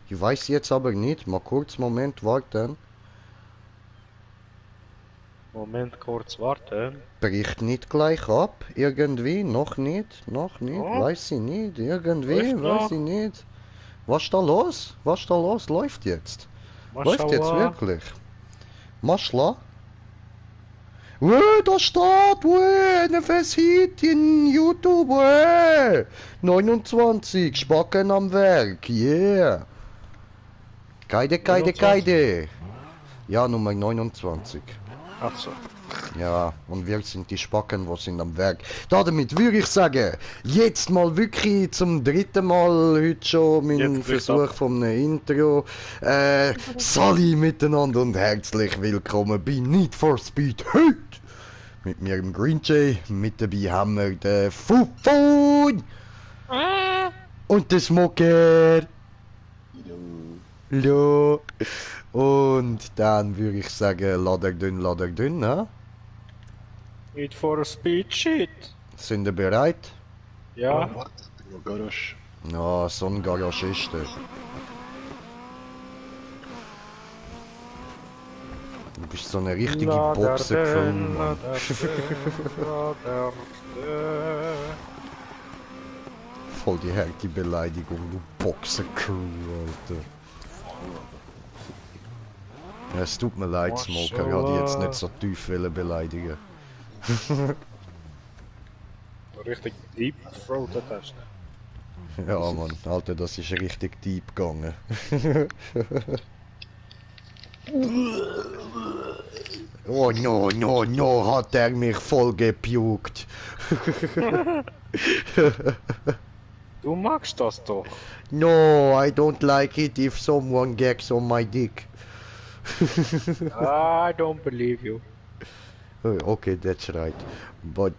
Ich weiß jetzt aber nicht. Mal kurz, Moment, warten. Moment, kurz warten. Bricht nicht gleich ab. Irgendwie. Noch nicht. Oh, Weiß ich nicht. Irgendwie. läuft Weiß noch. ich nicht. Was ist da los? Was ist da los? Läuft jetzt. Läuft jetzt Mashallah. wirklich. Maschla? Da steht, NFS Hit in YouTube, 29, Spacken am Werk, yeah. Geide. 29. Ja, Nummer 29. Ach so. Ja, und wir sind die Spacken, die sind am Werk. Damit würde ich sagen, jetzt mal wirklich zum dritten Mal heute schon mein Jetzt bricht's Versuch ab. von einem Intro. Sali miteinander und herzlich willkommen bei Need for Speed heute. Mit mir im Green Jay, mit dabei haben wir den Fufun und den Smoker. Hallo. Und dann würde ich sagen, lader dünn, ne? Need for Speed Shit. Sind ihr bereit? Ja. Wat? Nur Garage. Ja, so ein Garagist. Du bist so eine richtige Boxer-Crew, Mann. Voll die harte Beleidigung, du Boxer-Crew, Alter. Ja, es tut mir leid, Smoker, ich hatte jetzt nicht so tief wollen beleidigen. Richtig deep throated hast du. Ja, Mann, Alter, das ist richtig deep gegangen. Oh no, hat er mich voll gepukt. Du magst das doch. No, I don't like it if someone gets on my dick. I don't believe you. Okay, that's right. But,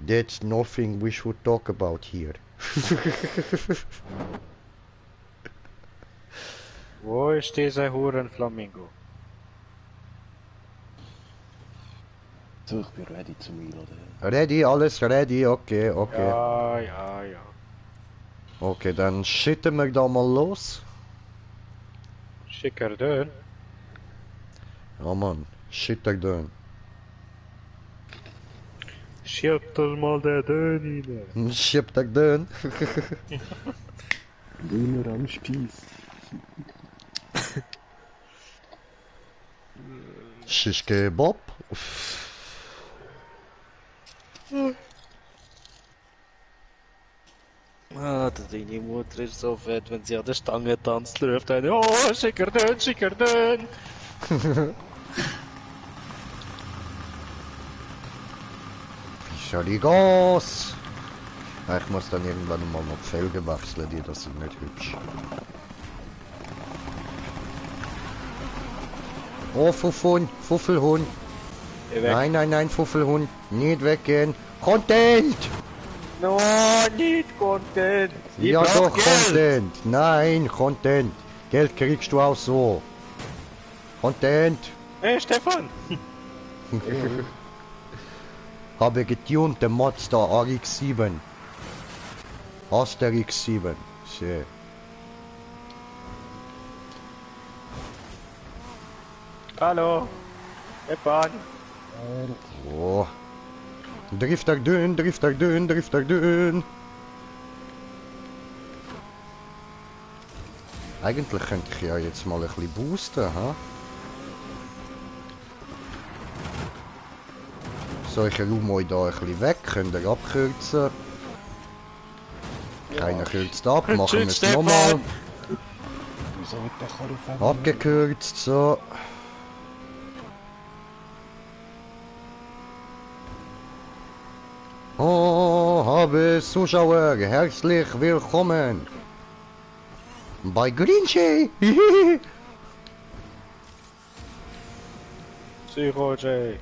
that's nothing we should talk about here. Wo ist dieser Hurenflamingo? So, ich bin ready zum Einladen. Ready, alles ready, okay. Ja. Okay, dann schitten wir da mal los. Schicker dön. Ja, Mann, schitter dön. Schieb das mal der Dön rein. Schitter dön. Döner am Spieß. Shish Kebab. Ah, deine Mutter ist so fett, wenn sie an der Stange tanzt, läuft eine. Oh, schicker dön. Fischer Gas. Ja, ich muss dann irgendwann mal noch die Felgen wechseln, das sind nicht hübsch. Oh, Fuffelhund. Geh weg. Nein, Fuffelhund. Nicht weggehen. Content! No, nicht Content. Ich Ja brauch doch, Geld. Content. Nein, Content. Geld kriegst du auch so. Content. Hey, Stefan. Habe getunte Mazda RX-7. Asterix 7. Schön. Hallo. Stefan. Oh. Drifter dünn. Eigentlich könnte ich ja jetzt mal ein bisschen boosten, ha? So, ich räume euch da ein bisschen weg, könnt ihr abkürzen. Keiner kürzt ab, machen wir es Tschüss, nochmal. Wieso wird der Karl auf Abgekürzt, so. Oh, habe Zuschauer, herzlich willkommen bei Grinche. Psycho J.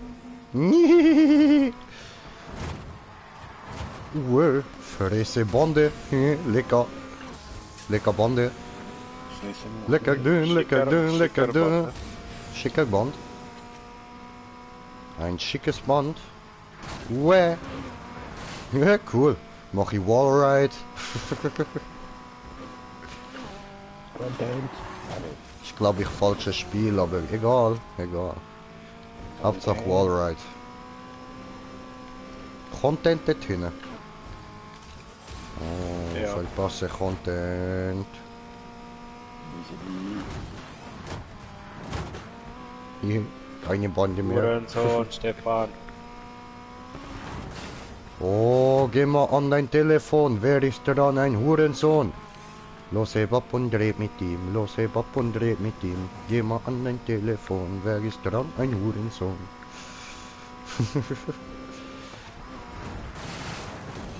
Fresse Bande, lecker. Lecker Bande. Lecker dünn. Schicker Band. Ein schickes Band. Ja, cool. Mach ich Wallride. Content. Ich glaube ich falsches Spiel, aber egal, egal. Hauptsache Wallride. Content dort hinten. Oh, Ja. verpasse Content. Hier, keine Bande mehr. Hurensohn, Stefan. Oh, geh mal an dein Telefon. Wer ist dran? Ein Hurensohn. Los, heb ab und dreht mit ihm. Los, heb ab und dreht mit ihm. Geh mal an dein Telefon. Wer ist dran? Ein Hurensohn.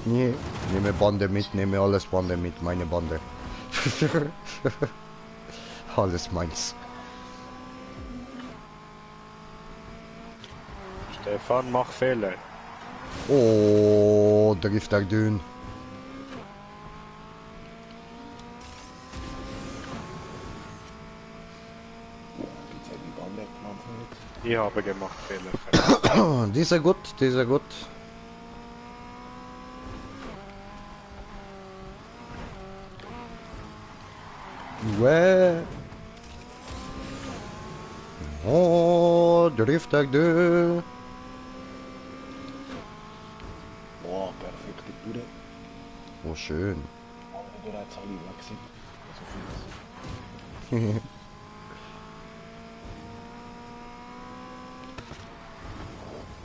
Nee, nehme Bande mit, nehme alles Bande mit, meine Bande. Alles meins. Stefan, mach Fehler. Oh, Drift der Dün. Ich habe gemacht Fehler. Dieser gut, dieser gut. Ouais. Oh, Drift der Dün. Boah, perfekte Bude. Oh, schön. Bereits alle weg sind. So viel.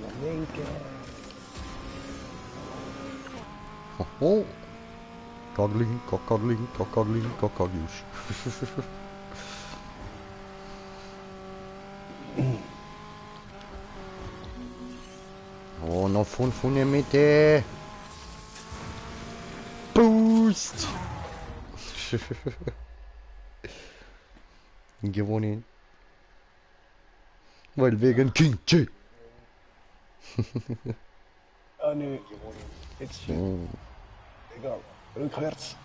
Na, linke. Oh. Kakadling, kakadling, kakadling, kakadjusch. Oh, noch 500 Meter. Boost. Gewonnen. Weil wegen King J. Ah, nee. Jetzt schön. Egal. Rückwärts.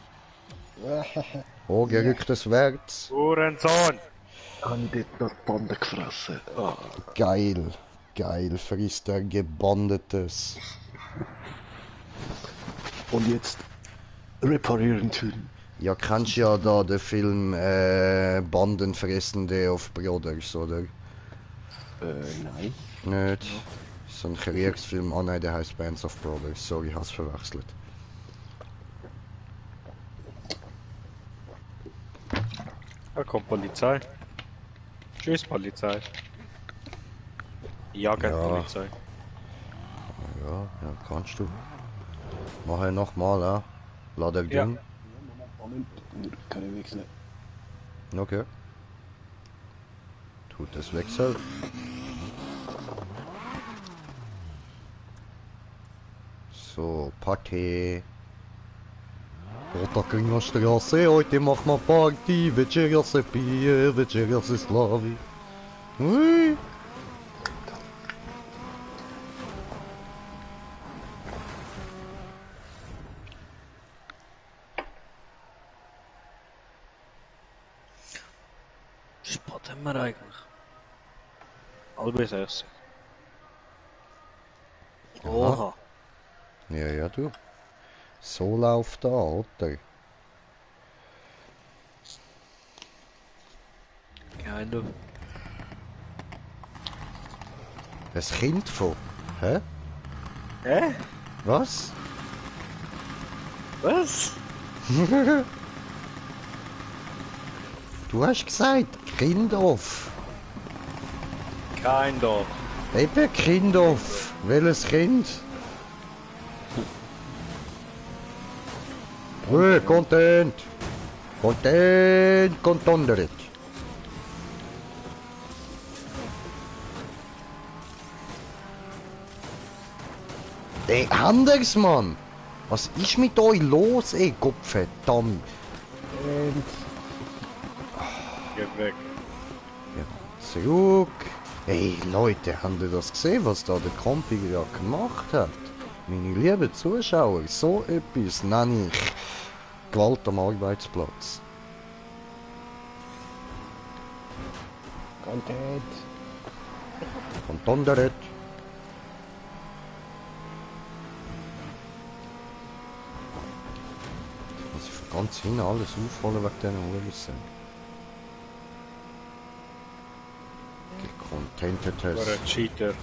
Oh, gerücktes Wärts. Hurensohn! Habe ich dort noch die Bande gefressen. Ah. Geil. Geil, frisst er Gebandetes. Und jetzt reparieren tun. Ja, kennst ja da den Film Bandenfressende auf Brothers, oder? Nein. Nicht? So ein Kriegsfilm. Ah nein, der heißt Bands of Brothers. Sorry, ich hab's verwechselt. Da kommt Polizei. Tschüss, Polizei. Jagdpolizei. Ja, ja, kannst du. Mach ich nochmal, ja? Lad er Ja. dünn. Moment. Kann ich wechseln. Okay. Tut es wechseln. So, Party. Roter Straße, heute macht man Party. Večeras se pije, večeras se slavi. Ui. Spot haben wir eigentlich. Halb 6. Oha. Ja, ja, du. So läuft da, oder? Kind of. Ein Kind von. Hä? Hä? Was? Was? Du hast gesagt, Kindhof. Kind of. Eben Kindhof. Welches Kind? Content. Content, contonderet. Ey, anders, Mann. Was ist mit euch los, ey, Gottverdammt? Geh weg. Zurück. Ey, Leute, habt ihr das gesehen, was da der Kompi ja gemacht hat? Meine lieben Zuschauer, so etwas nenne ich Gewalt am Arbeitsplatz. Content. Contonderet. ganz hinten alles aufholen wegen diesen Hurensäcken. Gecontented Oder ein Cheater.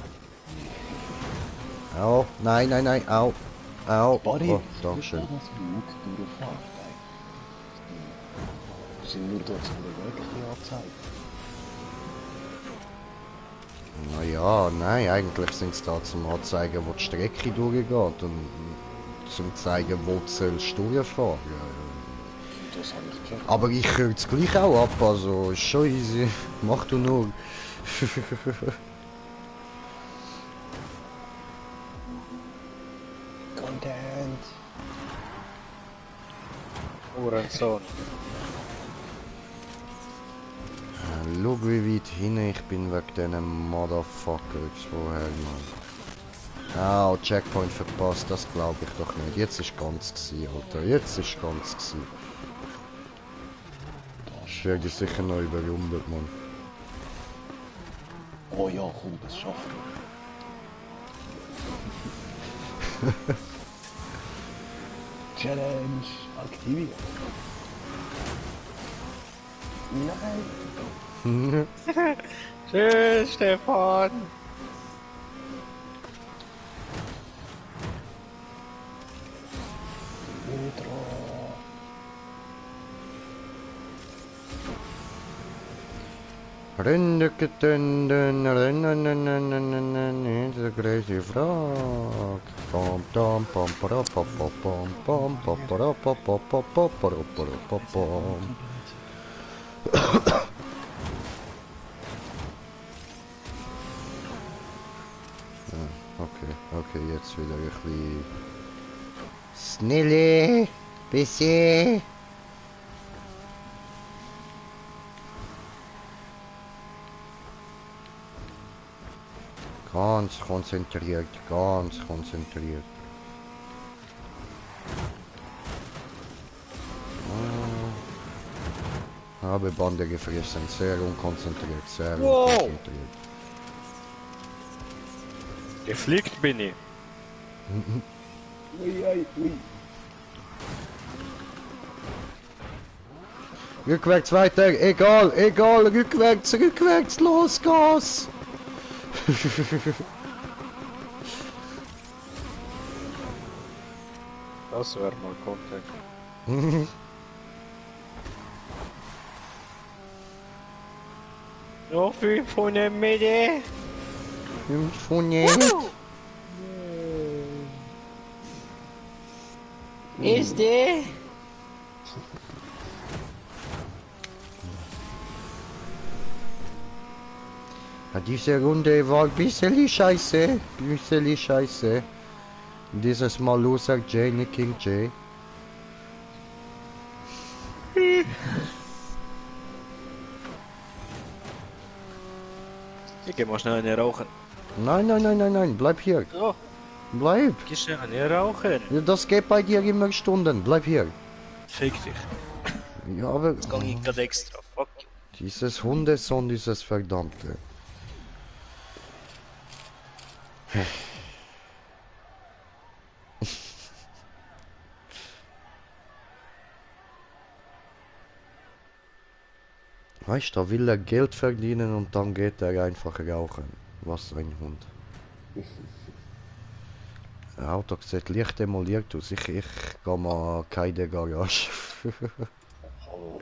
Au, nein, nein, nein, au, au. Buddy, Oh, dankeschön. das ist gut durchfahren. Wir sind nur dort zum Weg angezeigt. Naja, nein, eigentlich sind sie da zum Anzeigen, wo die Strecke durchgeht und zum zeigen, wo du sollst durchfahren. Das habe ich gecheckt. Aber ich kürze gleich auch ab, also ist schon easy. Mach du nur. Content! Hurensohn. Schau wie weit hin ich bin wegen diesen Motherfuckers vorher, Mann. Ah, Checkpoint verpasst, das glaube ich doch nicht. Jetzt ist ganz gsi, Alter. Jetzt ist ganz gsi. Ich werde sicher noch überrumpelt, Mann. Oh ja, komm, das schaffen wir. Challenge aktiviert. Nein! Tschüss, Stefan. Nitro! Rindeketenden, rennen, the crazy frog. Pom tom pom pom pom pom pom pom pom pom pom pom pom pom. Okay, jetzt wieder ein bisschen Snelle, bisschen. Ganz konzentriert, ganz konzentriert. Habe Bande gefressen, sehr unkonzentriert, sehr Wow. unkonzentriert. Gefliegt bin ich. Ui, ui, ui. Rückwärts weiter, egal, egal, rückwärts, rückwärts, los, Gas! Das wäre mal Content. Noch 500 Meter. 500. Ist der? Ja, diese Runde war ein bisschen scheiße, bisschen scheiße. Dieses Mal loser Jane King J. Ich geh mal schnell eine rauchen. Nein, nein, nein, nein, nein, bleib hier. So, Bleib. geh schnell eine rauchen. Ja, das geht bei dir immer Stunden, bleib hier. Fick dich. Ja, aber Jetzt gang ich grad extra. Fuck you. dieses Hundesohn, dieses verdammte. Weißt du, da will er Geld verdienen und dann geht er einfach rauchen. Was ein Hund. Das Auto sieht leicht demoliert aus. Ich gehe mal keine Garage. Hallo.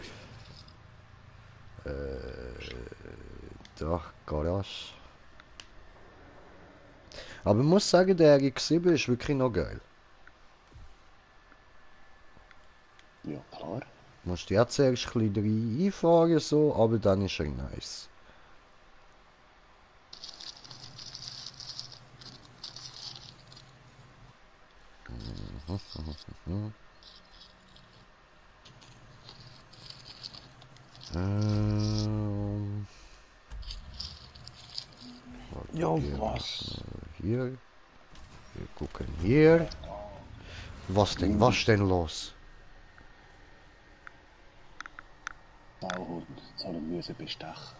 Da, Garage. Aber ich muss sagen, der RX-7 ist wirklich noch geil. Ja, klar. Musst du jetzt erst ein bisschen einfahren, so, aber dann ist er nice. Ja, Hier was? Hier. Wir gucken hier. Was denn los? Sauhund. Sollen müssen bestechen.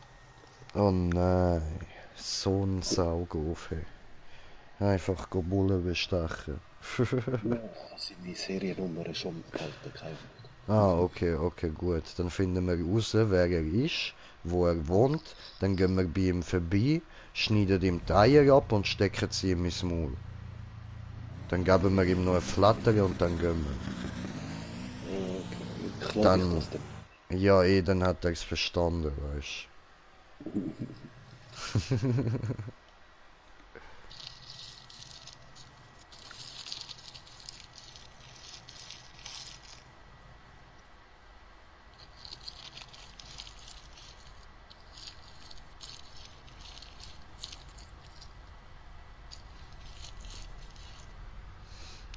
Oh nein. So ein Saugofe. Einfach Bullen bestechen. Ja, das sind die Seriennummer schon gehalten, kein Wort. Ah, okay, okay, gut. Dann finden wir raus, wer er ist, wo er wohnt. Dann gehen wir bei ihm vorbei, schneiden ihm die Eier ab und stecken sie ihm ins Maul. Dann geben wir ihm noch ein Flatter und dann gehen wir. Okay. Ich glaube ich Dann, das dann. ja, dann hat er es verstanden, weißt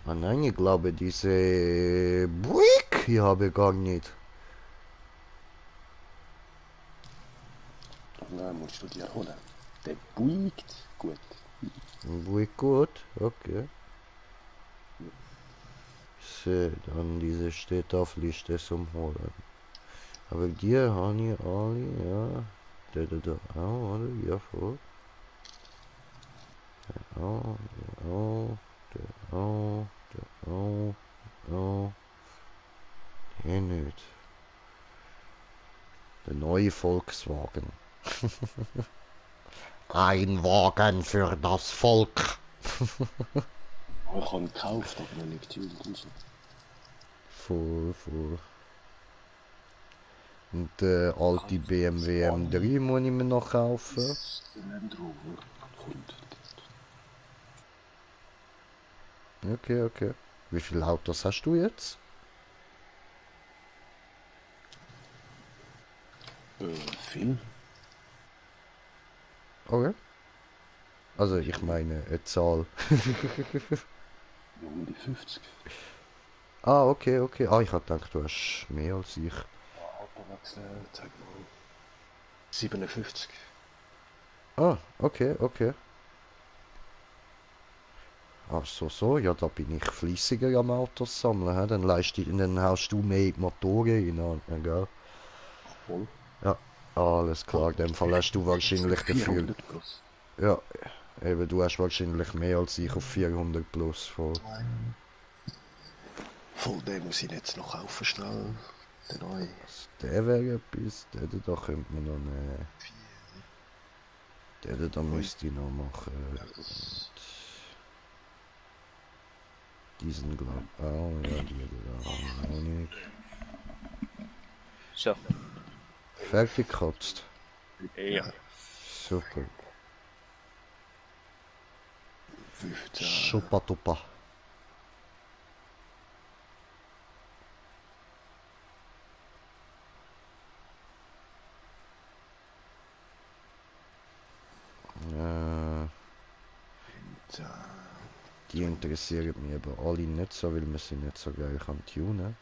Ah nein, ich glaube, diese Brick hier habe ich gar nicht. Nein, musst du dir holen. Der buigt gut. Brick gut, okay. So, dann diese steht auf Liste zum Holen. Aber die habe ich alle, ja. Da auch, oder? Ja, voll. Auch, auch, auch. Hier nicht. Der neue Volkswagen. Ein Wagen für das Volk. Ich habe ihn gekauft, aber noch nicht getuned und so. Voll. Und der alte BMW M3 muss ich mir noch kaufen. Der Land Rover kommt. Okay. Wie viele Autos hast du jetzt? Viel? Okay. Also ich meine eine Zahl. Ja, um die 50. Ah, okay. Ah, ich hab gedacht, du hast mehr als ich. Autowechsel, zeig mal. 57. Ah, okay. Ach so, ja, da bin ich fließiger am Autos sammeln, hä? Dann haust du mehr in die Motoren rein, gell? Voll. Ja, alles klar, in dem Fall hast du wahrscheinlich dafür, 400 plus. ja, eben, du hast wahrscheinlich mehr als ich auf 400 plus voll. Voll, den muss ich jetzt noch kaufen, schnell. Den neuen. Also, der wäre etwas, den da könnte man noch nehmen. Den da müsste ich noch machen. Diesen glaub ja, die da auch nicht. So. Fertig gekratzt. Ja. Super. 15. Schuppa-tuppa. Die interessieren mich aber alle nicht so, weil wir sie nicht so geil kann tunen.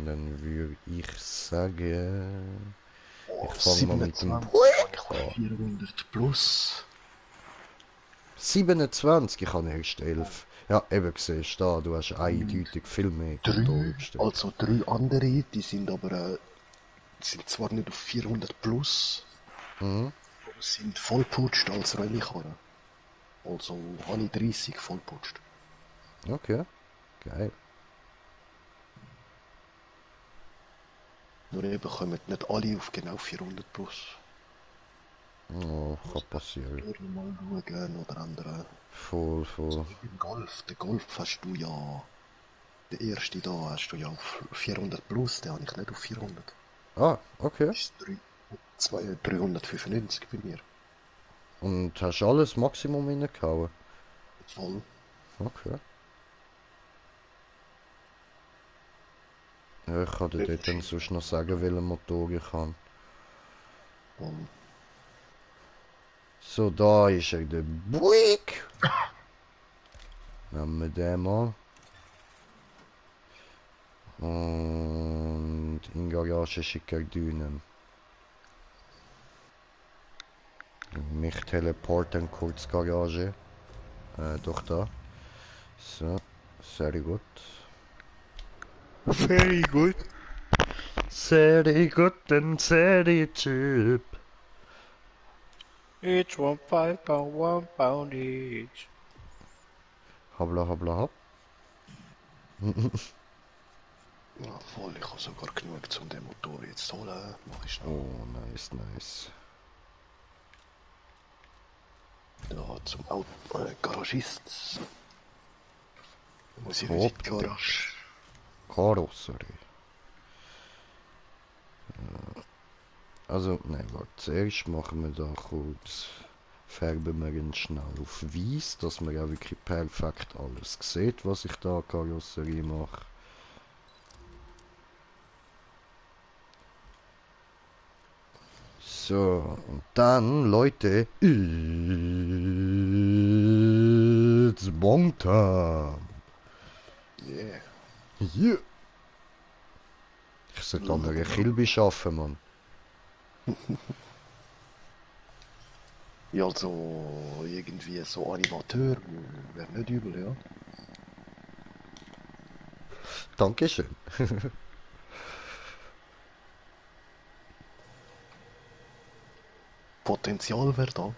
Dann würde ich sagen, ich fange mal mit dem 400 plus. 27, ich habe erst 11. Ja, eben siehst du, du hast eindeutig viel mehr Motoren gestellt. Also 3 andere, die sind aber sind zwar nicht auf 400 plus, Mhm. aber sind vollputscht als Rallye-Karren. Also habe ich 30 vollputscht. Okay, geil. Nur eben kommen nicht alle auf genau 400 plus. Oh, kann passieren. Mal schauen oder andere. Voll. Im Golf, den Golf hast du ja, der erste da hast du ja auf 400 plus, den habe ich nicht auf 400. Ah, okay. Das ist 395 bei mir. Und hast alles Maximum reingehauen? Voll. Okay. Ja, ich kann dir dort dann sonst noch sagen, welchen Motor ich habe. Und So, da ist er, der Buick. Nehmen wir den mal. Und in Garage schicker Dünen. Mich teleporten kurz Garage. Doch da. So, sehr gut. Very good. Sehr gut and sehr cheap. Each £1 each. Habla, habla, hab. Ja, voll, ich habe sogar genug, um den Motor jetzt zu holen. Mach ich noch. Oh, nice, nice. Da zum Garagist. Muss ich wieder in die Optik. Garage. Karosserie. Also, nein, warte. Zuerst machen wir da kurz. Färben wir ihn schnell auf weiß, dass man ja wirklich perfekt alles sieht, was ich da an Karosserie mache. So, und dann, Leute, it's Bongtime. Yeah. Yeah. Ich sollte an einer Kilbe arbeiten, Mann. Ja, also irgendwie so Animateur wäre nicht übel, ja. Dankeschön. Potenzial wäre da.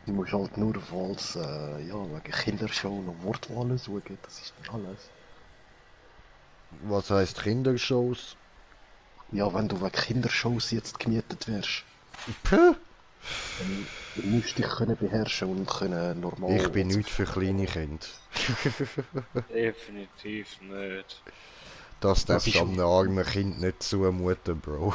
Du musst halt nur als, ja, wegen Kindershow noch Wortwahlen suchen, das ist nicht alles. Was heißt Kindershows? Ja, wenn du wegen Kindershows jetzt gemietet wärst, Puh. dann musst du dich können beherrschen und können normal... Ich bin nicht für kleine Kinder. Definitiv nicht. Das Was darfst ist du einem armen Kind nicht zumuten, Bro.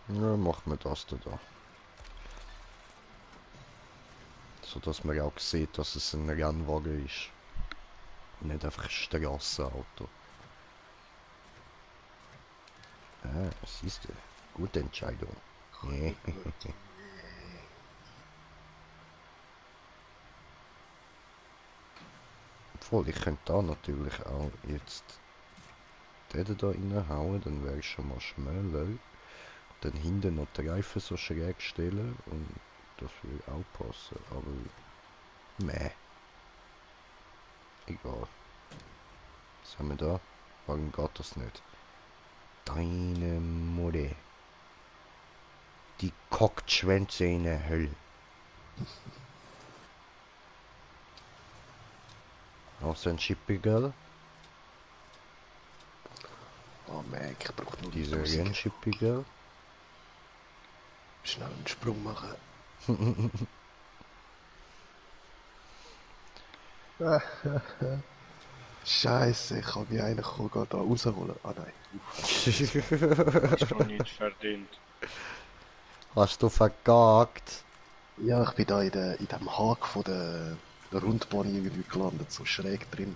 Ja, macht man das da. So dass man auch sieht, dass es ein Rennwagen ist. Und nicht einfach ein Strassenauto. Ah, siehst du. Gute Entscheidung. Obwohl, ich könnte da natürlich auch jetzt den da reinhauen, dann wäre ich schon mal schneller. Dann hinten noch die Reifen so schräg stellen und das würde auch passen, aber meh. Egal. Was haben wir da? Warum geht das nicht? Deine Mutter. Die kockt Schwänze in der Hölle. Auch so ein Chippy-Girl. Oh Mac, ich brauche nur Diese 1000. Renn-Chippy-Girl. Schnell einen Sprung machen. Scheiße, ich kann wie einer da rausholen. Ah nein. Hast du nicht verdient. Hast du verkackt? Ja, ich bin da in dem Haken von der Rundbahn irgendwie gelandet, so schräg drin.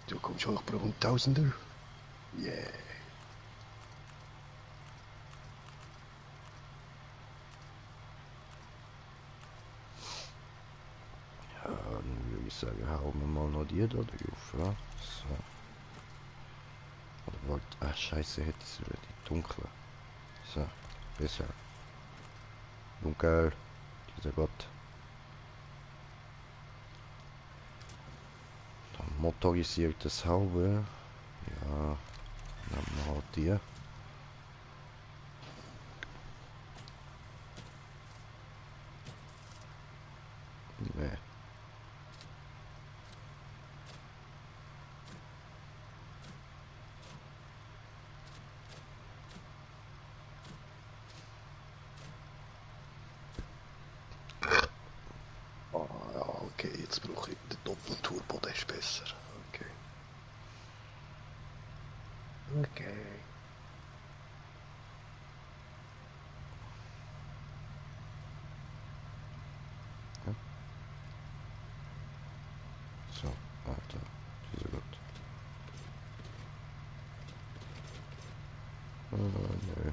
Du kommst hoch pro 1000er. Yeah. Ja, dann würde ich sagen, hauen wir mal noch die da drauf, ja? So. Oder warte, ah scheiße, hätte es wieder die dunkle. So, besser. Dunkel, dieser Gott. Dann motorisiertes Haube. Ja, nehmen wir halt die. Nee. Ah, ja, okay, jetzt brauche ich den Doppelturbo, der ist besser. Okay. Okay. So, Alter, dieser Gott. Nö.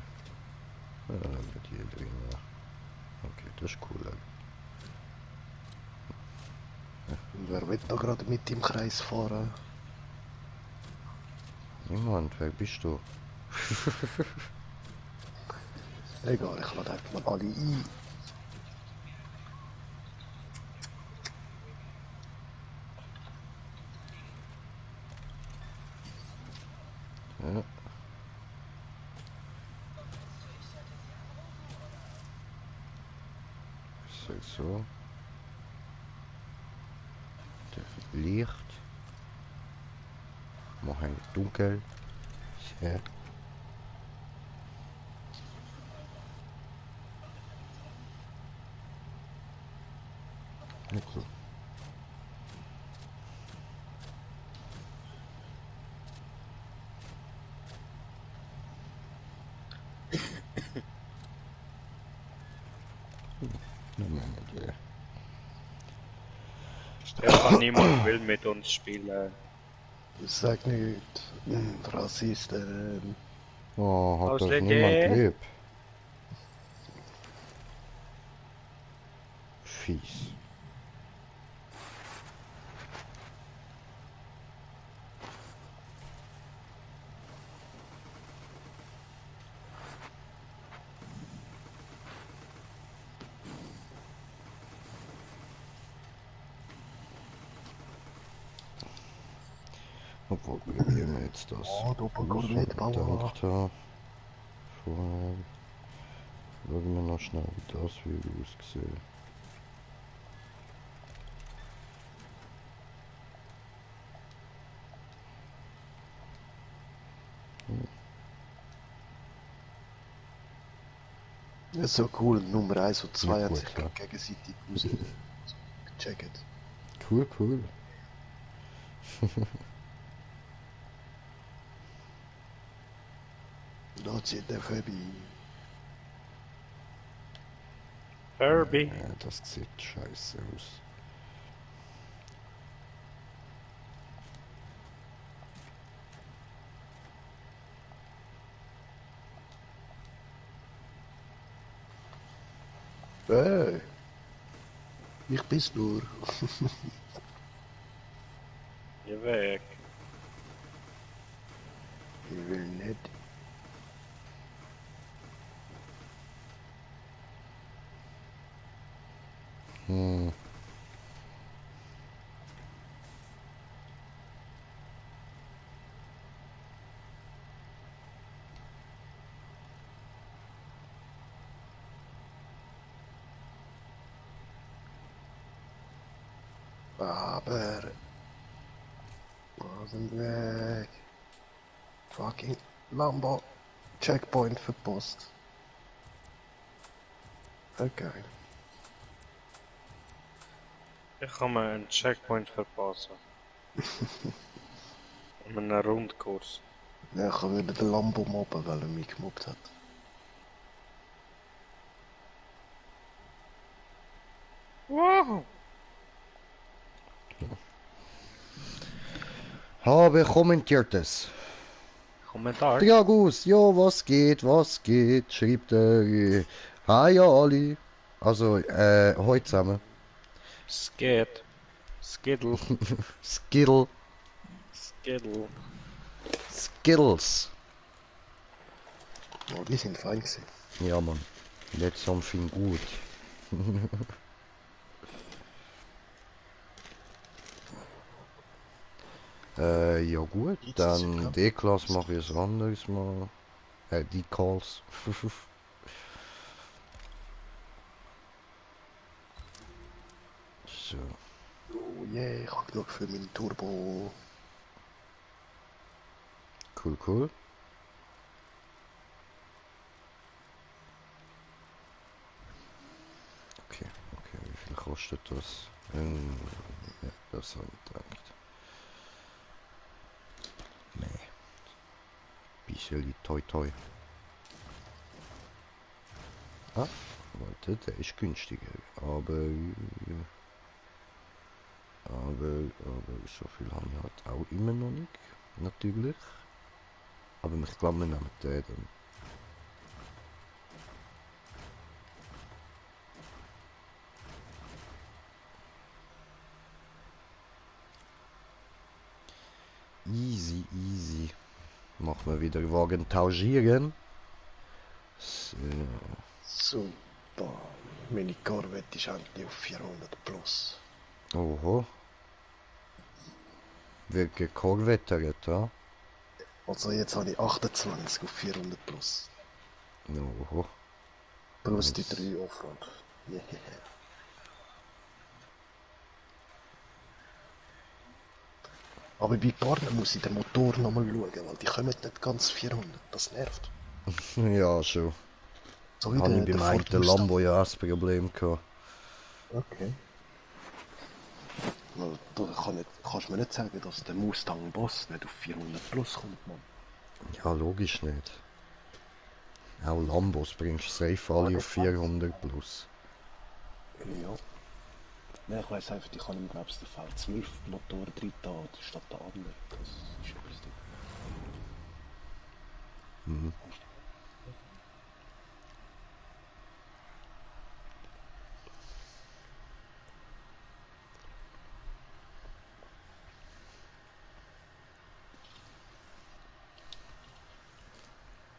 Mit hier drin, ja. Okay, das ist cool. Und wer will da gerade mit im Kreis fahren? Niemand, wer bist du? Egal, ich lade einfach mal alle ein. Ja. So. Licht. Machen dunkel. Ja. Nicht so. Nein. Stefan, niemand will mit uns spielen. Sag nicht, Rassisten. Oh, hat das Ausländer. niemand lieb. Fies. Obwohl, wie wir jetzt das Oh, Haus Doppelkorvette bauen. gedankt haben. Vorher schauen wir noch schnell, wie das würde aussehen. Ja, so cool, Nummer 1 und 2 Ja, haben gut, sich klar. gegenseitig gecheckt. Cool. Nazi der Fabi. Herbie. Ja, das sieht scheiße aus. Ich bin's nur. Geh weg. Ich will nicht. Hm. Aber. Aus dem Weg. Fucking Lambo. Checkpoint verpasst. Okay. Ich habe mir einen Checkpoint verpassen. Und einen Rundkurs. Ja, ich habe wieder den Lambo mobben, weil er mich gemobbt hat. Wow! Habe kommentiertes. Kommentar. Dragus, ja, was geht, schreibt er. Hi, ja, Ali. Also, heute zusammen. Skid. Skiddle. Skittle. Skiddle. Skittles. Oh, die sind fein gewesen. Ja, Mann. Let's something gut. Ja gut, Jetzt ist dann ja D-Klasse mache ich es anderes mal. Die Calls. So. Oh yeah, ich habe genug für meinen Turbo. Cool. Okay, wie viel kostet das? Ja, das habe ich gedacht. Nee, bisschen toi. Ah, warte, der ist günstiger. Aber so viel habe ich halt auch immer noch nicht. Natürlich. Aber ich glaube, wir nehmen den dann. Easy. Machen wir wieder Wagen taugieren. So. Super. Meine Corvette ist endlich auf 400 plus. Oho. Wird gekorvettert, ja? Also jetzt habe ich 28 auf 400 plus. Oho. Plus die 3 Offroad. Yeah. Aber bei Garten muss ich den Motor nochmal schauen, weil die kommen nicht ganz 400. Das nervt. Ja, schon. So wie Habe ich der beim Ford einen Mustang. Lambo ja das Problem gehabt. Okay. Weil du kannst mir nicht sagen, dass der Mustang Boss nicht auf 400 plus kommt, Mann. Ja, logisch nicht. Auch Lambos bringst du safe alle auf 400 plus. Ja. Nein, ich weiss einfach, ich kann ihm, glaube ich, den V12 Motor drin tun, statt der andere. Das ist etwas drin. Mhm.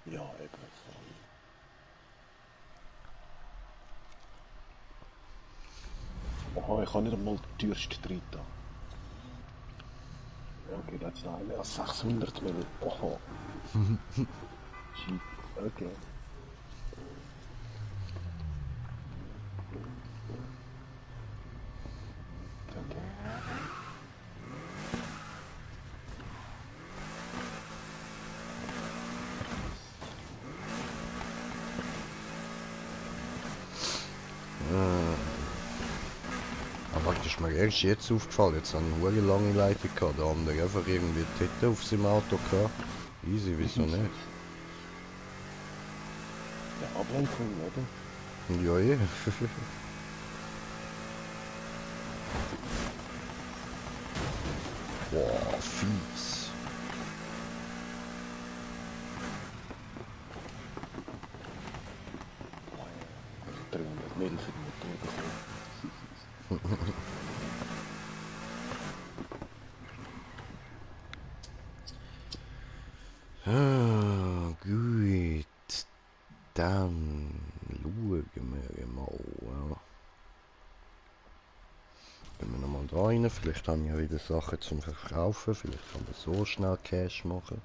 Ja, eben. Aha, ich kann nicht einmal den teuersten drin tun. Ja, okay, da ist noch einer. 600 Mil. Aha. Shit. Okay. Okay. Aber das ist mir erst jetzt aufgefallen. Jetzt habe ich eine lange Leitung gehabt. Der andere einfach irgendwie die Titten auf seinem Auto gehabt. Easy, wieso nicht? Ja, Ablenkung, oder? Ja, eh. Boah, fies. Boah, ja. 300 Mil für den Motor bekommen. Ah, gut. Dann schauen wir mal. Ja. Gehen wir nochmal da rein. Vielleicht habe ich ja wieder Sachen zum Verkaufen. Vielleicht kann man so schnell Cash machen.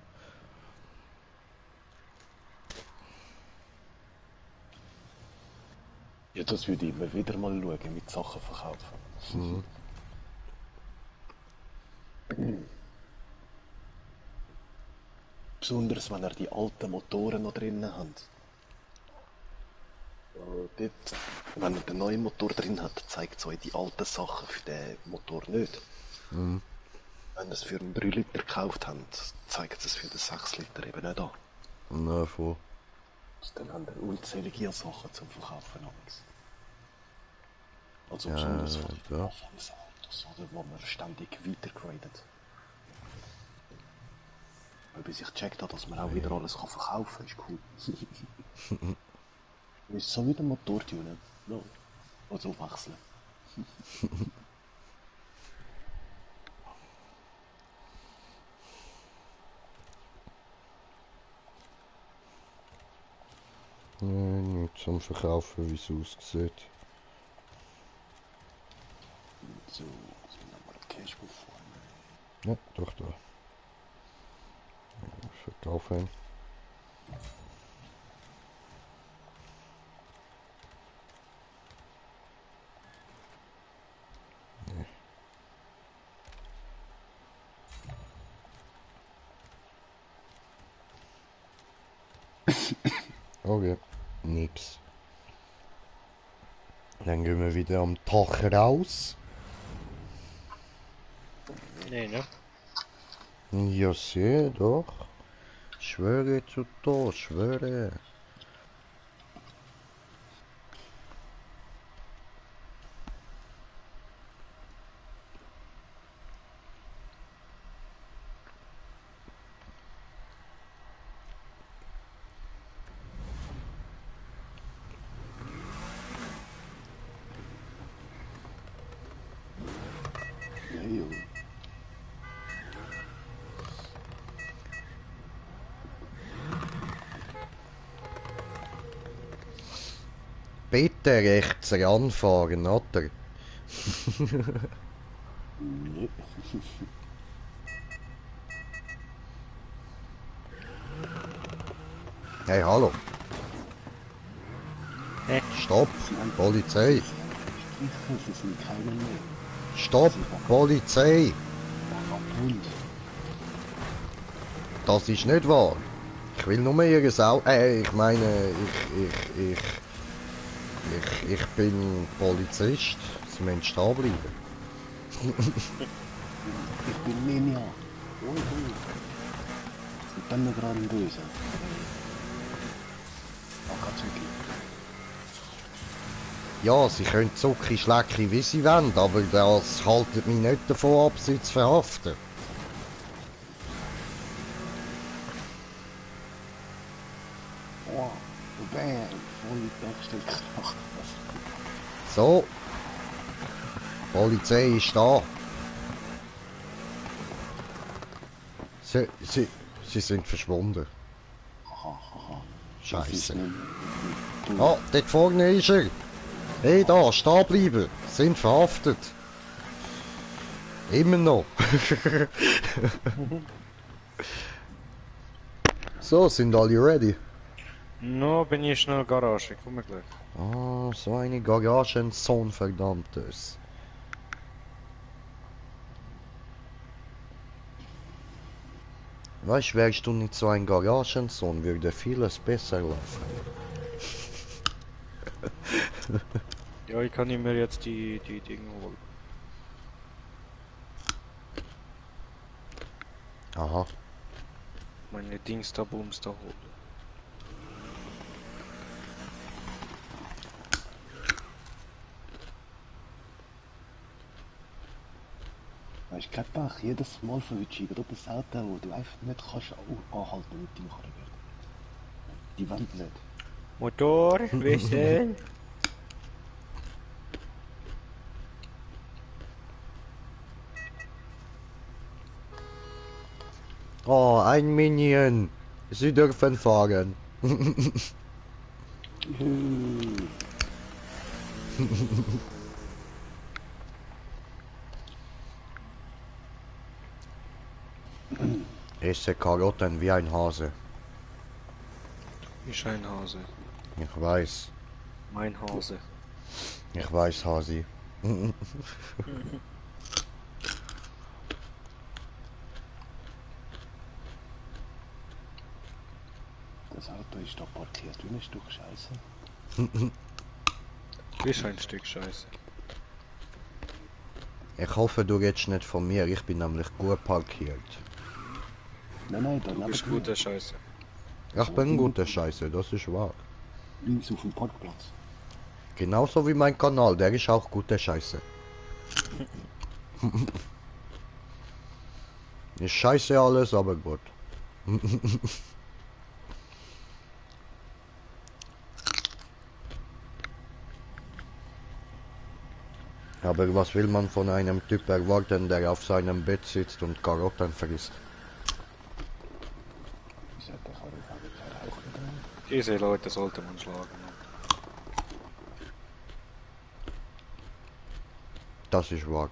Ja, das würde ich immer wieder mal schauen, mit Sachen verkaufen. Mhm. Besonders wenn er die alten Motoren noch drinnen hat. Dort, wenn er den neuen Motor drin hat, zeigt es euch die alten Sachen für den Motor nicht. Mhm. Wenn ihr es für einen 3 Liter gekauft habt, zeigt es für den 6 Liter eben nicht an. Na, voll. Also dann haben wir unzählige Sachen zum Verkaufen. Alex. Also Ja, besonders von den da. Autos, oder, wo man ständig weitergradet. Weil bis ich gecheckt habe, dass man auch wieder alles verkaufen kann, ist cool. Ist so wie der Motor tunen. No. Also wechseln. Nicht zum Verkaufen, wie es aussieht. So, jetzt müssen wir mal Cashflow fahren. Ja, doch da. Verkaufen. Okay, nix. Dann gehen wir wieder am Tag raus. Nee, ne? Ja, sehe doch. Schwöre zu Tod, schwöre. Ja, ja. Bitte rechts ranfahren, oder? Nö. Hey, hallo. Hä? Stopp, Polizei. Sie sind keine mehr. Stopp, Polizei. Hund. Das ist nicht wahr. Ich will nur ihr Sau... ich meine, ich bin Polizist. Sie müssen stehen bleiben. Ich bin Ninja. Ui, ui. Ich bin mir gerade böse. Oh Gott, Zucki. Ja, sie können Zucki schlecken, wie sie wollen, aber das haltet mich nicht davon ab, sie zu verhaften. Oh, bam. Voll weggestellt gemacht. So. Die Polizei ist da. Sie sind verschwunden. Haha, haha. Scheiße. Du, Ah, dort vorne ist er. Hey, da, stehen bleiben. Sind verhaftet. Immer noch. So, sind alle ready? No, bin ich schnell Garage, ich komme gleich. Ah, so eine Garagensohn, verdammtes. Weißt, wärst du nicht so ein Garagensohn, würde vieles besser laufen. Ja, ich kann mir jetzt die Dinge holen. Aha. Meine Dings da, Bums da holen. weißt du, Gladbach, jedes Mal verwünscht oder das Auto, wo du einfach nicht kannst anhalten mit deinem Karren. Die Wand nicht. Motor, Wissen. Oh, ein Minion. Sie dürfen fahren. Juhu. Esse Karotten wie ein Hase. Ich ein Hase. Ich weiß. Mein Hase. Ich weiß, Hasi. Das Auto ist da parkiert wie ein Stück Scheiße. Bist ein Stück Scheiße. Ich hoffe, du redest nicht von mir. Ich bin nämlich gut parkiert. Nein, da Du bist neben gute Scheiße. Ich bin guter Scheiße, das ist wahr. links auf dem Parkplatz. Genauso wie mein Kanal, der ist auch gute Scheiße. Ist scheiße alles, aber gut. Aber was will man von einem Typ erwarten, der auf seinem Bett sitzt und Karotten frisst? Ich sag, der kann auch rauchen da. Diese Leute sollte man schlagen. Das ist wahr.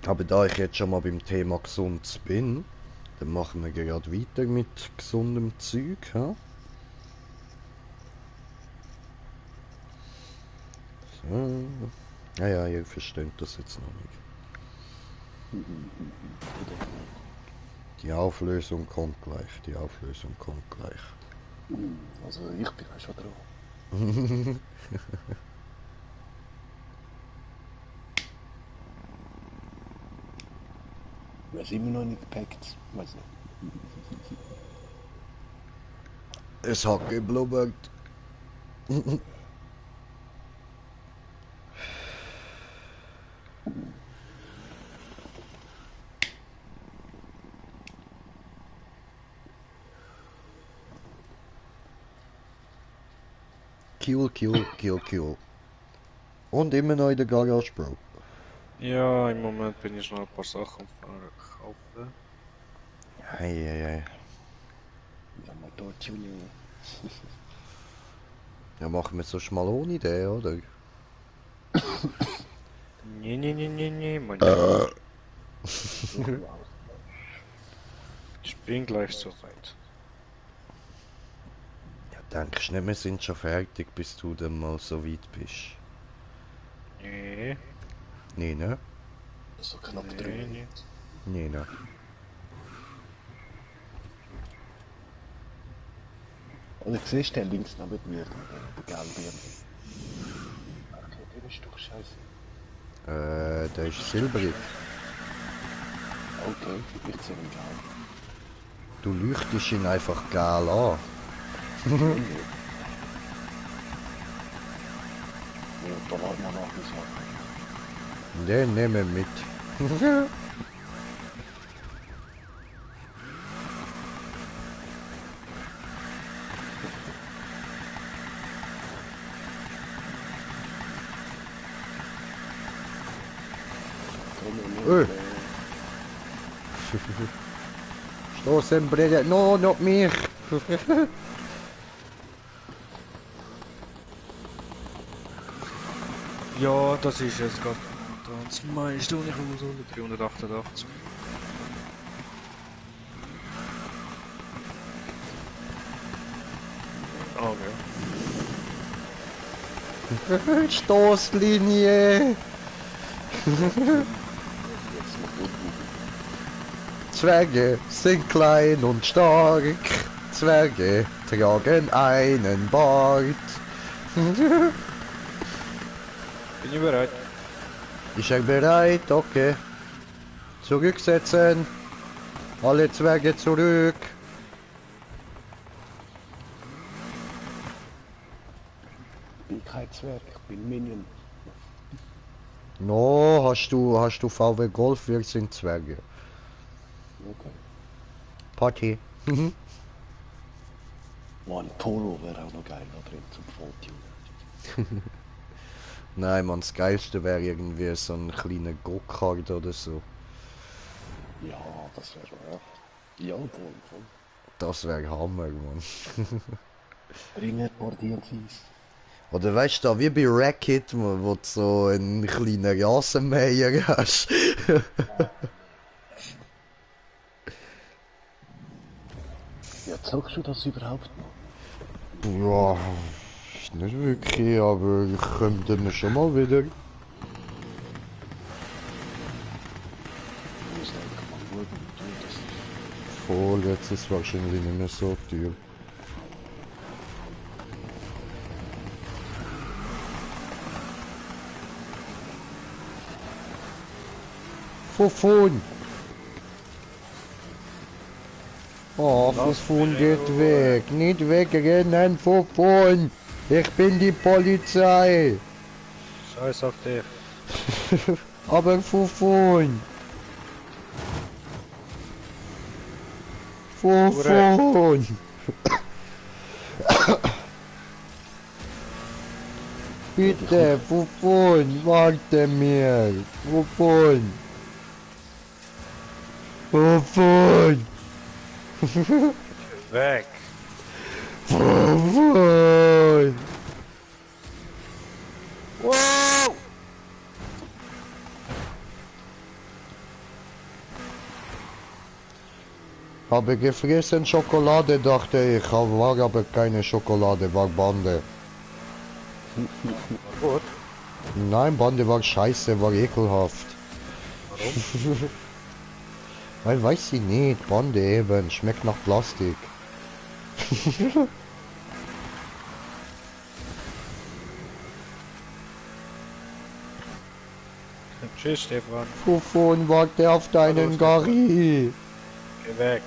Aber da ich jetzt schon mal beim Thema gesund bin, dann machen wir gerade weiter mit gesundem Zeug. Ha? So. Ja, ja, ihr versteht das jetzt noch nicht. Die Auflösung kommt gleich, die Auflösung kommt gleich. Also ich bin auch schon dran. Wer ist immer noch nicht gepackt? Weiß nicht. Es hat geblubbert. Kill. Und immer noch in der Garage, Bro. Ja, im Moment bin ich noch ein paar Sachen am kaufen. Hey. Der Motortuning. Ja, machen wir es so mal ohne den, oder? Nee, Mann. Ich bin gleich soweit. Ja, denkst du nicht, wir sind schon fertig, bis du dann mal so weit bist? Nee, Nee, ne? So knapp nee, drüber. nee. Nee, ne? Also ich sehe den links neben mir, der gelbe. Okay, der ist doch scheiße. Der ist silbrig. Okay, ich sehe ihn gelb. Du leuchtest ihn einfach geil an. Ja, da war man noch nicht so. Den nehmen wir mit. Stoßenbrille. No, not mich. Ja, das ist jetzt gerade das meiste, was ich raus habe. 388. Okay. Stoßlinie. Zwerge sind klein und stark. Zwerge tragen einen Bart. Bin ich bereit? Ist er bereit? Okay. Zurücksetzen. Alle Zwerge zurück. Ich bin kein Zwerg, ich bin Minion. No, hast du VW Golf, wir sind Zwerge. Okay. Party. One Polo wäre auch noch geil da drin zum Volltunen. Nein, man, das Geilste wäre irgendwie so ein kleiner Go-Kart oder so. Ja, das wäre ja. Ja, voll. Das wäre Hammer, man. Bring ein paar DLCs. Oder weißt du, wie bei Racket, wo du so einen kleinen Rasenmäher hast. Ja, zockst du das überhaupt noch? Ja, ist nicht wirklich, aber ich könnte mir schon mal wieder. Ich muss einfach mal schauen, wie du das Voll, jetzt ist es wahrscheinlich nicht mehr so teuer. Fufun! Oh, Fufun geht weg. Nicht wegrennen, Fufun! Ich bin die Polizei! Scheiß auf dich. Aber Fufun! Fufun! Bitte, Fufun, warte mir! Fufun! Fufun! Weg. Fufun! Wow! Habe gefressen Schokolade, dachte ich, war aber keine Schokolade, war Bande. Gut. Nein, Bande war scheiße, war ekelhaft. Warum? Weil weiß ich nicht, Bande eben, schmeckt nach Plastik. Tschüss, Stefan. Fufun, warte auf deinen Gary. Geh weg.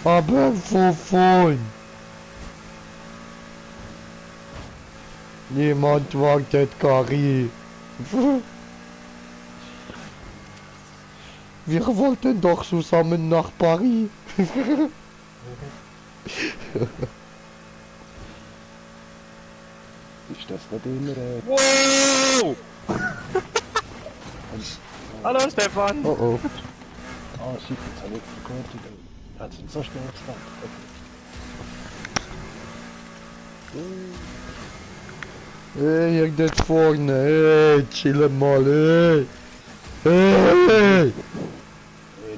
Aber Fufun. Niemand wartet Gary. Wir wollten doch zusammen nach Paris. jetzt nicht immer... Wow! Hallo Stefan! Oh oh. Ah, shit, jetzt habe ich gehört, er hat es so schnell gestartet. Hey, hier dort vorne, hey, chill mal, hey. Hey!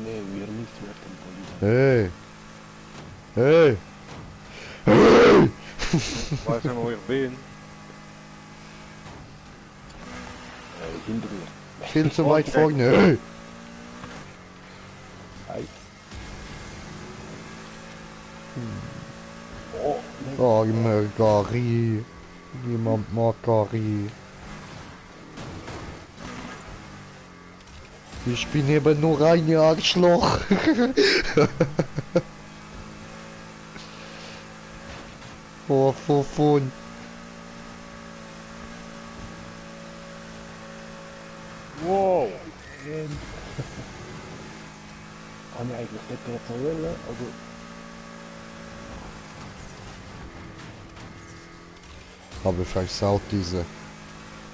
Nee, wir nicht mehr den Polizei. Hey! Hey! Hey! Ich weiß nicht, wo ich bin. Hinter mir. Viel zu weit vorne, hey! Hey. Oh, nee. Oh, Gary. Niemand mag Gary. Ich bin eben nur ein Arschloch. Oh, von. Wow! Kann ich eigentlich nicht mehr so wollen, also... Aber versaut diese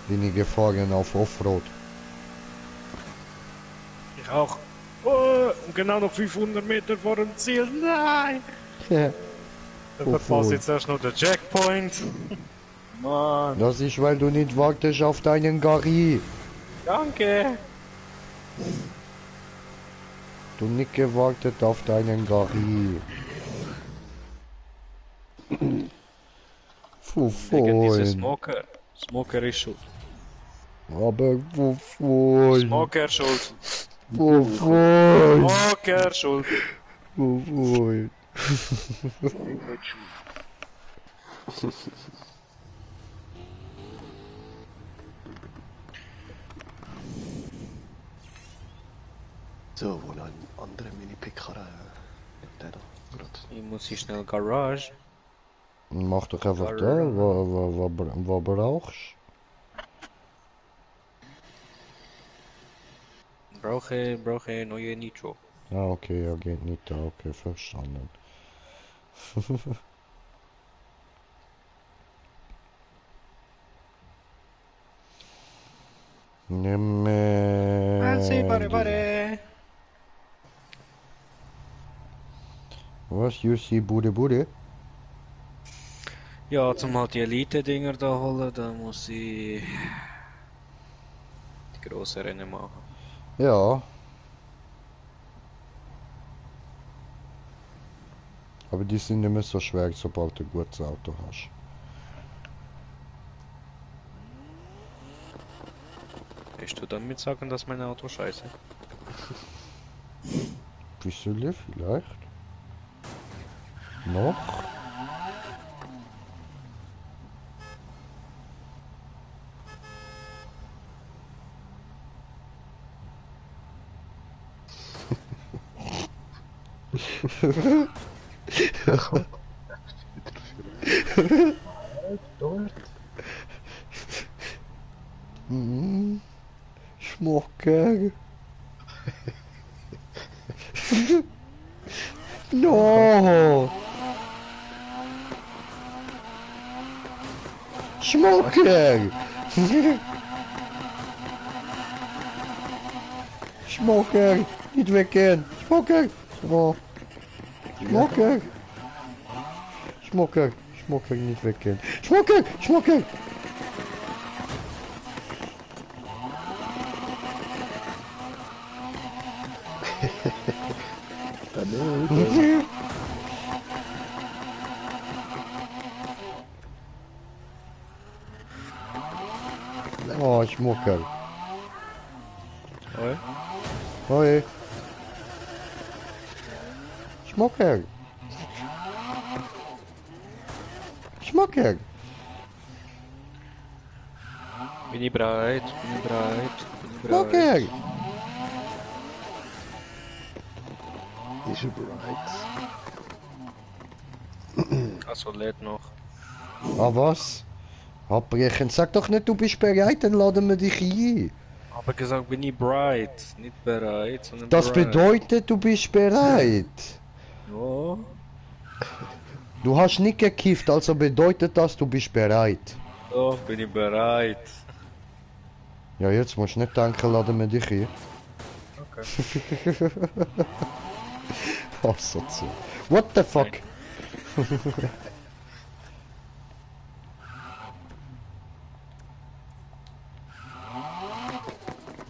wenige Fahrten auf Offroad. Ich auch. Oh, und genau noch 500 Meter vor dem Ziel. Nein! Ja. Da verpasst jetzt erst noch der Checkpoint. Mann. Das ist, weil du nicht wartest auf deinen Gary. Danke. Du nicht gewartet auf deinen Gary. Wegen dieser Wovon? Smoker. Smoker ist schuld. Aber wovon? Smoker schuld. Wovon? Smoker schuld. Wovon? So, wo noch ein anderer Mini-Picker, der da, gerade. Ich muss hier schnell Garage. Mach doch einfach da, was brauchst Brauche neue Nitro. Ah, okay, er geht nicht da, okay, verstanden. Warte. Was, UC Bude? Ja, zum halt die Elite-Dinger da holen, da muss ich die grossen Rennen machen. Ja. Aber die sind nicht mehr so schwer, sobald du ein gutes Auto hast. Willst du damit sagen, dass mein Auto scheiße? Bisschen vielleicht. Noch? Dort. Schmucker. No! Schmucker! Schmucker! Nicht weggehen! Schmucker! Oh. Schmucker! Schmucker, nicht weggehen! Schmucker! Daneben. Oh, Schmucker! Oi? Hoi! Schmucker! Bin ich bereit? Schmucker! Ist er bereit? Also lädt noch. Ah, was? Abbrechen. Sag doch nicht, du bist bereit, dann laden wir dich ein. Aber gesagt, bin ich bright, nicht bereit, sondern Das bereit. bedeutet, du bist bereit. Ja, Du hast nicht gekifft, also bedeutet das, du bist bereit. So, bin ich bereit. Ja, jetzt musst du nicht denken, laden wir dich hier. Okay. Asozial. What the fuck?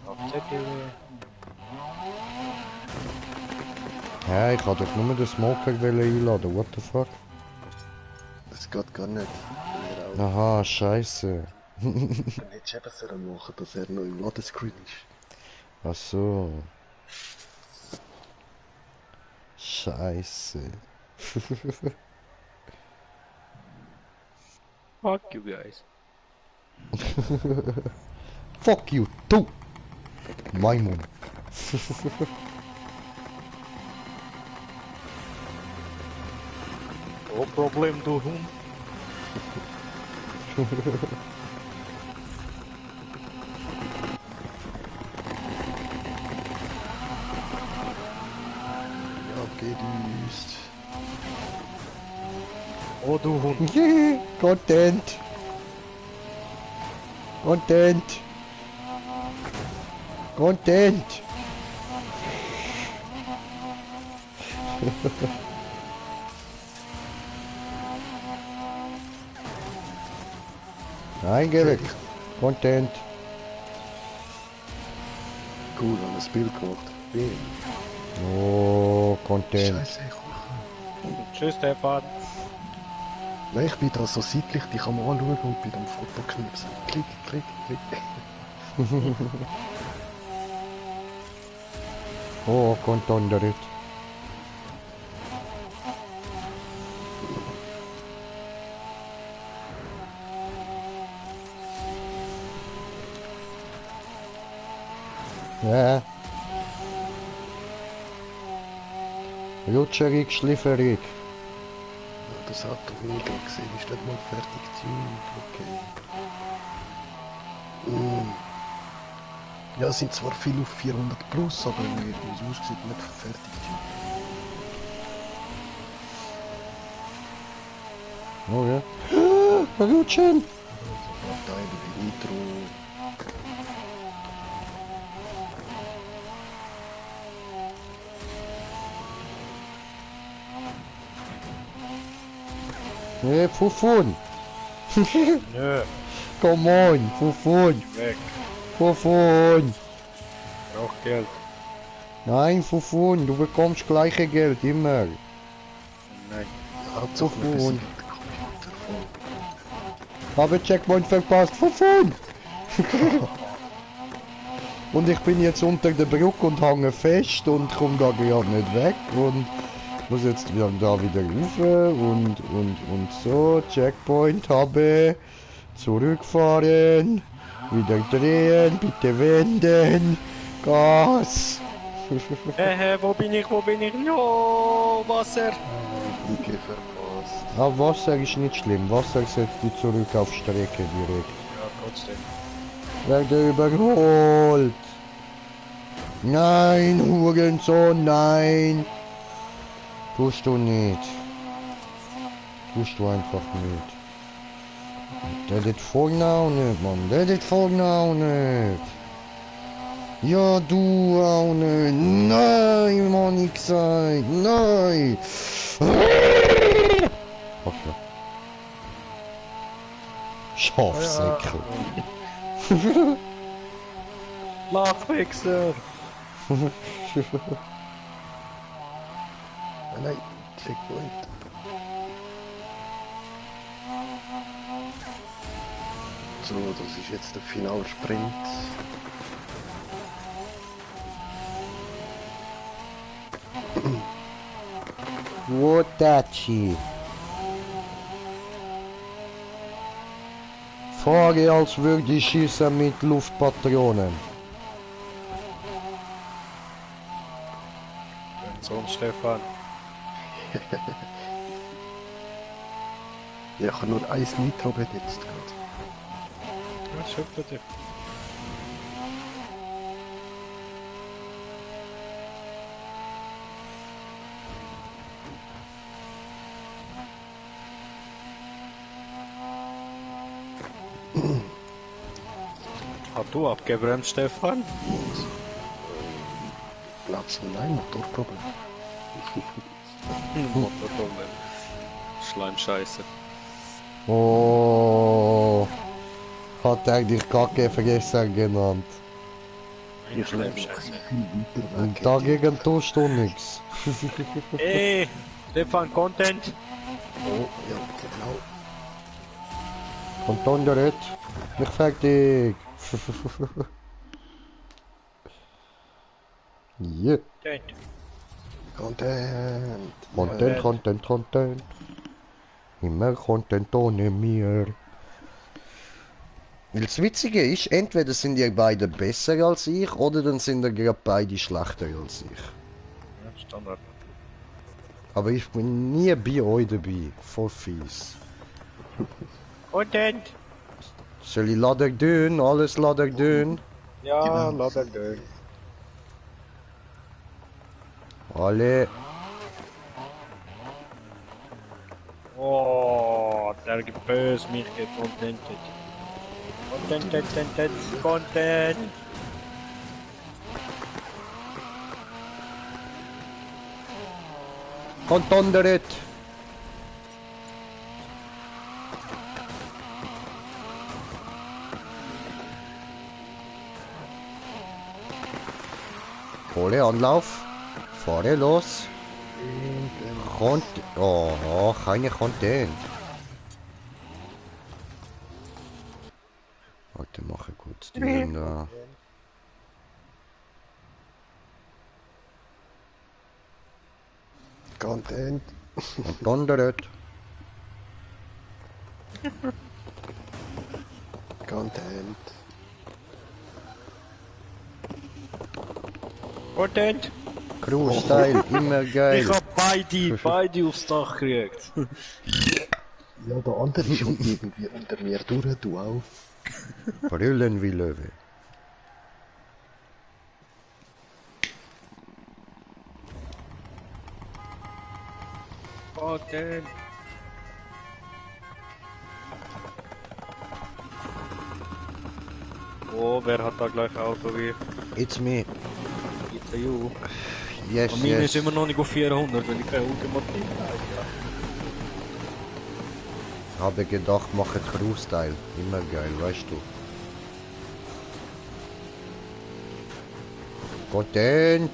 Hauptsächlich. Ja, ich wollte doch nur den Smoker einladen. What the fuck? Das geht gar nicht. Wenn er auch. Aha, scheiße. Dann hättest du eben sollen machen, dass er noch im Ladescreen ist. Ach so. Scheiße. Fuck you guys. Fuck you, du! Maimon. No Problem, du Hund. Ja, gedüst. Oh, du Hund. Yeah, Content. Content. Content. Eingelegt. Content. Cool, haben wir ein Bild gemacht. Bam. Oh, Content. Scheiße, ich Tschüss, Stefan. Nein, ich bin da so seitlich, die kann man anschauen und bei dem Foto knipsen. Klick, klick, klick. Oh, Content. Ja. Rutscherig, schlifferig. Ja, das hat er mega gesehen, ist nicht mal fertig tuned, okay. Ja, es sind zwar viel auf 400 plus, aber wie es aussieht, nicht fertig tuned. Oh ja. Rutschen! Sofort Teile wie Intro. Nee, Fufun! Nö, Come on, Fufun! weg. Fufun! Brauch Geld. Nein, Fufun, du bekommst gleiche Geld, immer. Nein. Hauptsache wir Fufun. besiegen den Computer voll. Habe Checkpoint verpasst, Fufun! Und ich bin jetzt unter der Brücke und hänge fest und komme da gerade nicht weg und muss jetzt wieder da wieder rauf und so, Checkpoint habe, zurückfahren, wieder drehen, bitte wenden, Gas. Wo bin ich, wo bin ich? No, Wasser. Brücke verpasst. Ah, Wasser ist nicht schlimm, Wasser setzt die zurück auf Strecke direkt. Ja, trotzdem. Werde überholt. Nein, Hurensohn, nein. Tust du nicht. Tust du einfach nicht. Der das vorne auch nicht, Mann. Der das vorne auch nicht. Ja, du auch nicht. Nein, Mann, ich sag. Nein. Okay. Schafsäckel. Lachwichser. Nein, Checkpoint. So, das ist jetzt der Finalsprint. Wotachi. Fahre, als würde ich schießen mit Luftpatronen. So, Stefan. Ja, ich habe nur 1 Nitro benutzt gerade. Ja, super dir. Hast du abgebremst, Stefan? Platz, nein, Motorproblem. Motorproblem. Schleimscheiße. Oh, hat eigentlich Kackefresser genannt. Ich lebe noch viel weiter Und weg. dagegen tust du nichts. Ey, Stefan, Content. Oh, ja, genau. Und dann der Red. Mich fertig. Yeah. Content. Content, Content, Content. Immer Content ohne mir. Weil das Witzige ist, entweder sind ihr beide besser als ich, oder dann sind ihr gerade beide schlechter als ich. Ja, Standard. Aber ich bin nie bei euch dabei. Voll fies. Content. Soll ich Lader dünn? Alles Lader dünn? Ja, Genau. lass er gehen. Alle. Oh, der Gebös mich gecontentet. Content. Contonderet. Hole Anlauf. Fahre los. Oh, keine Content. Warte, mache kurz die da. Content. Contonderet. Content. Content. Crew-Style, immer geil. Ich hab beide aufs Dach gekriegt. Ja, der andere ist schon irgendwie unter mir durch, du auch. Brüllen wie Löwe. Content. Oh, wer hat da gleich Auto wie? It's me. It's you. Yes, Und meine yes. ist immer noch nicht auf 400, weil ich kein Ultimativ Habe gedacht, mache Crew-Style. Immer geil, weißt du. Content.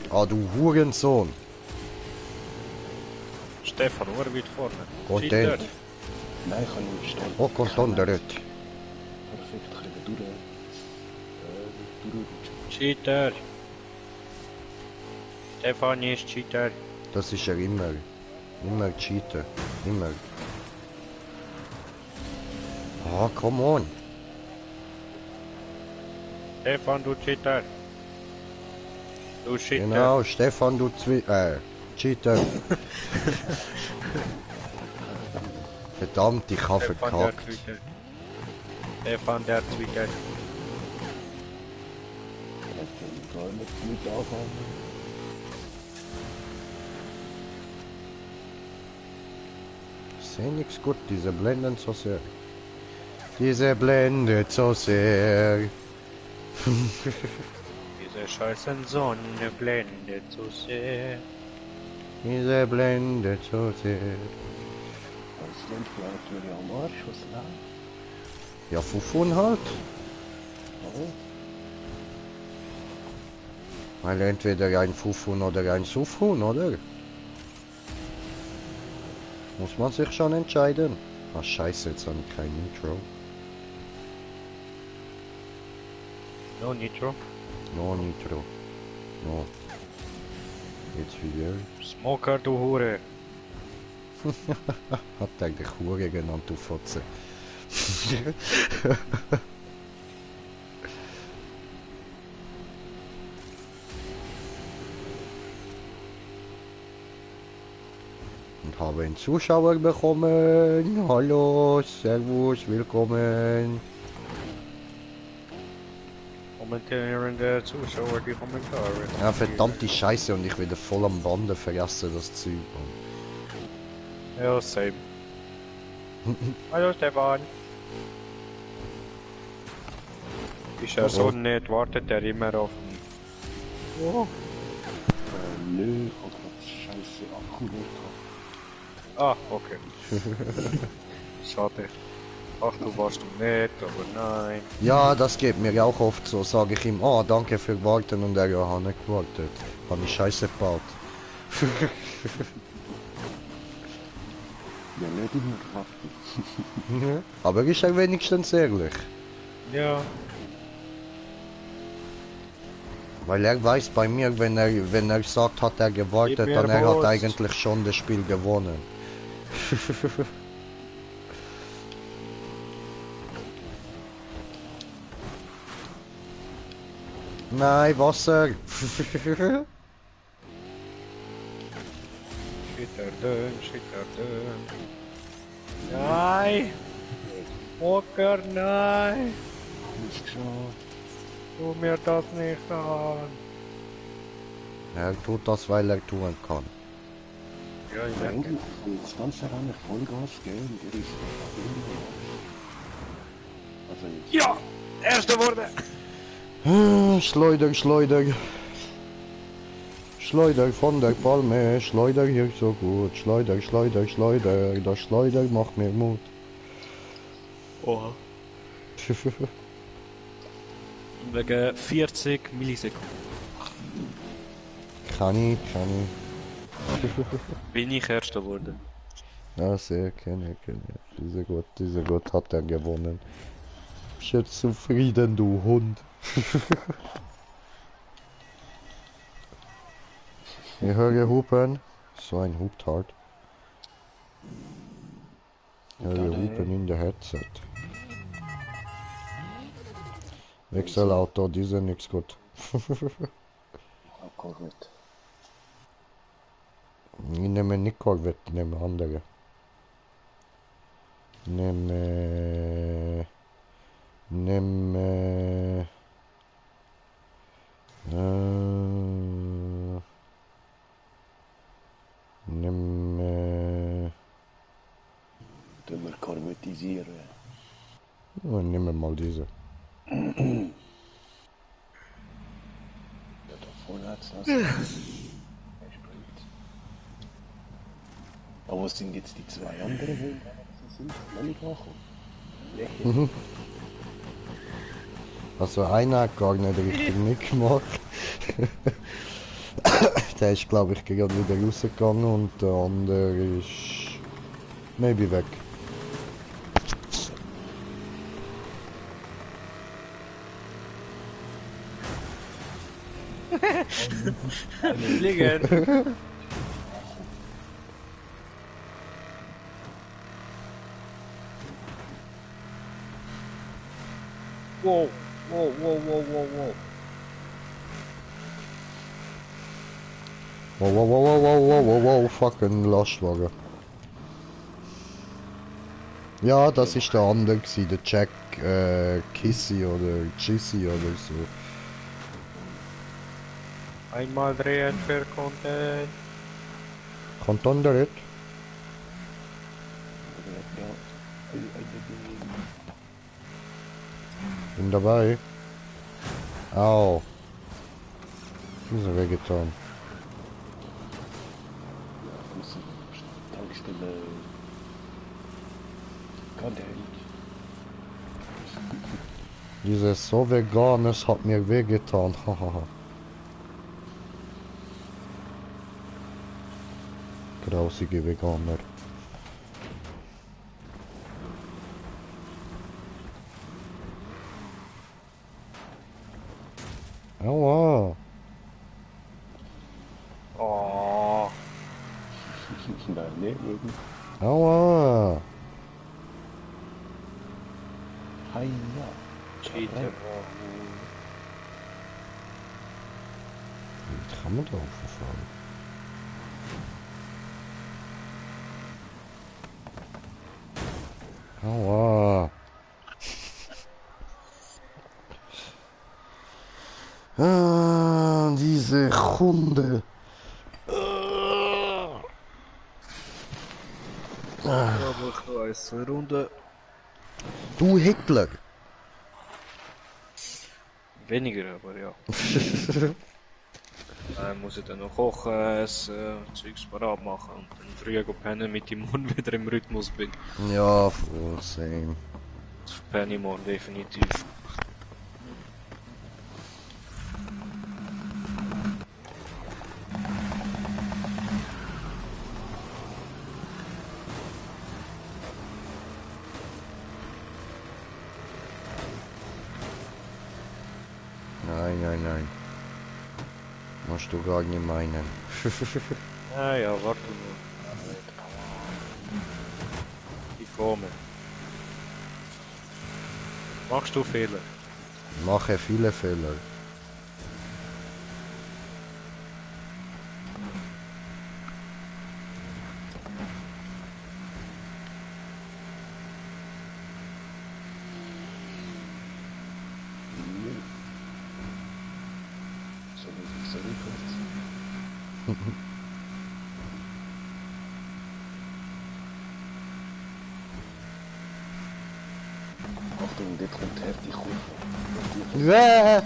Ah, du Hurensohn. Stefan, oder weit vorne? Content. Cheater. Nein, ich kann nicht stellen. Oh, Contonderet. Perfekt, ich kann durch. Durchrutschen. Cheater. Stefan ist Cheater. Das ist er immer. Immer cheaten. Immer. Ah, come on. Stefan, du Cheater. Du Cheater. Genau, Stefan, du Cheater. Verdammt, ich habe Stefan, der verkackt. Cheater. Stefan, der Cheater. Ich kann nicht anfangen. Ich sehe nichts gut, diese blenden so sehr. Diese blendet so sehr. Diese scheißen Sonne blendet so sehr. Diese blendet so sehr. Das sind vielleicht wieder am Arsch, was läuft. Ja, Fufun halt. Oh, Weil entweder ein Fufun oder ein Sufun, oder? Muss man sich schon entscheiden. Ah, scheiße, jetzt habe ich kein Intro. No Nitro. No Nitro. No. Jetzt wieder. Smoker, du Hure. Hat eigentlich Hure genannt, du Fotze. Und habe einen Zuschauer bekommen. Hallo, Servus, willkommen. Kommentierende Zuschauer die Kommentare. Ja, verdammte Scheiße und ich wieder voll am Bande vergessen das Zeug. Ja, same. Hallo Stefan. Ist er so nett, wartet er immer auf mich. Oh. Nö, ich hab grad scheiße Akku nicht. Ah, okay. Schade. Ach, du warst du nett, aber nein. Ja, das geht mir auch oft so, sage ich ihm, oh, danke für warten und er, ja, hat nicht gewartet. Hab ich scheiße gebaut. Ja, nicht immer kraftig. Aber ist er wenigstens ehrlich. Ja. Weil er weiß bei mir, wenn er sagt, hat er gewartet, Gib dann mir er hat Wurst. eigentlich schon das Spiel gewonnen. Nein, Wasser. Schitterdön, schitterdön. Nein! Walker, nein! Nicht geschafft. Tu mir das nicht an. Er tut das, weil er tun kann. Ja, ich Ja, merke. eigentlich kann das ganze Rennen Vollgas geben, der ist also jetzt. Ja! Erste wurde! Schleuder, Schleuder. Schleuder von der Palme, Schleuder hier so gut. Schleuder, Schleuder, Schleuder. Das Schleuder macht mir Mut. Oha. Wegen 40 Millisekunden. Kann ich. Bin ich Erster geworden. Ja, sehr, kenne. Dieser Gott hat er gewonnen. Bist jetzt zufrieden, du Hund. Ich höre Hupen. So ein Hubtard. Ich höre Hupen in der Headset. Wechselauto, die sind nichts gut. Corvette. Ich nehme nicht Corvette, ich nehme andere. Nehme... Tun wir korvettisieren. Nimm mal diese. Ja, da vorwärts lassen. Er springt. Aber wo sind jetzt die zwei anderen Hunde? Die sind noch nicht angekommen. Also einer hat gar nicht richtig mitgemacht. Der ist glaube ich gerade wieder rausgegangen und der andere ist maybe weg. Fliegen! Wow, wow, wow, wow, wow, wow. Wow, fucking Lastwagen. Ja, das ist der andere gewesen, der Jack Kissy oder Jissy oder so. Einmal drehen für Content. Kanton der Red? Ja. Bin dabei. Au. Diese wehgetan. Tankstelle. Content. Dieses so veganes hat mir wehgetan. Hahaha. Grausige Veganer. Aua. Oh, Nein, nicht wirklich. Aua. Hi, Cheater. Wie kann man da auffahren? Aua. Ah, diese Hunde. Ja, noch 1, 2 Runden. Du Hitler. Weniger, aber ja. Muss ich dann noch kochen, essen, Zeugs parat machen und dann früh pennen, mit dem morgen wieder im Rhythmus bin. Ja, voll same. Das penne ich morgen definitiv. Nein, nein, nein. Musst du gar nicht meinen. Ja, warte nur. Ich komme. Machst du Fehler? Mache viele Fehler. So rückwärts. Achtung, dort kommt her die Kurve.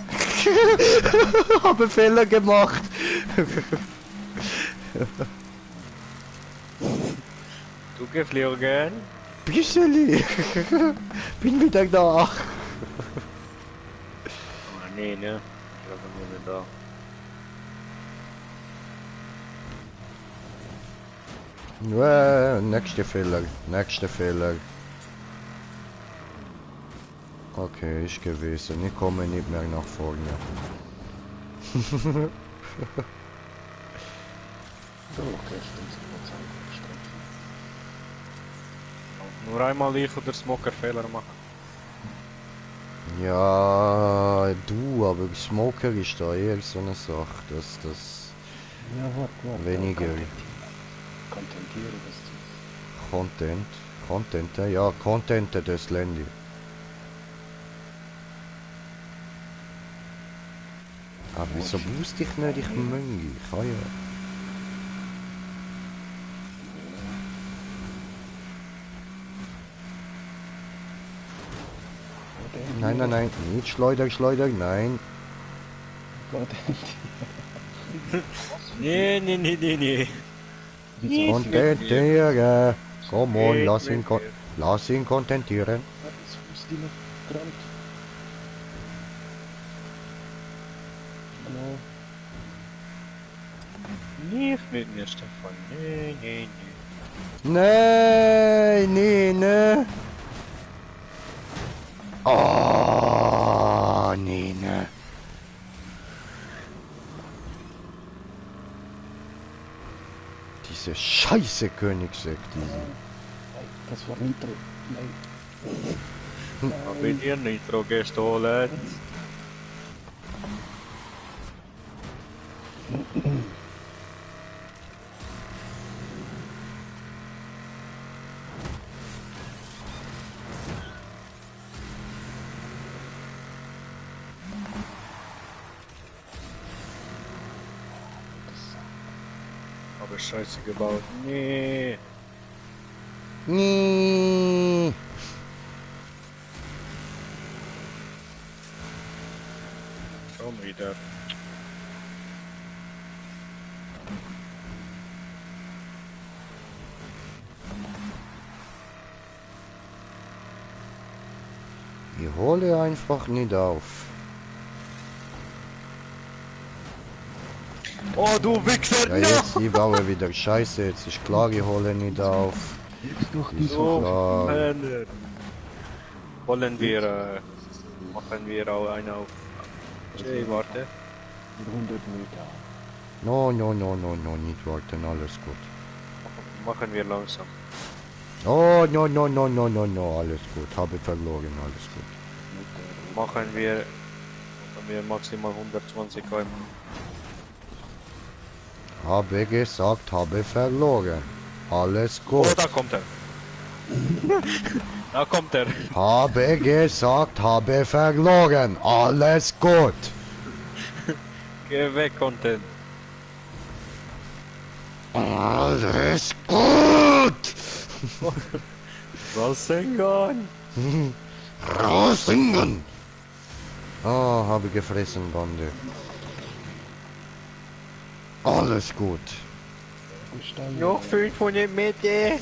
Habe Fehler gemacht. Du geflogen? Büscheli. Bin wieder da. Ah, nee, ne? Ich war nur nicht da. Nächste Fehler. Nächste Fehler. Okay, ist gewesen. Ich komme nicht mehr nach vorne. So, okay, stimmt. Nur einmal ich oder Smoker Fehler machen. Ja, du, aber Smoker ist da eher so eine Sache, dass das Ja, warte. weniger Kontentieren, das Content, ja, Content das Landy. Aber wieso wusste ich nicht, ich Möngi? Ich kann ja. Nein, nein, nein, nicht Schleuder, nein. Nee, nee, nee, nee, nee. Kontentieren. Komm on, Geht lass ihn, mit mir. lass ihn kontentieren. Jetzt muss die noch dran. Hallo. Nicht mit mir, Stefan. Nee, nee, nee. Nein, nee, ne. Oh, nee, ne. Diese scheiße Königsegg, diese. Das war Nitro. Nein. Habe ich dir Nitro gestohlen? Habe Scheiße gebaut. Nee. Nee. Schon wieder. Ich hole einfach nicht auf. Oh, du Wichser! Ja, jetzt, ich baue wieder Scheiße, jetzt ist klar, ich hole nicht auf. Jetzt doch die So, klar. Männer. Wollen wir, machen wir auch einen auf. Okay, warte. 100 Meter. No, no, no, no, no, nicht warten, alles gut. Machen wir langsam. Oh, no, no, no, no, no, no, alles gut, habe verloren, alles gut. Machen wir maximal 120 km. Habe gesagt, habe verloren. Alles Oh, gut. da kommt er. Da kommt er. Habe gesagt, habe verloren. Alles gut. Geh weg, Content. Alles gut! Rasengan! Rasengan! Ah, habe gefressen, Bande. Alles gut. Noch 500 Meter!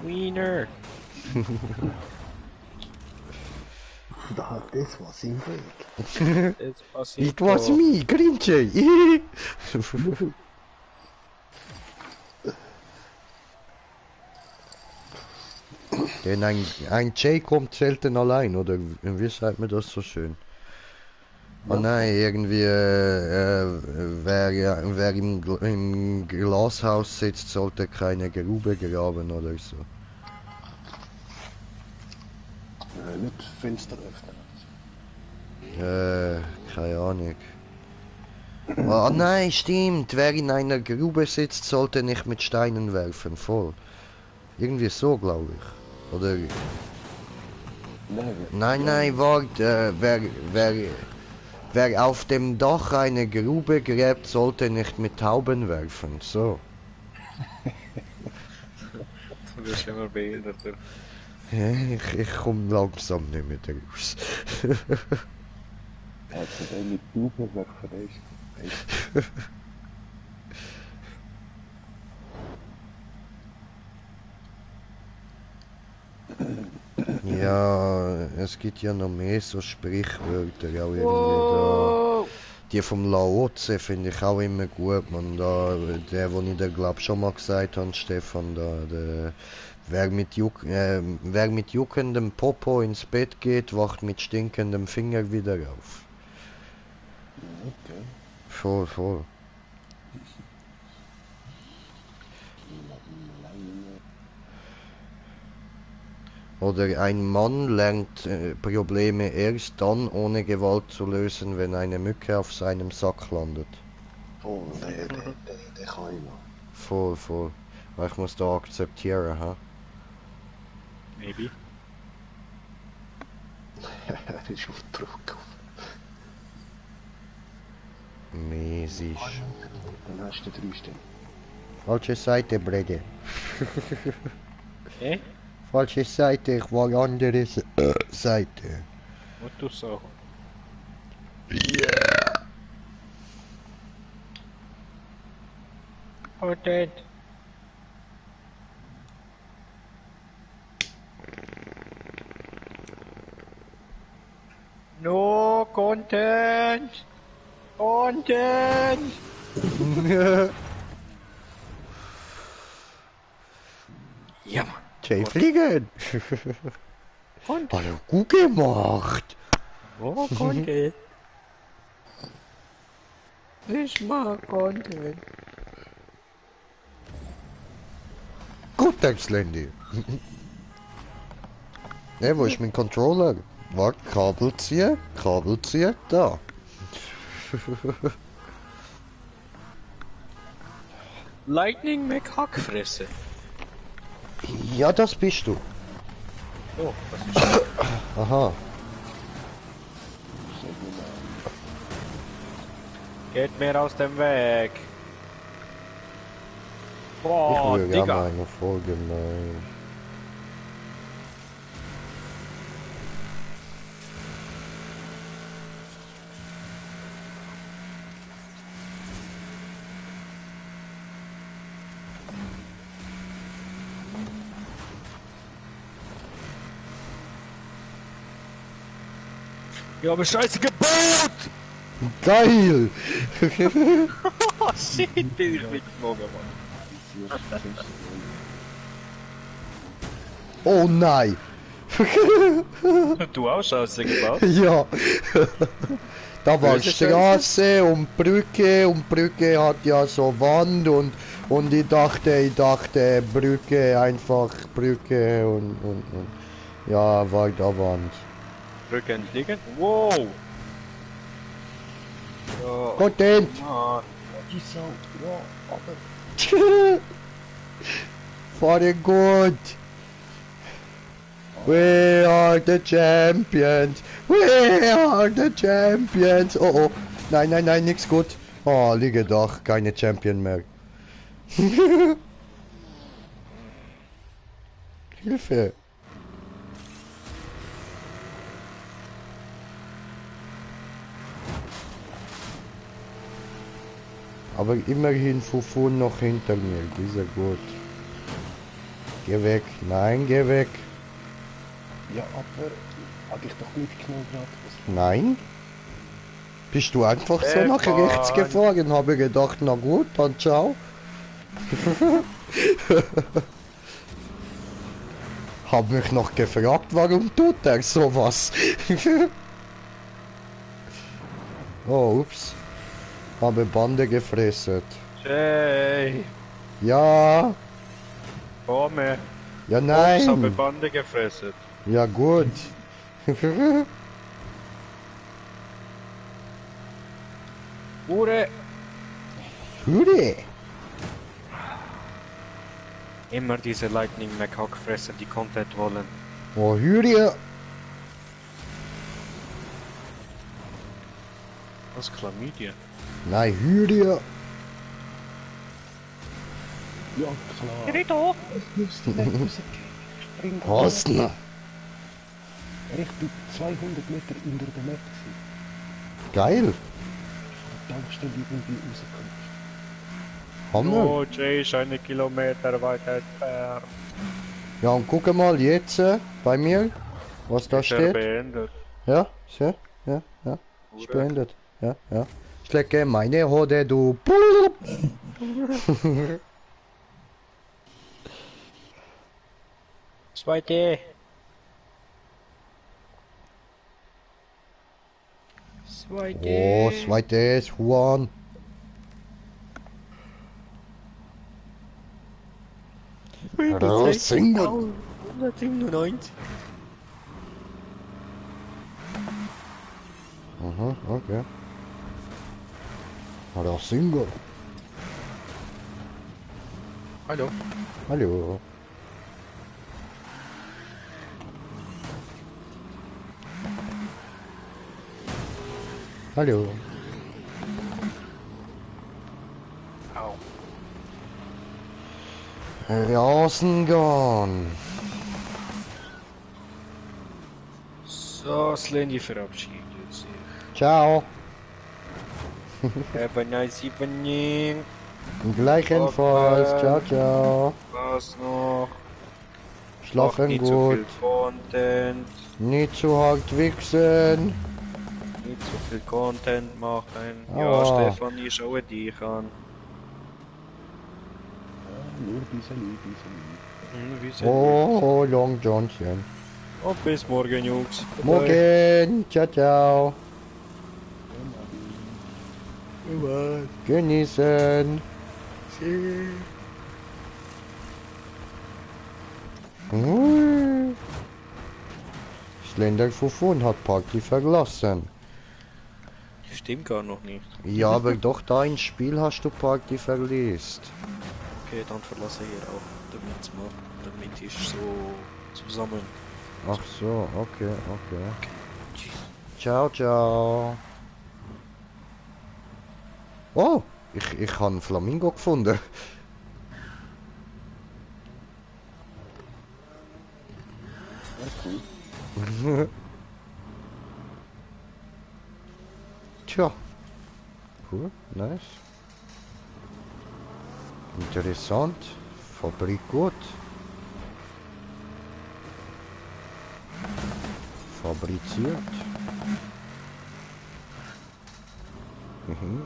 Wiener! Das war sein Weg. It was me, Grinche! Denn ein Jay kommt selten allein, oder wie sagt man das so schön? Oh nein, irgendwie, wer im Glashaus sitzt, sollte keine Grube graben oder so. Nicht Fenster öffnen. Keine Ahnung. Oh nein, stimmt, wer in einer Grube sitzt, sollte nicht mit Steinen werfen, voll. Irgendwie so, glaube ich. Oder... Nein, warte, wer auf dem Dach eine Grube gräbt, sollte nicht mit Tauben werfen, so. Du wirst immer behinderter. Ich komme langsam nicht mehr raus. Also der mit Tauben werfen ist. Ja, es gibt ja noch mehr so Sprichwörter, auch irgendwie da. Die vom Laoze finde ich auch immer gut, man. Da, der, wo ich dir glaub schon mal gesagt habe, Stefan, da, der, wer mit juckendem Popo ins Bett geht, wacht mit stinkendem Finger wieder auf. Okay. Voll. Oder ein Mann lernt Probleme erst dann ohne Gewalt zu lösen, wenn eine Mücke auf seinem Sack landet. Oh, der kann ich noch. Voll. Weil ich muss da akzeptieren, ha? Maybe. Er ist auf Druck. Mäßig. Dann hast du 3 Stimmen. Falsche Seite, Brede. Eh? Falsche Seite, ich war andere Seite. What du so? Yeah. Content! No content! Content! Ja, Mann. Jay fliegen. Und? Hallo, gut gemacht. Oh, Content. Ich mag Content. Gut, Landy. Ne, wo ist mein Controller? Warte, Kabel ziehen, da. Lightning McHackfresse. Ja, das bist du. Oh, was ist das? Aha. Geht mir aus dem Weg. Ich Boah, würde gerne Digga. eine Folge nein. Ich habe scheiße gebaut! Geil! Oh shit, bin ich mitgeflogen, Mann. Oh nein! Du auch scheiße gebaut? Ja! Da war Böse Straße und Brücke hat ja so Wand und ich dachte Brücke, einfach Brücke und ja, war da Wand. Brücke entfliegen? Wow! Ja, Content! Mann. Die Sau, ja, aber... Fahr den gut. We are the champions. We are the champions. Oh oh. Nein, nein, nein, nix gut. Oh, liege doch. Keine Champion mehr. Hilfe. Aber immerhin Fufu noch hinter mir. Dieser gut. Geh weg. Nein, geh weg. Ja, aber hab ich doch nicht genau gerade. Nein? Bist du einfach so nach rechts gefahren? Habe gedacht, na gut, dann ciao. Hab mich noch gefragt, warum tut er sowas? Oh, ups. Habe Bande gefressen. Jay, Ja, komme. ja Ich habe nein. Bande gefressen. Ja gut. Hure! Hüde. Immer diese Lightning McHawk-Fresser, die Content wollen. Oh, Hüde. Was Chlamydien? Nein, Hüde. Ja, klar. Rito! Spring. Hosner. Ich bin 200 Meter unter der Map. Geil. Da Tankstelle irgendwie rausgekommen. Hammer. Oh, Jay ist 1 Kilometer weit entfernt. Ja, und guck mal jetzt bei mir, was da Ist er steht. beendet. Ja, so, ja, ja. Ist beendet. Ja, ja. Ich lecke meine Hode, du. Zweite. Oh, zweites Juan. Single. 197. Aha, okay. Single. Hallo. Hallo. Hallo. Au. Rasengarn. So, Slendy verabschiedet sich. Ciao. Have a nice evening. Gleichenfalls. Okay. Ciao, ciao. Was noch? Schlafen Nicht gut. so viel Content. Nicht zu hart wichsen. Nicht so viel Content machen. Ah. Ja, Stefan, ich schaue dich an. Nur diese Lied, diese Lied. Wie sieht Oh, Long Johnson. Und bis morgen, Jungs. Bye. Morgen. Ciao, ciao. Bye. Genießen. Slender Fufun hat Party verlassen. Stimmt gar noch nicht. Ja, aber doch da ins Spiel hast du Party verlässt. Okay, dann verlasse ich hier auch, damit ich so zusammen. Ach so, okay, okay. Tschüss. Ciao, ciao. Oh, ich habe einen Flamingo gefunden. Ja, cool. Tja. Cool, nice. Interessant. Fabrik gut. Fabriziert. Mhm.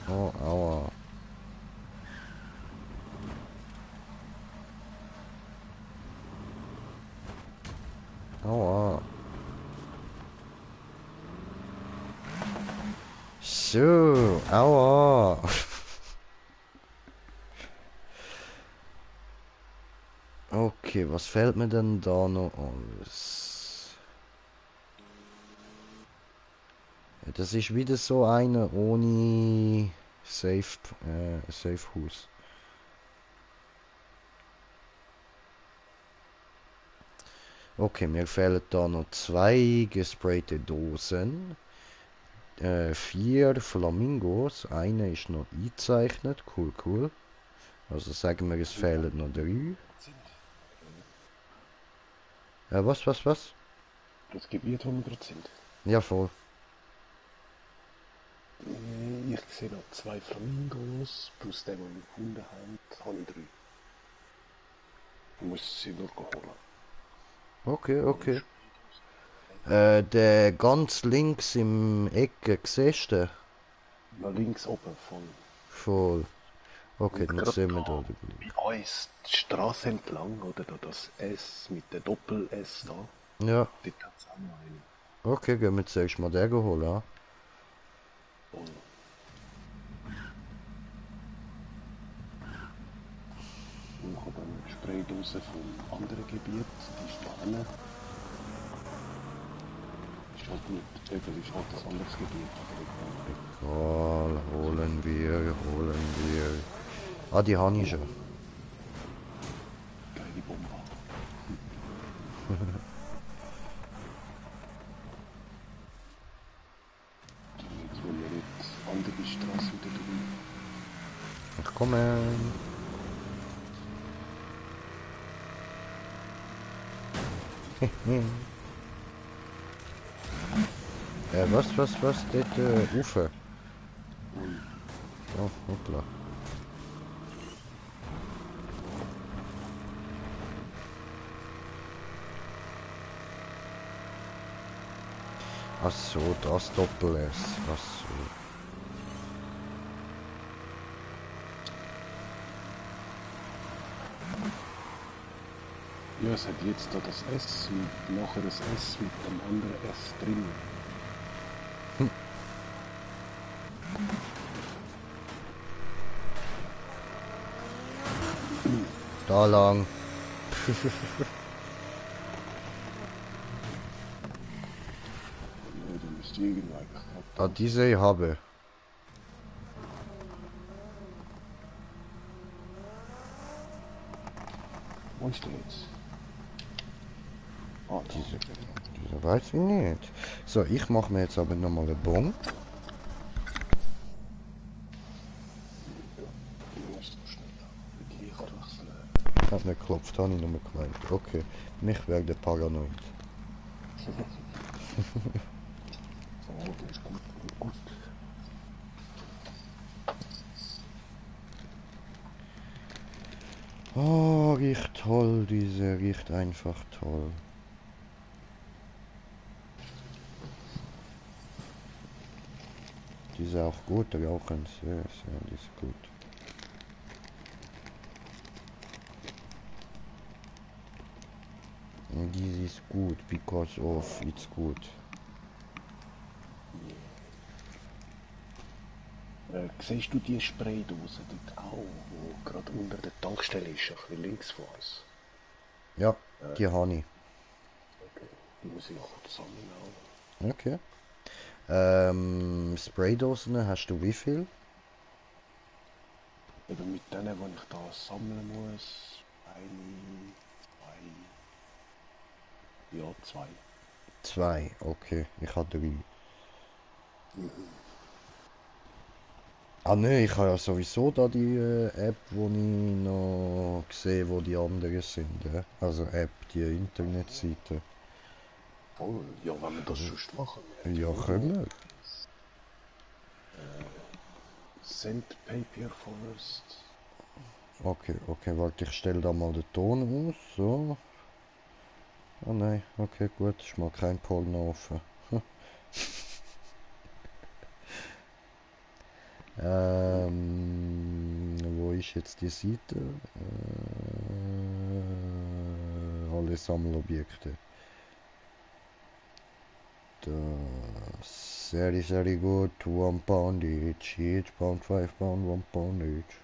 Oh, aua. Aua. So, aua. Okay, was fällt mir denn da noch aus? Das ist wieder so einer ohne Safe House. Okay, mir fehlen da noch 2 gesprayte Dosen. 4 Flamingos. Eine ist noch eingezeichnet. Cool, cool. Also sagen wir, es fehlen noch 3. Was? Das Gebiet, wo wir gerade sind. Ja, voll. Ich sehe noch 2 Flamingos, plus den, den wir gefunden haben, habe ich 3. Ich muss sie nur holen. Okay. Der ganz links im Ecke, siehst du? Nach links oben von. Voll. Okay, Und dann gerade sehen wir da da. bei uns die Straße entlang, oder da das S mit der Doppel-S da, Ja, dort hat es auch noch einen. okay, gehen wir zuerst mal den holen. Ja? Und ich habe eine Spraydose vom anderen Gebiet, die ist da hinten. Ist halt nicht, eben ist halt ein anderes Gebiet, aber Cool, holen wir. Ah, die habe ich schon. geile Bombe. Jetzt wollen wir nicht andere Straße wieder drüber. Ich komme. Was? Dort, Ufe. Oh, hoppla. Ach so, das Doppel-S. Ach so. Ja, es hat jetzt da das S und nachher das S mit dem anderen S drin. Da lang. Ja, da müsste irgendwo eigentlich Ah, gerade diese ich habe. Wo ist der jetzt? Ah, da. Diese weiß ich nicht. So, ich mache mir jetzt aber nochmal einen Bon. Du musst so schnell mit Licht wechseln. Hat nicht geklopft, habe ich nur gemeint. Okay, mich werde paranoid. Oh, das ist gut. Oh, riecht toll, diese riecht einfach toll. Die ist auch gut, rauchen sehr, die ist gut. Die ist gut, because of it's good. Siehst du die Spraydose dort auch, wo gerade unter der Tankstelle ist, ein bisschen links von uns? Ja, die habe ich. Okay. Die muss ich noch sammeln auch. Okay. Spraydosen hast du wie viel? Eben mit denen, die ich da sammeln muss. Eine, zwei. Ja, 2. 2, okay. Ich habe 3. Ah ne, ich habe ja sowieso da die App, wo ich noch sehe, wo die anderen sind. Also App, die Internetseite. Voll. Ja, wenn wir das sonst machen. Ja, können wir. Sandpaper Forest. Okay, warte, ich stelle da mal den Ton aus. So. Oh nein, okay, gut, ist mal kein Porno offen. Wo ist jetzt die Seite? Alle Sammelobjekte. Das very good. 1 pound each pound, 5 pound, 1 pound each.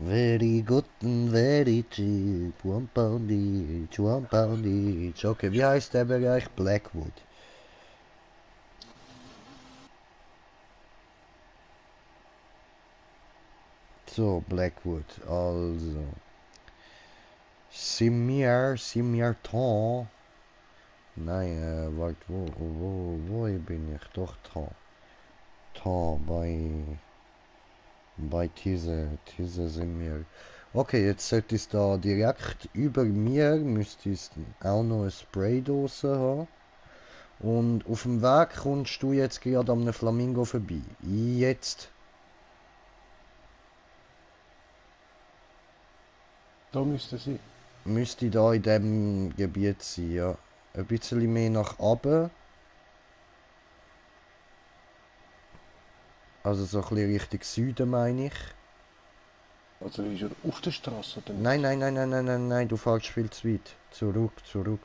Very good and very cheap. One pound each. Okay, wie heißt der Bereich? Blackwood. So, Blackwood, also. Simierton. Nein, warte, wo bin ich? Doch, bei Tise sind wir. Okay, jetzt sollte es da direkt über mir, müsste es auch noch eine Spraydose haben. Und auf dem Weg kommst du jetzt gerade an einem Flamingo vorbei. Jetzt. Da müsste sie. Müsste da in dem Gebiet sein, ja. Ein bisschen mehr nach oben. Also so ein bisschen Richtung Süden, meine ich. Also ist er auf der Straße oder nicht? Nein, du fährst viel zu weit. Zurück. Zurück.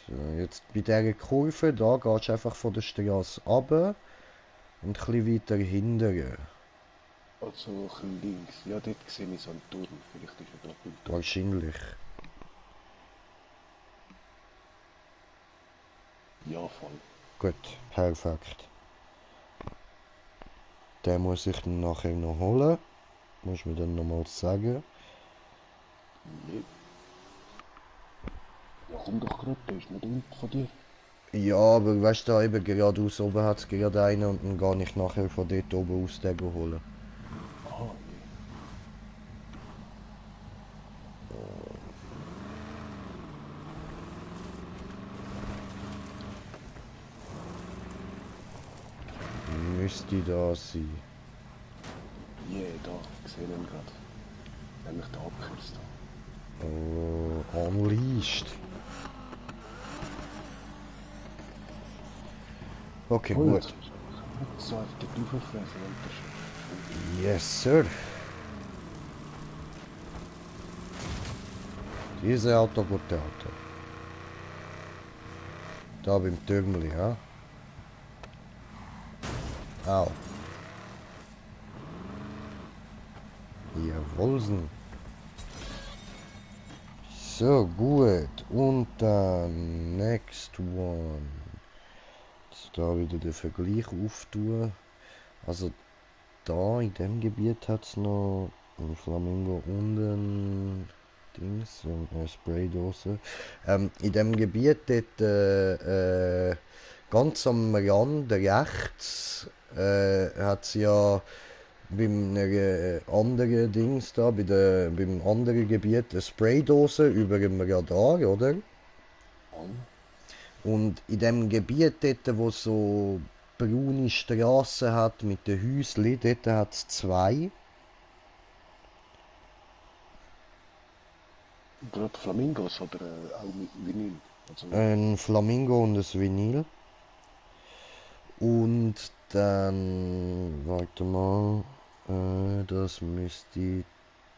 So, jetzt bei dieser Kurve, da gehst du einfach von der Straße runter und ein bisschen weiter hinten. Also ein bisschen links. Ja, dort sehe ich so einen Turm. Vielleicht ist er doppelt. Wahrscheinlich. Ja, voll. Gut, perfekt. Den muss ich dann nachher noch holen. Muss mir dann nochmal sagen. Nee. Ja, komm doch gerade, der ist nicht unten von dir. Ja, aber weißt du, da eben geradeaus oben hat es gerade einen und dann gehe ich nachher von dort oben aus den holen. Aha, Müsste da sein. je, da, ich sehe ihn gerade. Nämlich der Abkürz da. Oh, unleashed. Okay, Oh, gut. jetzt so auf die Tufenfressen und Yes, sir. Diese Auto, gute Auto. Da beim Türmli, ja? Au. Jawohlsen. So, gut. Und dann next one. Jetzt da wieder den Vergleich auftun. Also da in dem Gebiet hat es noch ein Flamingo und ein Dings, eine Spraydose. In dem Gebiet dort ganz am Rand rechts hat es ja beim anderen Dings da, beim anderen Gebiet eine Spraydose über dem Radar, oder? Und in dem Gebiet dort, wo so braune Straßen hat mit den Häuschen, dort hat es zwei. gerade Flamingos oder auch mit Vinyl. Also, Ein Flamingo und ein Vinyl. Und dann, warte mal, das müsste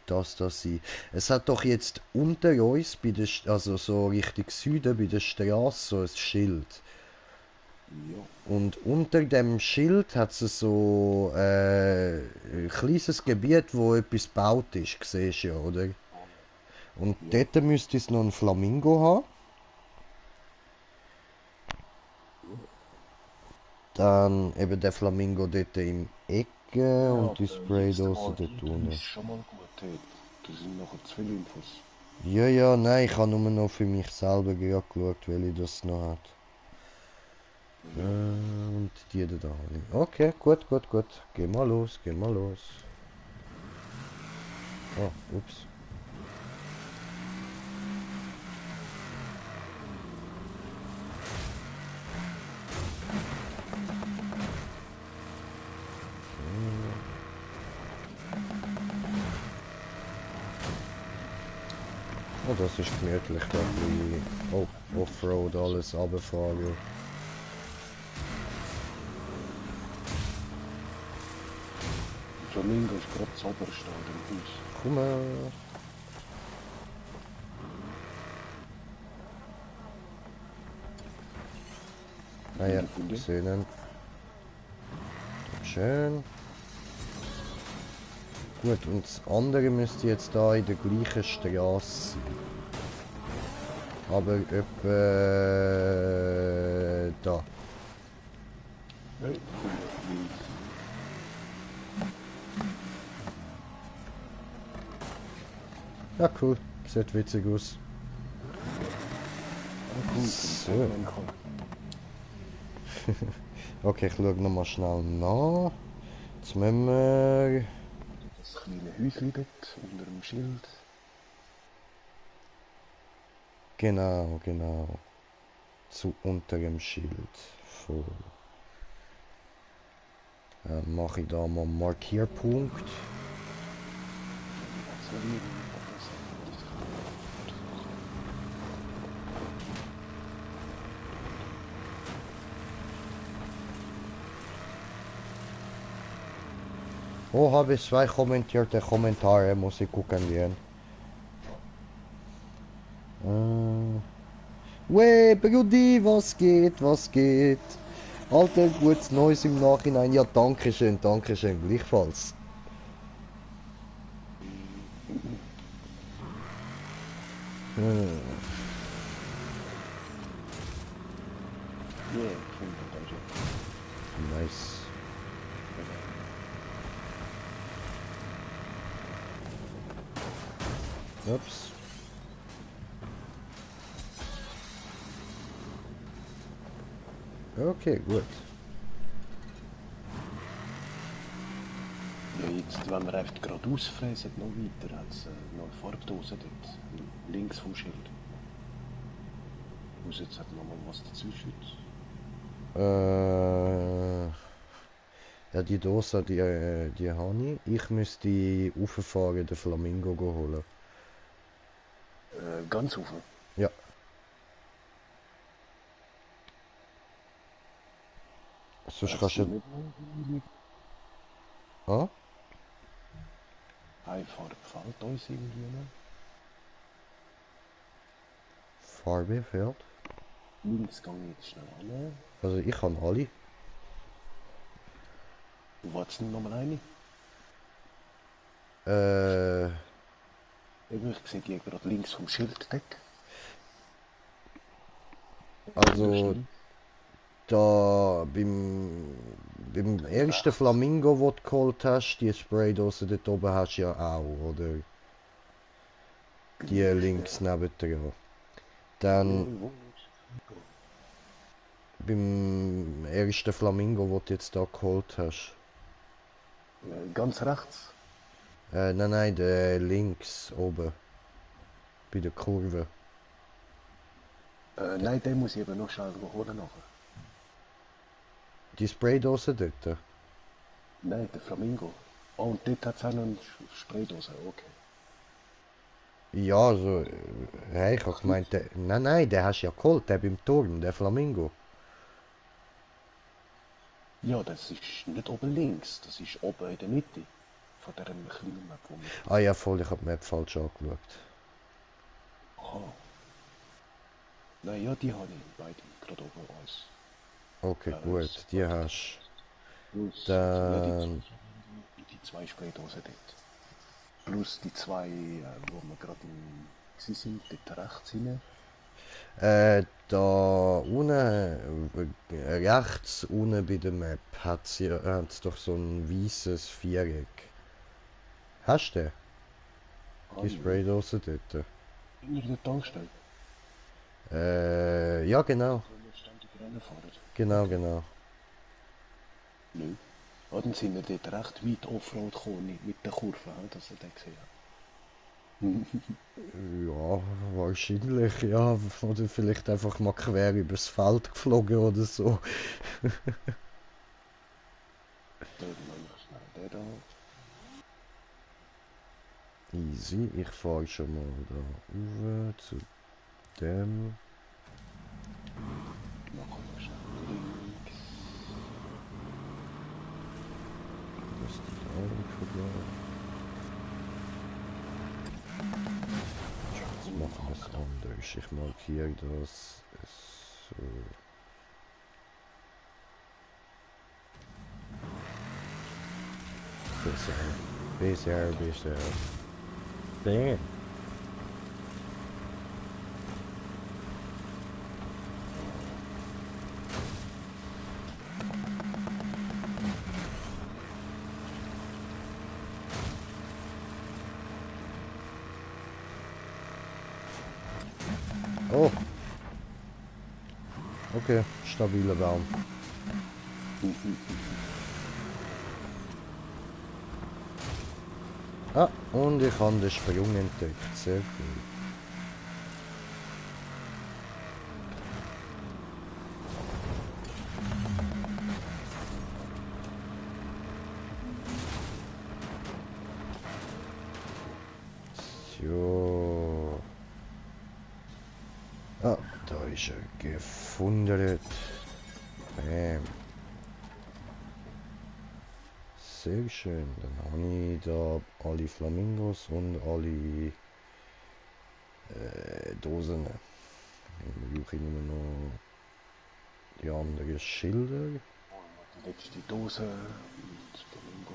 das sein. Es hat doch jetzt unter uns, bei der, also so Richtung Süden, bei der Straße so ein Schild. ja. Und unter dem Schild hat es so ein kleines Gebiet, wo etwas gebaut ist, siehst du ja, oder? Und Ja. dort müsste es noch ein Flamingo haben. Dann eben der Flamingo dort im Ecke und die Spraydose dort Das unten. ist schon mal gut. Hey. Das sind noch 2 Infos. Ja, nein, ich habe nur noch für mich selber gerade geschaut, weil ich das noch hat. Und die da habe ich. Okay, gut. Geh mal los. Oh, ups. Oh, das ist gemütlich, da ein bisschen Offroad alles runterfahren. So Flamingo ist gerade das oberste an dem Haus. Komm. Ah ja, gesehen. Schön. Gut, und das andere müsste jetzt da in der gleichen Straße sein. Aber etwa da. Hey, Ja, cool. Sieht witzig aus. so. Okay, ich schaue nochmal schnell nach. Jetzt müssen wir... Das kleine Häuschen dort unter dem Schild. Genau, genau. Zu unter dem Schild. Voll. Mache ich da mal einen Markierpunkt. Oh, habe ich 2 kommentierte Kommentare, muss ich gucken gehen. Wey, Brudi, was geht, was geht? Alter, gutes Neues im Nachhinein. Ja, danke schön, gleichfalls. Ja, ich finde das schon. Nice. Ups. Okay, gut. Ja, jetzt, wenn wir einfach geradeaus fräsen, noch weiter, hat es noch eine Farbdose dort, links vom Schild. Muss jetzt halt noch mal was dazwischen. Ja, die Dose, die habe ich. Ich müsste rauffahren, den Flamingo holen. Ganz rauf. Ja. Sonst kannst du... Ah? Eine Farbe gefällt uns irgendwie noch. Farbe fehlt. Links gehe ich jetzt schnell an. Also ich habe alle. Und was denn nochmal eine? Ich sehe die gerade links vom Schild dort. Also da beim ersten Flamingo, den du geholt hast, die Spraydose dort oben hast du ja auch, oder? Die links neben dir. Dann beim ersten Flamingo, den du jetzt da geholt hast. Ganz rechts? Nein, der links oben. Bei der Kurve. Nein, den muss ich eben noch schnell holen nachher. Die Spraydose dort? Nein, der Flamingo. Oh, und dort hat es auch noch eine Spraydose, okay. Ja, also, hey, ich hab gemeint, nein, der hast du ja geholt, der beim Turm, der Flamingo. Ja, das ist nicht oben links, das ist oben in der Mitte. Von diesem kleinen Map, wo wir... Ah ja, voll, ich hab die Map falsch angeschaut. Aha. Nein, ja, die habe ich beide gerade oben als. Okay, gut, die hast Plus, dann... die 2 Spraydosen dort. Plus die 2, wo wir gerade sind, dort rechts hinten. Da unten, rechts unten bei der Map, hat's doch so ein weißes Viereck. Hast du den? Die Spraydose dort? Hinter der Tankstelle. Ja, genau. Wo wir ständig Rennen fahren. Genau. Nö. Ja, dann sind wir dort recht weit Offroad gekommen, nicht mit der Kurve, dass ihr den gesehen habt. Ja, wahrscheinlich, ja. Oder vielleicht einfach mal quer übers Feld geflogen oder so. Da machen wir schnell den da. Easy, ich fahre schon mal da rüber zu dem. Machen wir schnell links. Das ist auch Jetzt machen wir es anders. Ich markiere das so. Bisher. Bam. Oh. Okay, stabiler Baum. Ah, und ich habe den Sprung entdeckt. Sehr gut. So. Ah, da ist er gefunden. Bam. Sehr schön. Dann habe ich da alle Flamingos und alle Dosen. Dann brauche ich nur noch die anderen Schilder. Die letzte Dose und das Flamingo.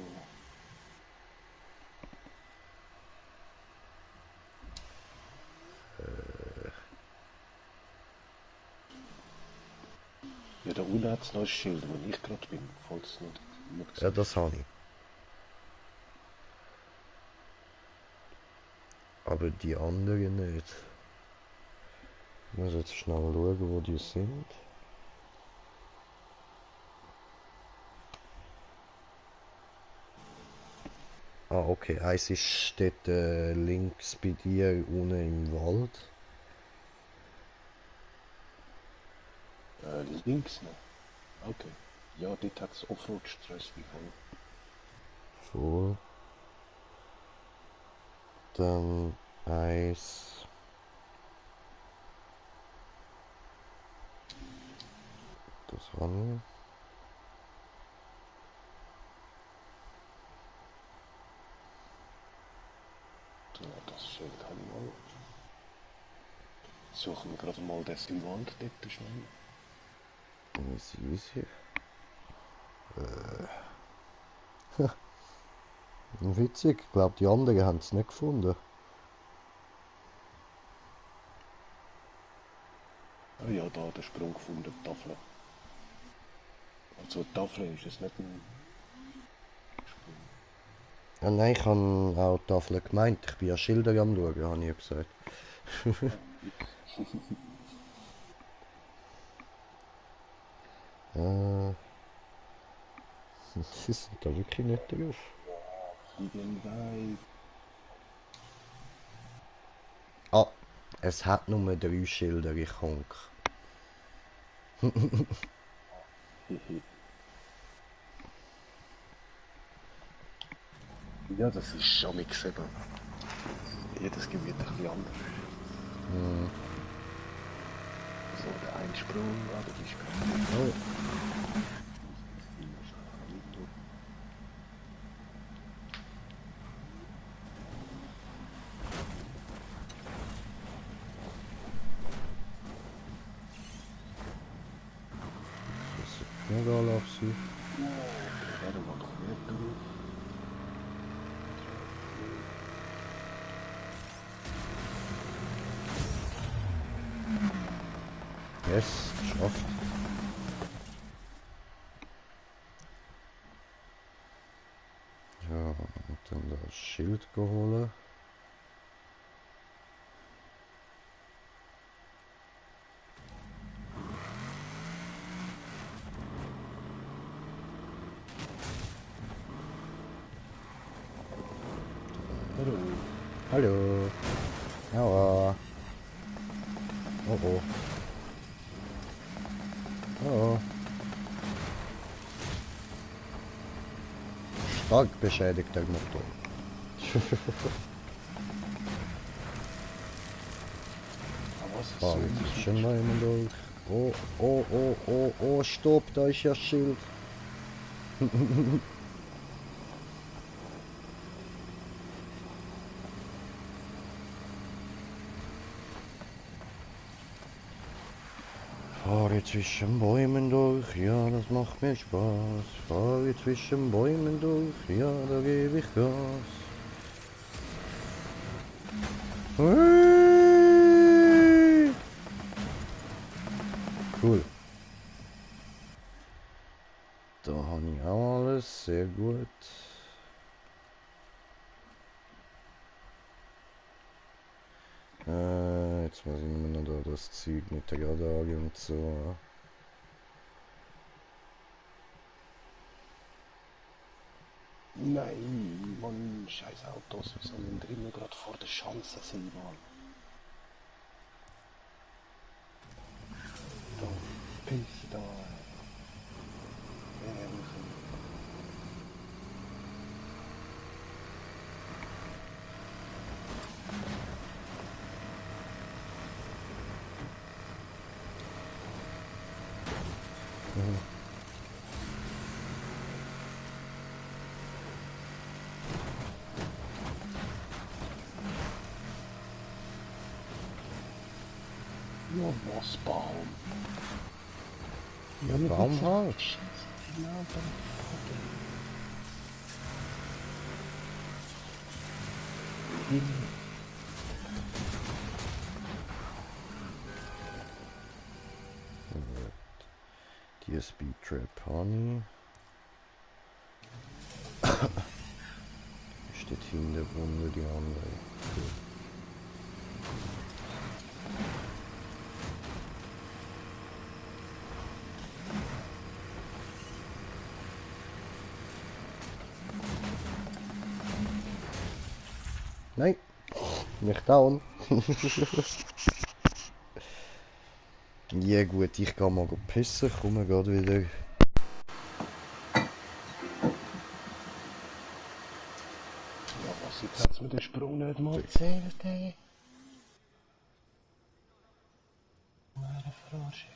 Ja, da unten hat es noch ein Schild, wo ich gerade bin, falls es nicht Ja, das habe ich. Aber die anderen nicht. Ich muss jetzt schnell schauen, wo die sind. Ah, okay. Eins steht links bei dir unten im Wald. Links noch. Okay. Ja, dort hat es Offroad-Stress wie voll. So. Dann eins. Das habe Ja, das Schild habe ich mal. Suchen wir gerade mal das im Wald dort schnell. ich. Easy. Witzig. Ich glaube, die anderen haben es nicht gefunden. Ah ja, da der Sprung gefunden, die Tafel. Also die Tafel ist es nicht ein Sprung. Ja, nein, ich habe auch die Tafel gemeint. Ich bin ja Schilder am Schauen, habe ich ja gesagt. Sie sind da wirklich nicht drauf. Fliegen weit. Ah, es hat nur 3 Schilder, ich honk. Ja, das ist schon mix eben. Jedes Gebiet ein bisschen anders. So, der Einsprung, das ist ganz Oh. Das ist mega langsam. Warte mal, noch mehr durch. Yes, geschafft. Ja, und dann das Schild geholt. Hallo. Hallo. Aua. Oh oh. Oh. Stark beschädigt der Motor. Aber was ist Ah, so jetzt ist schon mal jemand durch. Oh, oh, oh, oh, oh, stopp, da ist ja Schild. Fahre zwischen Bäumen durch, ja, das macht mir Spaß. Fahre zwischen Bäumen durch, ja, da gebe ich Gas. Hui! Cool. Da habe ich auch alles, sehr gut. Jetzt muss ich nur noch da das Zeug mit der Radar und so. Nein, Mann, scheiß Autos, wir sollen drinnen gerade vor der Schanze sein, Mann. Da, Piss da. Ehrlich. Ja, was Baum? Ja, Baum halt. Ja, dann DSB Trap Honey. Steht hinter Runde die andere. Cool. Nein, nicht down. Ja gut, ich kann mal pissen, komme gerade wieder. Ja, was, jetzt hat's mir den Sprung nicht mal erzählt, ey. Meine Verarsche.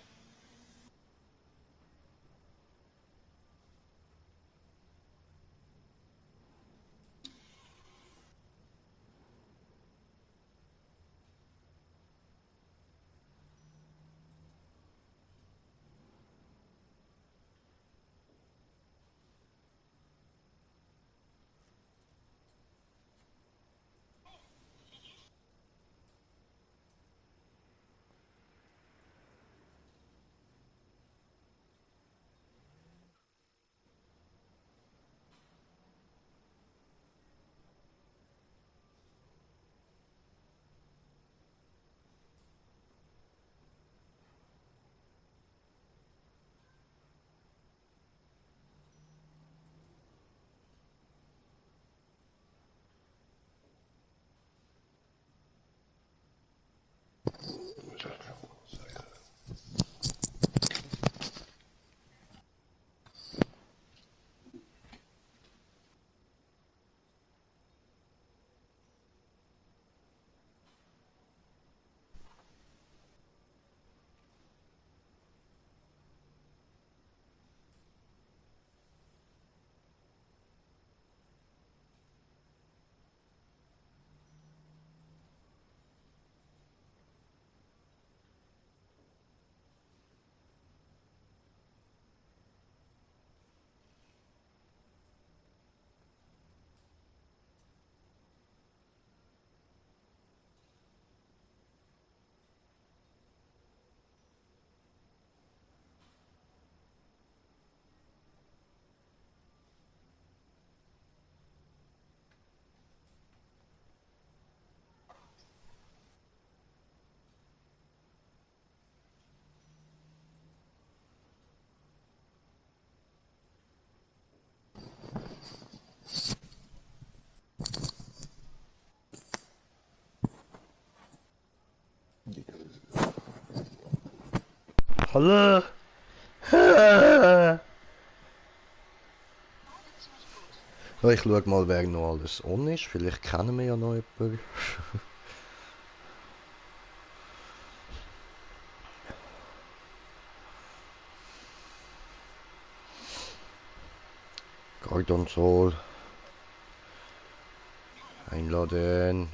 Hallo! Ja, ich schau mal, wer noch alles on ist. Vielleicht kennen wir ja noch jemanden. Gordon Soul. Einladen.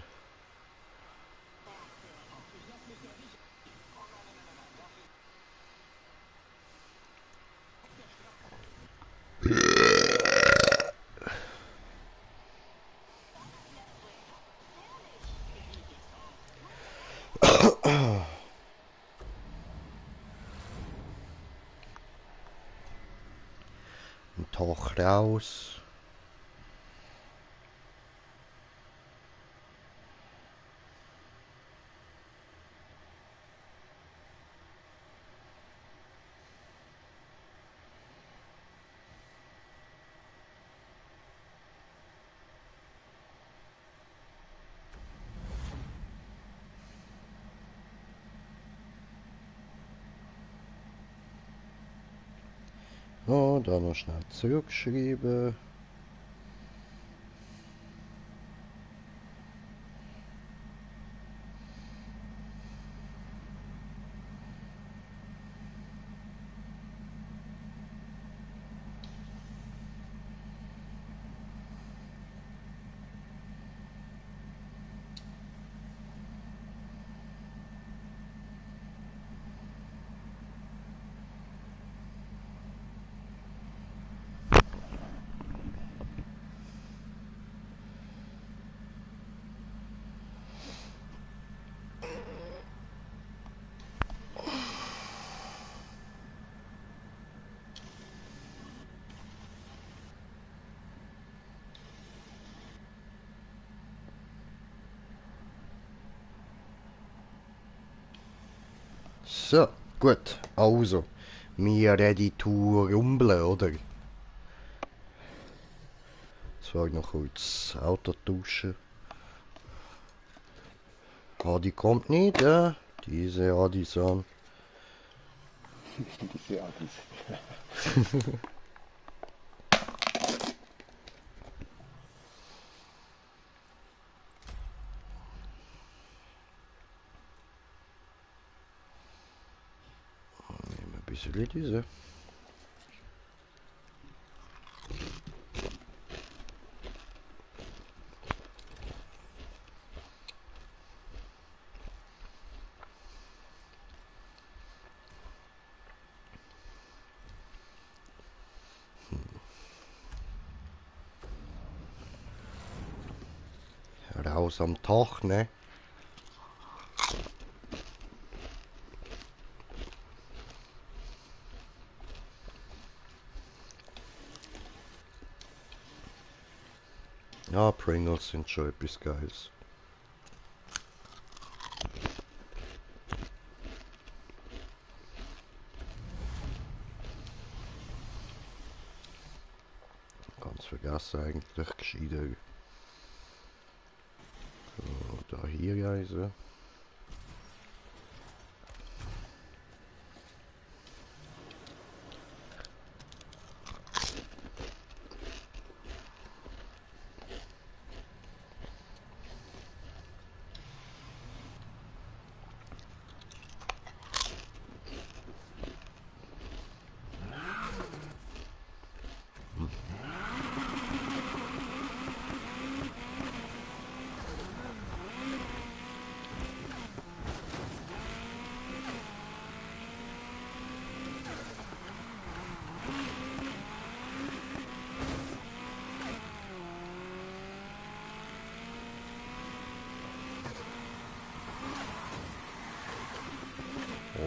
Tag raus. Oh, da noch schnell zurückschreiben. So, gut. Also, wir ready to rumblen, oder? Jetzt war ich noch kurz das Auto tauschen. Adi kommt nicht, ja? Diese Adison. Diese Adis. Nehmen wir ein bisschen diese. Raus am Tag, ne? Ja, Pringles sind schon etwas Geiles. Ganz vergessen eigentlich, gescheiter. So, da hier reisen.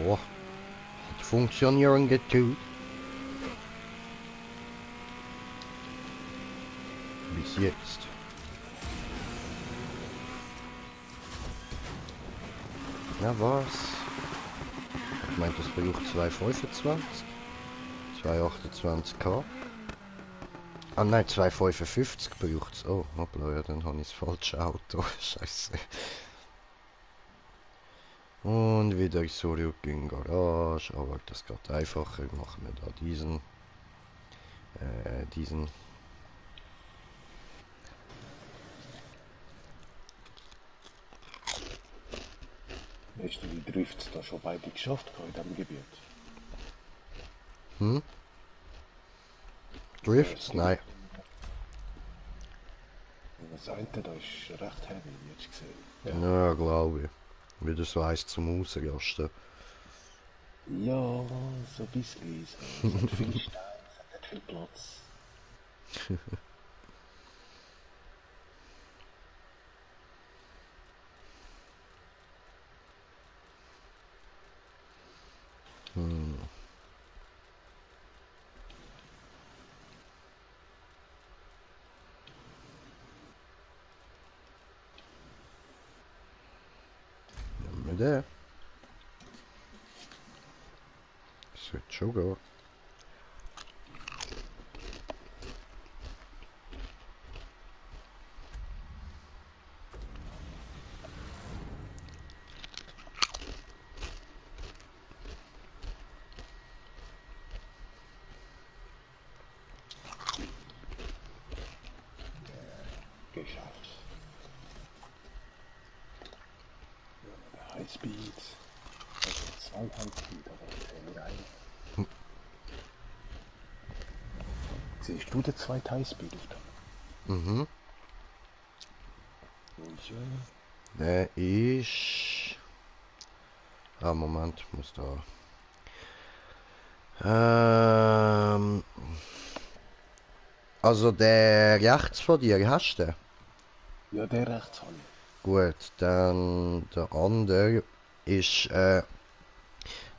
Oh, hat funktionieren getut. Bis jetzt. Ja, was? Ich meine, das braucht 225. 228k. Ah nein, 255 braucht es. Oh, hoppla, ja, dann habe ich das falsche Auto. Scheiße. Und wieder zurück in Garage. Aber das geht einfacher. Machen wir da diesen. Diesen. Hast du die Drifts da schon beide geschafft in diesem Gebiet? Hm? Drifts? Nein. Das eine da ist recht heavy, jetzt gesehen. Ja, glaube ich. Wieder so eins zum Rausrasten. Ja, so ein bisschen. So. Es hat viel Stein, es hat nicht viel Platz. Hm. der. Das wird schon gehen. Geschafft. Highspeed. Also 2 Highspeed, aber ich rein. Siehst du den zweiten Highspeed auf dem? Mhm. Und Der ist... Ah, Moment, muss da... Also der rechts von dir, hast du den? ja, der rechts habe ich. Gut, dann der andere ist...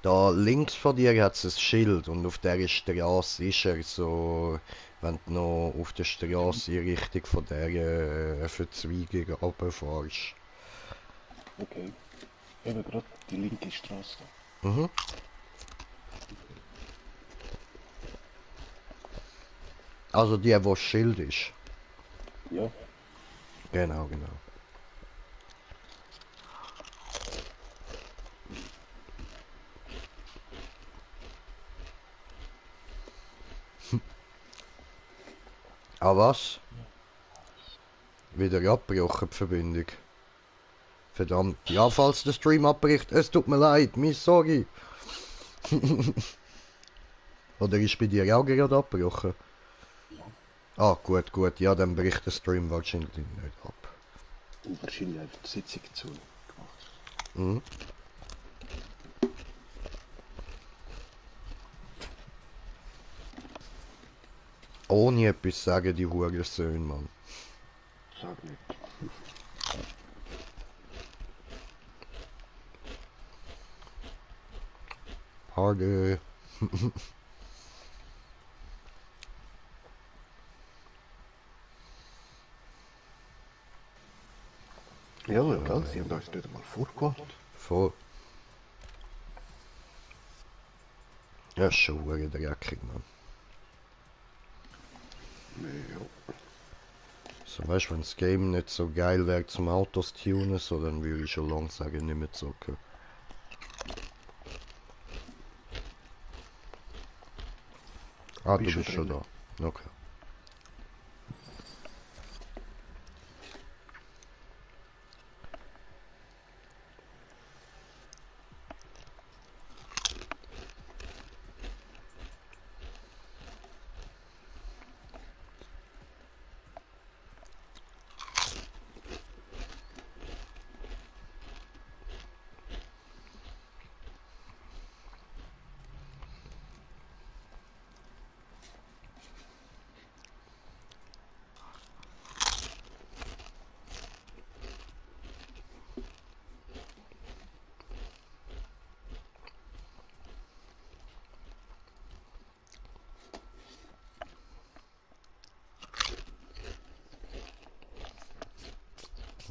Da links von dir hat es ein Schild und auf der Straße ist er so... Wenn du noch auf der Straße in Richtung von der Verzweigung runterfährst. Okay. Eben gerade die linke Straße da. Mhm. Also die, wo das Schild ist. Ja. Genau, genau. Ah was? Wieder abgebrochen die Verbindung. Verdammt. Ja, falls der Stream abbricht, es tut mir leid, mein sorry. Oder ist bei dir auch gerade abgebrochen? Ja. Ah, gut, gut. Ja, dann bricht der Stream wahrscheinlich nicht ab. Und wahrscheinlich einfach die Sitzung zu gemacht. Mhm. Ohne etwas sagen, die Hurensöhne, Mann. Sag nicht. Harde. Ja, gell? Sie haben uns nicht einmal vorgewarnt. Voll. Ja, ist schon dreckig, Mann. Ja. So, weißt du, wenn das Game nicht so geil wäre zum Autos tunen, so, dann würde ich schon lang sagen, nicht mehr zocken. Ah, du bist schon da. Okay.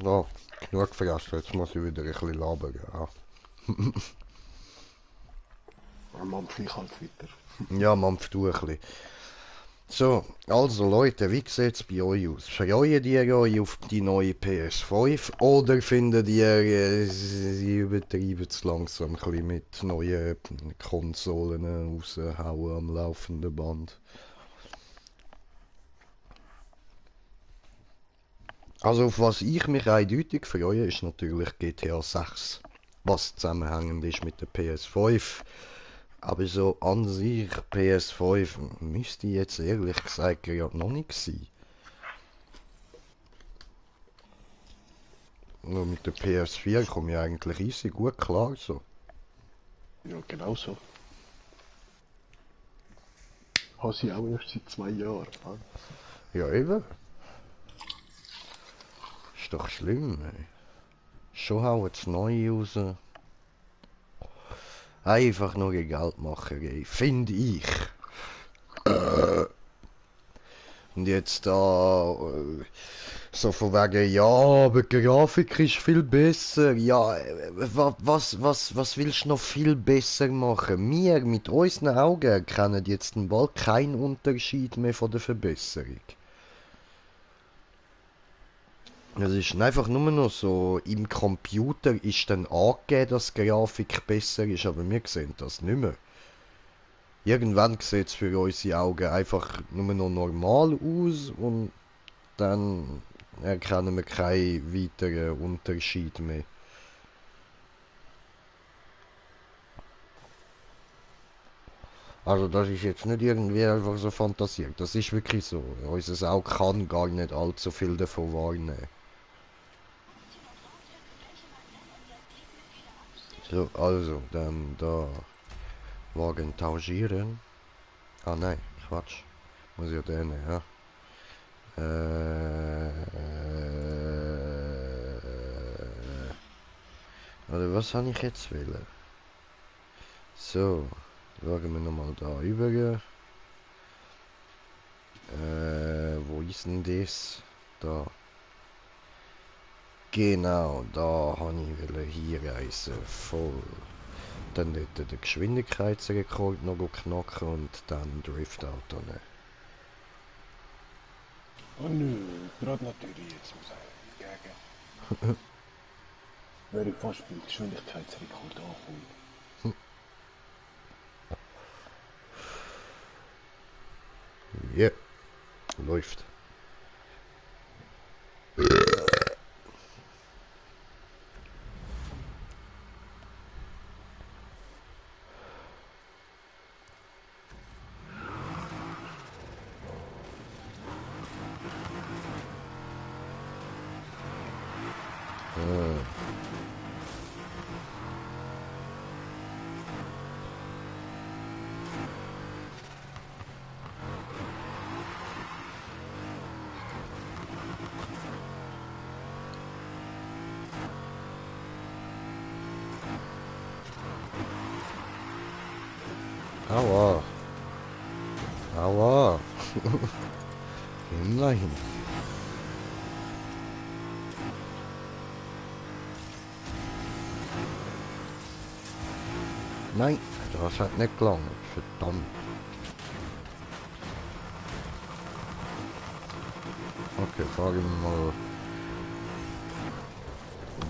Ja, genug vergessen, jetzt muss ich wieder ein bisschen labern. Ja, Am Mampf ich halt weiter. ja man, tu ein bisschen. So, also Leute, wie sieht es bei euch aus? Freuen ihr euch auf die neue PS5 oder findet ihr, sie übertreiben es langsam ein bisschen mit neuen Konsolen raushauen am laufenden Band? Also auf was ich mich eindeutig freue, ist natürlich GTA 6, was zusammenhängend ist mit der PS5. Aber so an sich PS5 müsste jetzt ehrlich gesagt gerade noch nicht sein. Nur mit der PS4 komme ich eigentlich easy gut klar so. Ja, genau so. Habe ich auch erst seit 2 Jahren. Ja eben. Ist doch schlimm, ey. Schon hauen es neu raus. Einfach nur Geldmacherei, finde ich. Und jetzt da so von wegen, ja, aber die Grafik ist viel besser. Ja, was willst du noch viel besser machen? Wir mit unseren Augen erkennen jetzt bald keinen Unterschied mehr von der Verbesserung. Es ist einfach nur noch so, im Computer ist dann angegeben, dass die Grafik besser ist, aber wir sehen das nicht mehr. Irgendwann sieht es für unsere Augen einfach nur noch normal aus und dann erkennen wir keinen weiteren Unterschied mehr. Also das ist jetzt nicht irgendwie einfach so fantasiert, das ist wirklich so. Unser Auge kann gar nicht allzu viel davon wahrnehmen. So, also, dann da Wagen tausieren. Ah nein, Quatsch. Muss ja den, ja. Oder was habe ich jetzt wollen? So, schauen wir nochmal da über. Wo ist denn das? Da. Genau, da habe ich hier reisen. Voll. Dann dort den Geschwindigkeitsrekord noch knacken und dann Drift-Auto nehmen. Oh nö, gerade natürlich jetzt muss ich gegen. Wäre ich fast beim Geschwindigkeitsrekord angekommen. Ja, läuft. Aua. Aua. Immerhin. Nein, das hat nicht gelangt. Verdammt. Okay, fahren wir mal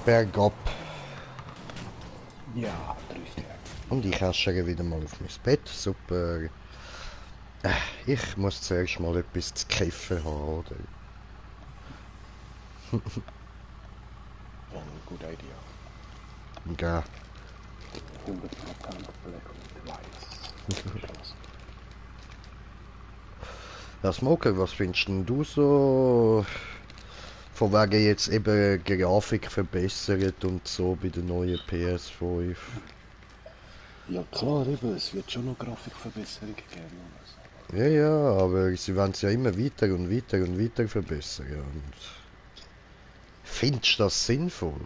bergab. Ja, richtig. Und ich haschere wieder mal auf mein Bett. Super. Ich muss zuerst mal etwas zu kiffen haben, oder? Oh, good idea. Ja. 100% Black und Weiß. Ja, Smoker, was findest denn du so von wegen jetzt eben Grafik verbessert und so bei der neuen PS5? Ja klar, eben, es wird schon noch Grafikverbesserungen geben. Also. Ja, ja, aber sie wollen es ja immer weiter und weiter und weiter verbessern. Und findest du das sinnvoll?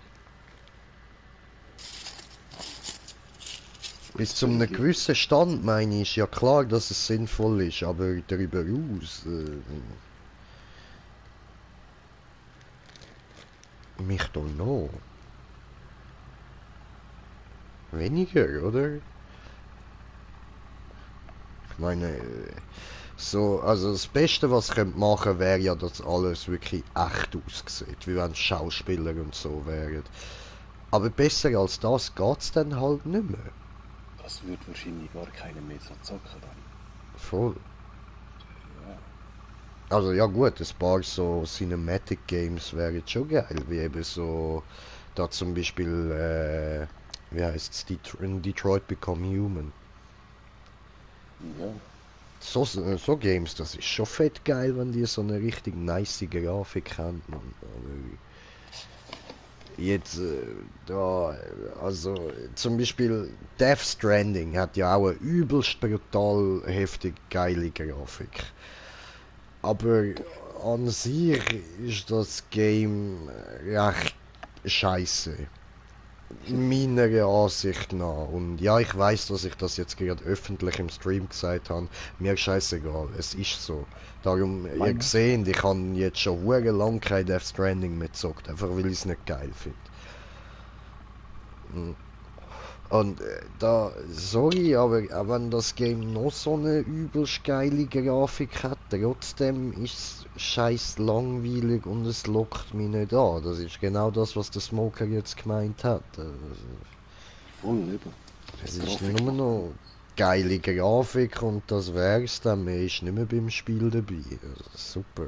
Bis zu einem gewissen Stand meine ich, ja klar, dass es sinnvoll ist, aber darüber aus, mich doch noch. Weniger, oder? Ich meine, so, also das Beste, was ich machen könnte, wäre ja, dass alles wirklich echt aussieht, wie wenn Schauspieler und so wären. Aber besser als das geht's dann halt nicht mehr. Das wird wahrscheinlich gar keiner mehr so zocken dann. Voll. Ja. Also ja gut, ein paar so Cinematic Games wären schon geil, wie eben so, da zum Beispiel, wie heißt's, Detroit Become Human. Ja. So Games, das ist schon fett geil, wenn die so eine richtig nice Grafik haben. Aber jetzt, da, also zum Beispiel Death Stranding hat ja auch eine übelst brutal heftig geile Grafik. Aber an sich ist das Game recht scheiße. Meiner Ansicht nach. Und ja, ich weiß, dass ich das jetzt gerade öffentlich im Stream gesagt habe. Mir ist scheißegal, es ist so. Darum, ihr Meine? seht, ich habe jetzt schon hure lang kein Death Stranding mehr gezockt, einfach weil ich es nicht geil finde. Und da, sorry, aber auch wenn das Game noch so eine übelst geile Grafik hat, trotzdem ist es scheiß langweilig und es lockt mich nicht an. Das ist genau das, was der Smoker jetzt gemeint hat. Voll, eben. Es Die ist Grafik nur macht noch geile Grafik und das wär's dann. Mehr ist nicht mehr beim Spiel dabei. Also, super.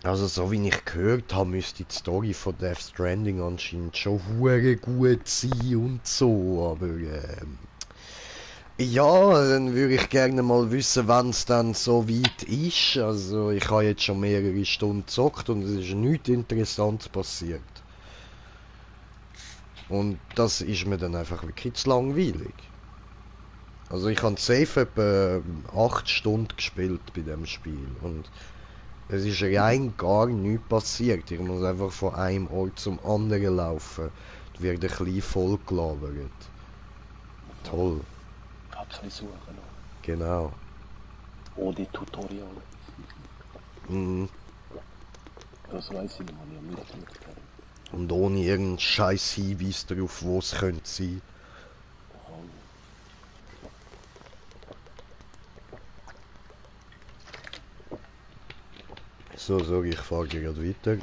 Also so wie ich gehört habe, müsste die Story von Death Stranding anscheinend schon hure gut sein und so, aber ja, dann würde ich gerne mal wissen, wann es dann so weit ist. Also ich habe jetzt schon mehrere Stunden gezockt und es ist nichts Interessantes passiert. Und das ist mir dann einfach wirklich zu langweilig. Also ich habe safe etwa 8 Stunden gespielt bei dem Spiel und es ist rein gar nichts passiert. Ich muss einfach von einem Ort zum anderen laufen. Es wird ein bisschen vollgelabert. Toll, hat keine Suche noch. genau. Ohne Tutorial. Mhm. Das weiß ich nicht, man ja mitgeschaut. Und ohne irgendeinen scheiß Hinweis darauf, wo es könnte sein. So, ich fahre gerade weiter.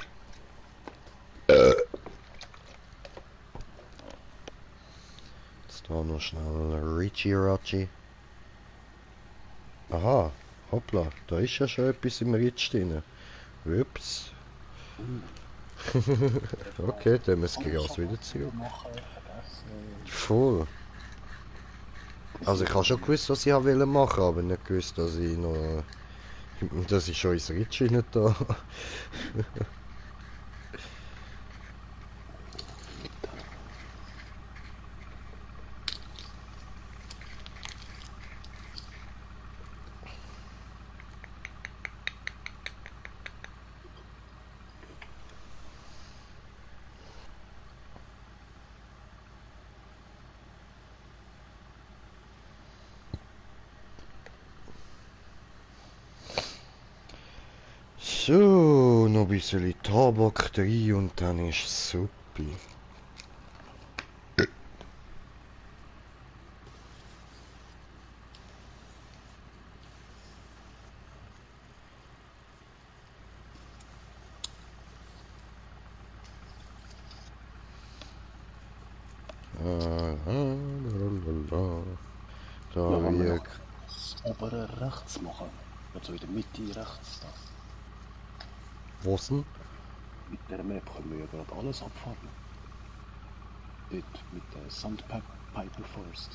Jetzt da noch schnell Richie Rachi. Aha, hoppla, da ist ja schon etwas im Ritsch drin. Ups. Okay, dann müssen wir das wieder zurück. Machen, vergessen. Voll. Also ich habe schon gewusst, was ich wollte machen, aber nicht gewusst, dass ich noch... dass ich schon ins Ritsch nicht da. So, noch ein bisschen Tabak drin und dann ist Suppe. Da Ja, wenn wir wir... noch das obere rechts machen. Also in der Mitte rechts das. Was denn? Mit der Map können wir ja gerade alles abfahren. Dort mit der Sandpiper Forest.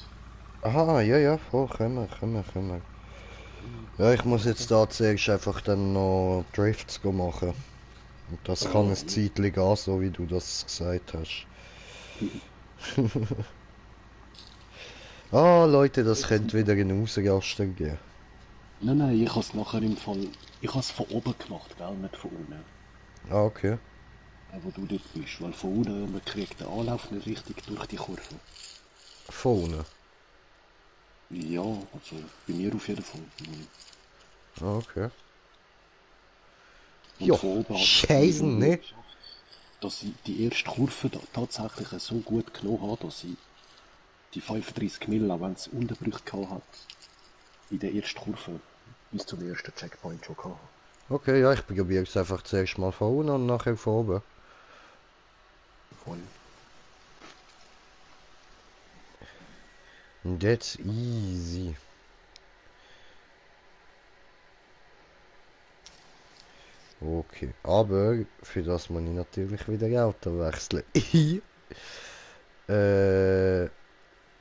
Aha, ja, ja, voll, können wir. Ja, ich muss jetzt da zuerst einfach dann noch Drifts machen. Und das kann ein Zeitchen gehen, so wie du das gesagt hast. Ah, Leute, das könnte wieder einen Ausraster geben. Nein, ich habe es nachher im Fall. Ich habe es von oben gemacht, gell, nicht von unten. Ah, okay. Wo du dort bist. Weil von unten, man kriegt den Anlauf nicht richtig durch die Kurve. Vorne. Ja, also bei mir auf jeden Fall. Ah, okay. Und Ja, von oben habe ich es scheiße, nur ne? geschafft, dass ich die erste Kurve tatsächlich so gut genommen habe, dass ich die 35 Mil, auch wenn es Unterbrüche gehabt hat, in der ersten Kurve bis zum ersten Checkpoint schon gehabt. Okay, ja, ich probiere es einfach zuerst mal von unten und nachher von oben. Voll. That's easy. Okay, aber für das muss ich natürlich wieder Auto wechseln.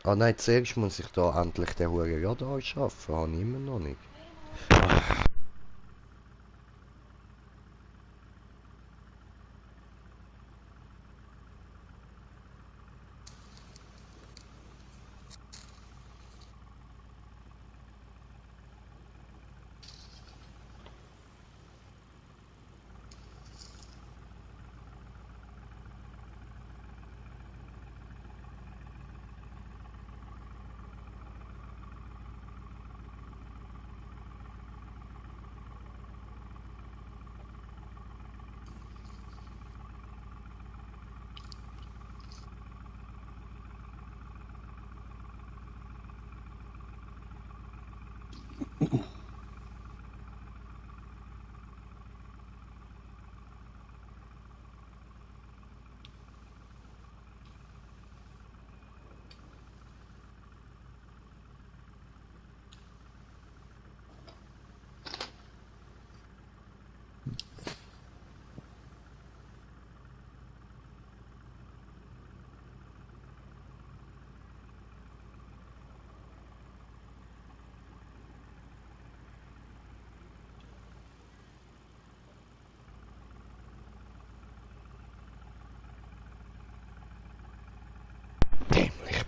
Ah nein, zuerst muss ich da endlich den hohen Radar schaffen, habe ich immer noch nicht.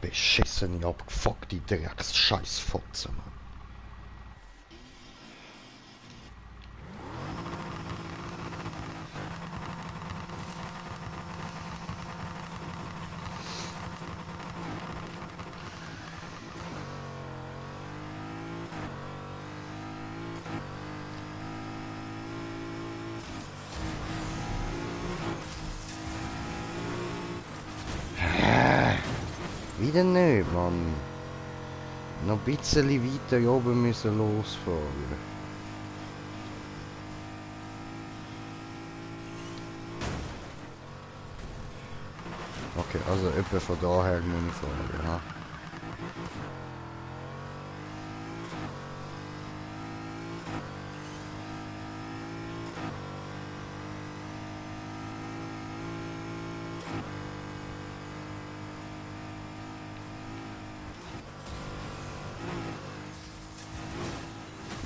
Beschissene, abgefuckte Drecks-Scheißfotze, Mann. Wieder nicht, Mann. Noch ein bisschen weiter oben müssen losfahren. Okay, also etwa von daher muss ich fahren, ja.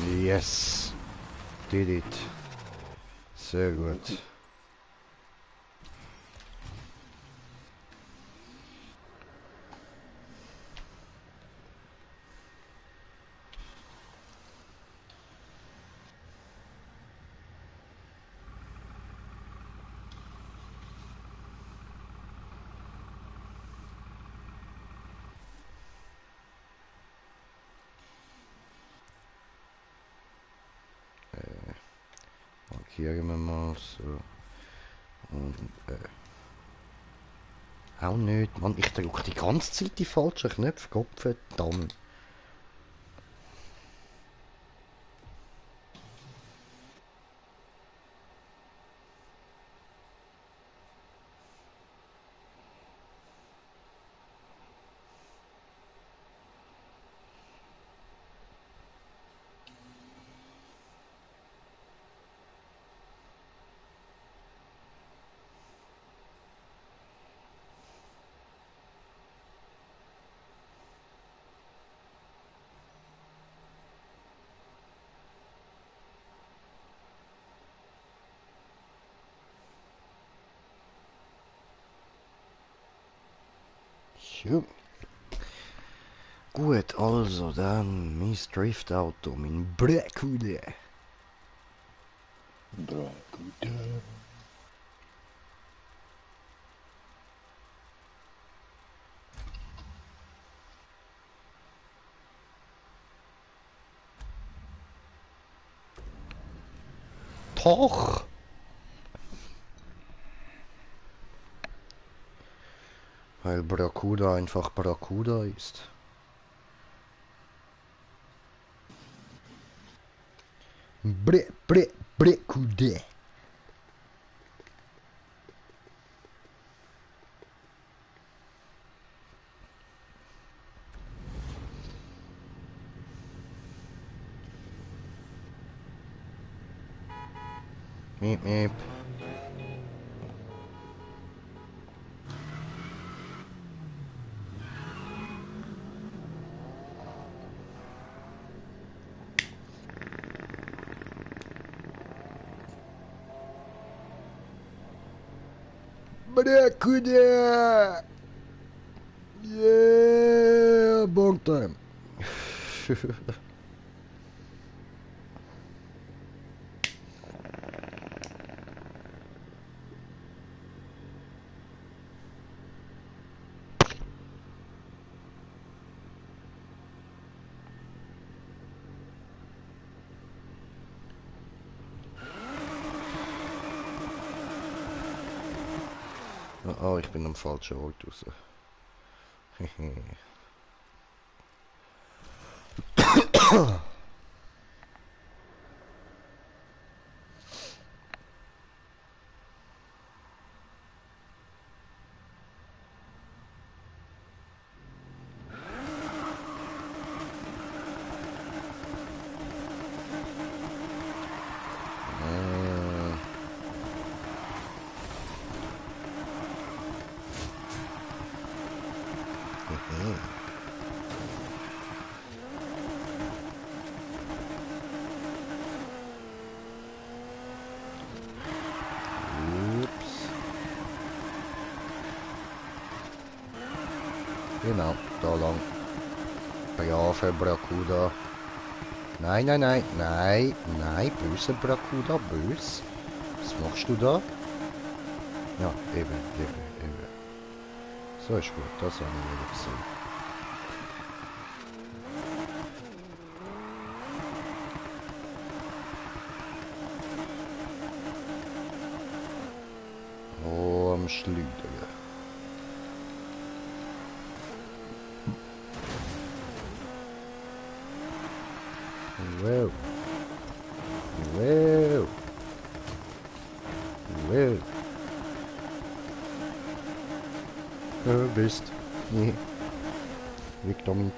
Yes. Did it. Sehr gut. Markieren wir mal so. Und auch nicht. Mann, ich drücke die ganze Zeit die falschen Knöpfe. Gottverdammt. Jo. Gut, also dann mein Driftauto, mein Bräkude. Bräkude. Toch! Weil Bracuda einfach Bracuda ist. Bracuda. Miep, miep. Bracuda! Yeah, bon time. Oh, ich bin am falschen Ort raus. Ups. Genau, da lang. Brave Bracuda. Nein, nein, nein, nein, nein, böse Bracuda, böse. Was machst du da? Ja, eben, eben, eben. So ist gut, das habe ich wieder gesehen. Oh, am Schleudern. Wow. Wow. Wow. Bist. Nee. Weg damit.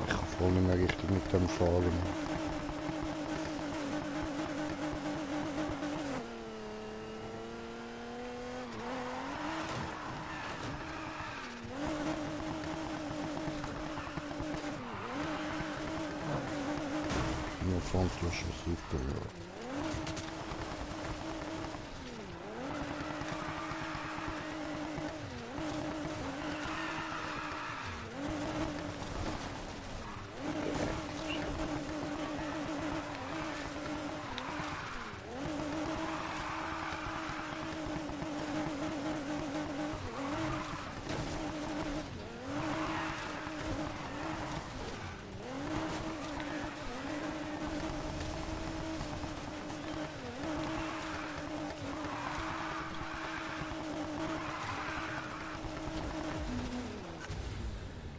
Ich kann voll nicht mehr richtig mit dem fahren. Nur Pfandflaschen, super, ja.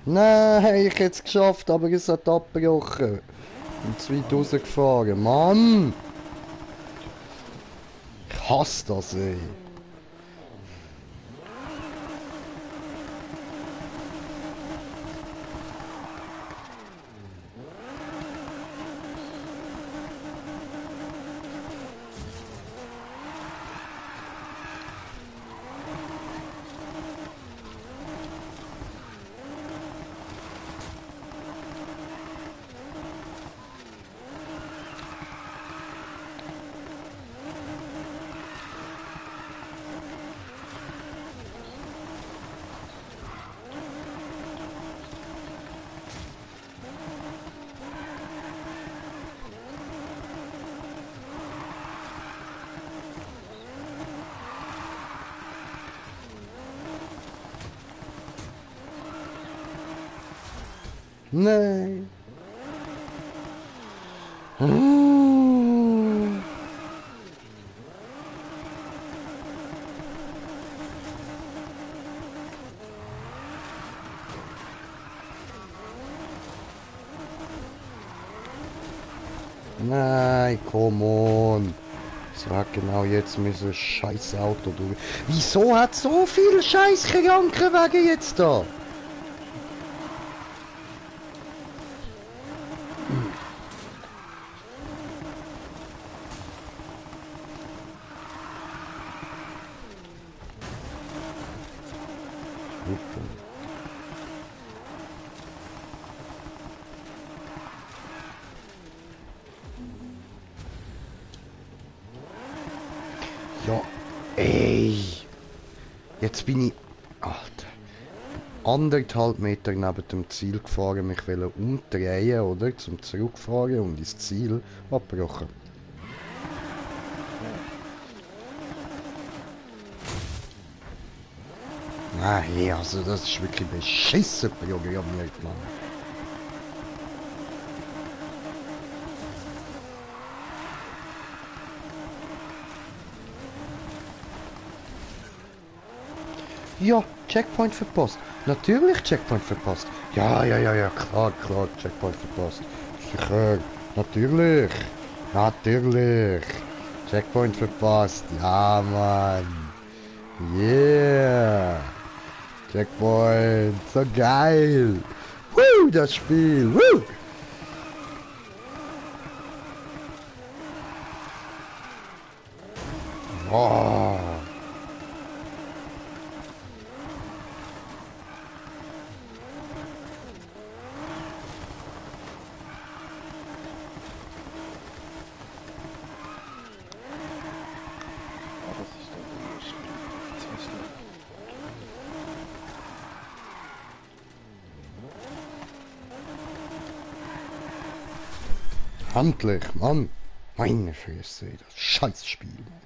Nein, ich hätte es geschafft, aber es hat abgebrochen. Und zu weit rausgefahren. Mann! Ich hasse das, ey. Nein. Nein, come on. Das war genau jetzt mit so scheiß Auto durch. Wieso hat so viel scheiß Krankenwagen jetzt da? Ja, ey. Jetzt bin ich, Alter, 1,5 Meter neben dem Ziel gefahren, mich umdrehen, oder? Zum Zurückfahren und ins Ziel abgebrochen. Nein, also das ist wirklich beschissen programmiert, Mann. Ja, Checkpoint verpasst. Natürlich Checkpoint verpasst. Ja, ja, ja, ja, klar, klar, Checkpoint verpasst. Sicher, natürlich. Natürlich. Checkpoint verpasst. Ja, Mann. Yeah. Checkpoint. So geil. Woo, das Spiel. Woo. Oh. Endlich, Mann! Meine Fresse, das Scheißspiel, Mann.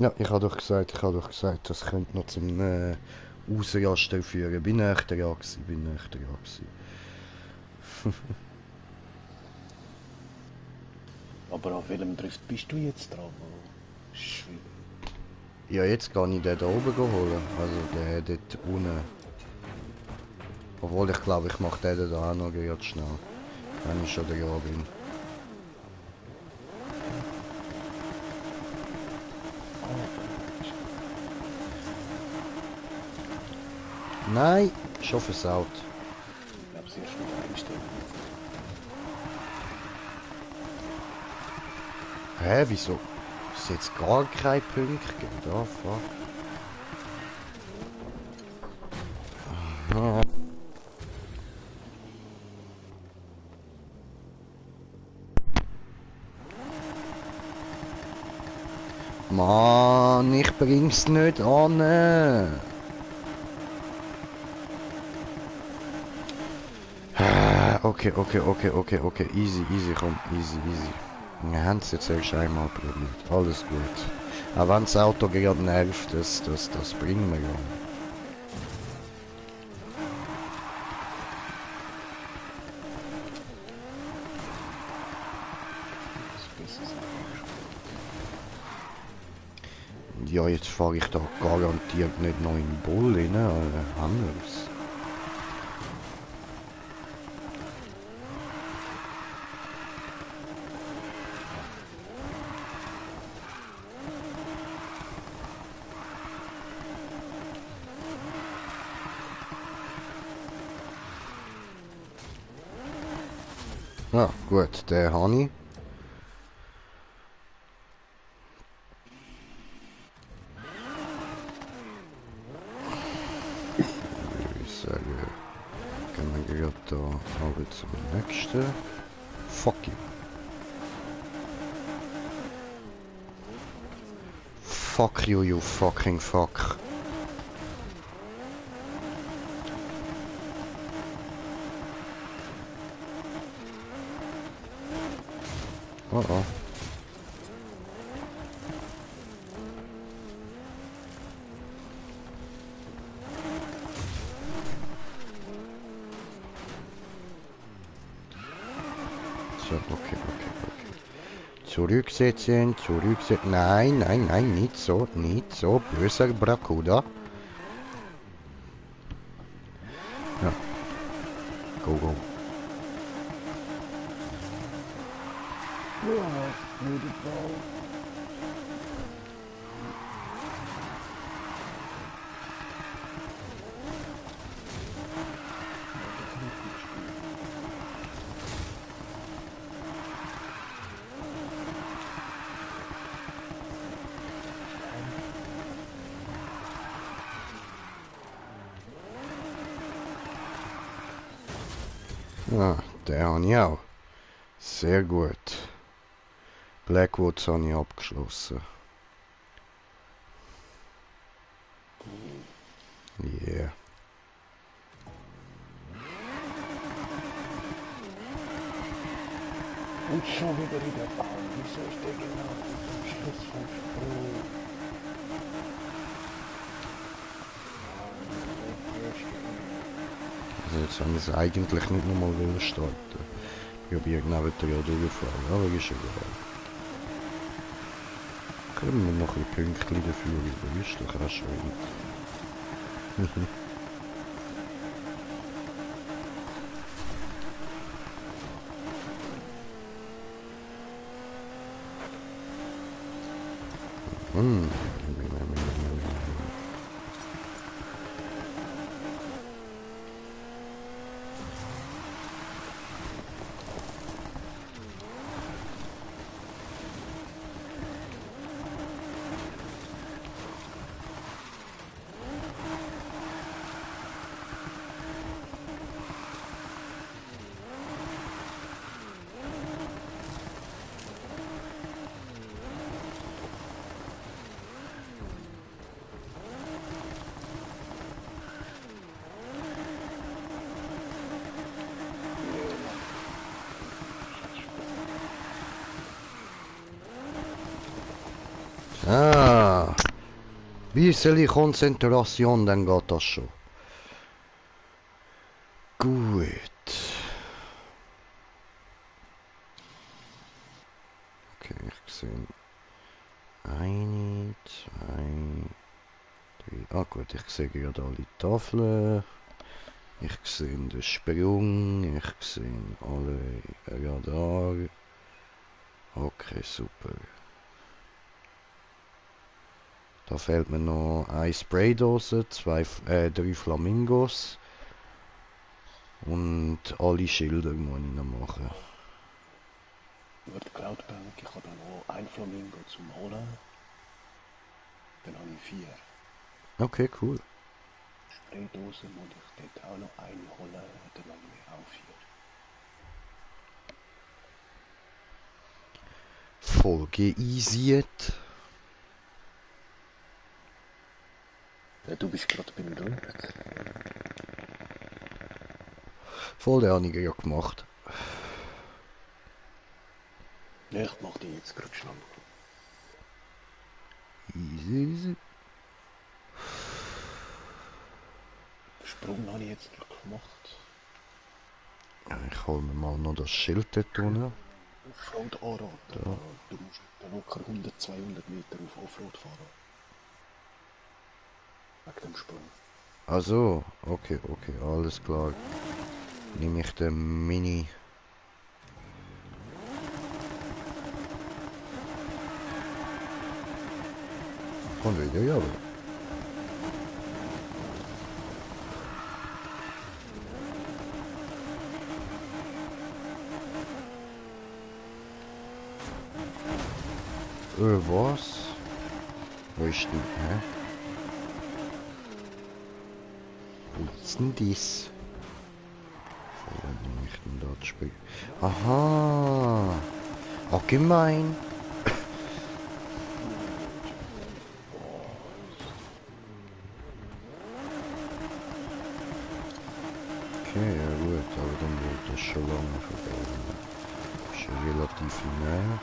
Ja, ich habe doch gesagt, das könnte noch zum Ausrasten führen. Bin echt dran gewesen. Aber auf welchem Drift bist du jetzt dran? Schwierig. Ja, jetzt kann ich den da oben holen. Also der dort unten. Obwohl, ich glaube, ich mache den da auch noch gerade schnell. Wenn ich schon dran bin. Nein, schon versaut. Ich glaube, sie erst wieder einstellen. Hä, wieso? Ist jetzt gar kein Punkt gegeben? Oh, fuck. Ah. Mann, ich bring's nicht an. Okay. Easy, komm, easy. Wir haben es jetzt erst einmal probiert. Alles gut. Auch wenn das Auto gerade nervt, das bringen wir ja. Ja, jetzt fahre ich da garantiert nicht noch in den Bull rein, anders. Ja, gut, den habe ich. Ich sage, gehen wir gerade da aber zum nächsten. Fuck you. Fuck you, you fucking fuck. Oh. So, okay. Zurücksetzen. Nein, nicht so. Böser Brakuda. Ja. Go. Ja, den habe ich auch. Sehr gut. Blackwoods habe ich abgeschlossen. Yeah. Und schon wieder in der Bahn. Wieso ist der genau zum Schluss vom Sprung? Also jetzt haben wir es eigentlich nicht nochmal starten. Ich habe irgendwann wieder durchgefahren, aber ist egal. Können wir noch ein Pünktchen dafür über, ist doch auch schön. Ah, bisschen Konzentration, dann geht das schon. Gut. Okay, ich sehe eine, zwei, drei. Ah gut, ich sehe gerade alle Tafeln. Ich sehe den Sprung. Ich sehe alle Radar. Okay, super. Da fehlt mir noch eine Spraydose, drei Flamingos. Und alle Schilder muss ich noch machen. Über die Cloudbank, ich habe dann noch ein Flamingo zum Holen. Dann habe ich 4. Okay, cool. Spraydosen muss ich dort auch noch eine holen, dann habe ich auch 4. Voll geeasiert. Ja, du bist gerade beim Loot. Voll, der habe ich ja gemacht. Ja, ich mache die jetzt gerade schnell. Easy, easy. Den Sprung habe ich jetzt gerade gemacht. Ja, ich hole mir mal noch das Schild dort unten. Offroad anraten. Ja. Du musst dann locker 100, 200 Meter auf Offroad fahren. Wegen dem Sprung. Also, okay, alles klar. Nehme ich den Mini. Kommt wieder, ja. Was? Wo ist denn, hä? Wo ist denn das? Wo nehme ich denn da das Spiel? Aha! Allgemein! Okay, ja gut, aber dann wird das schon lange vorbei. Schon relativ nah.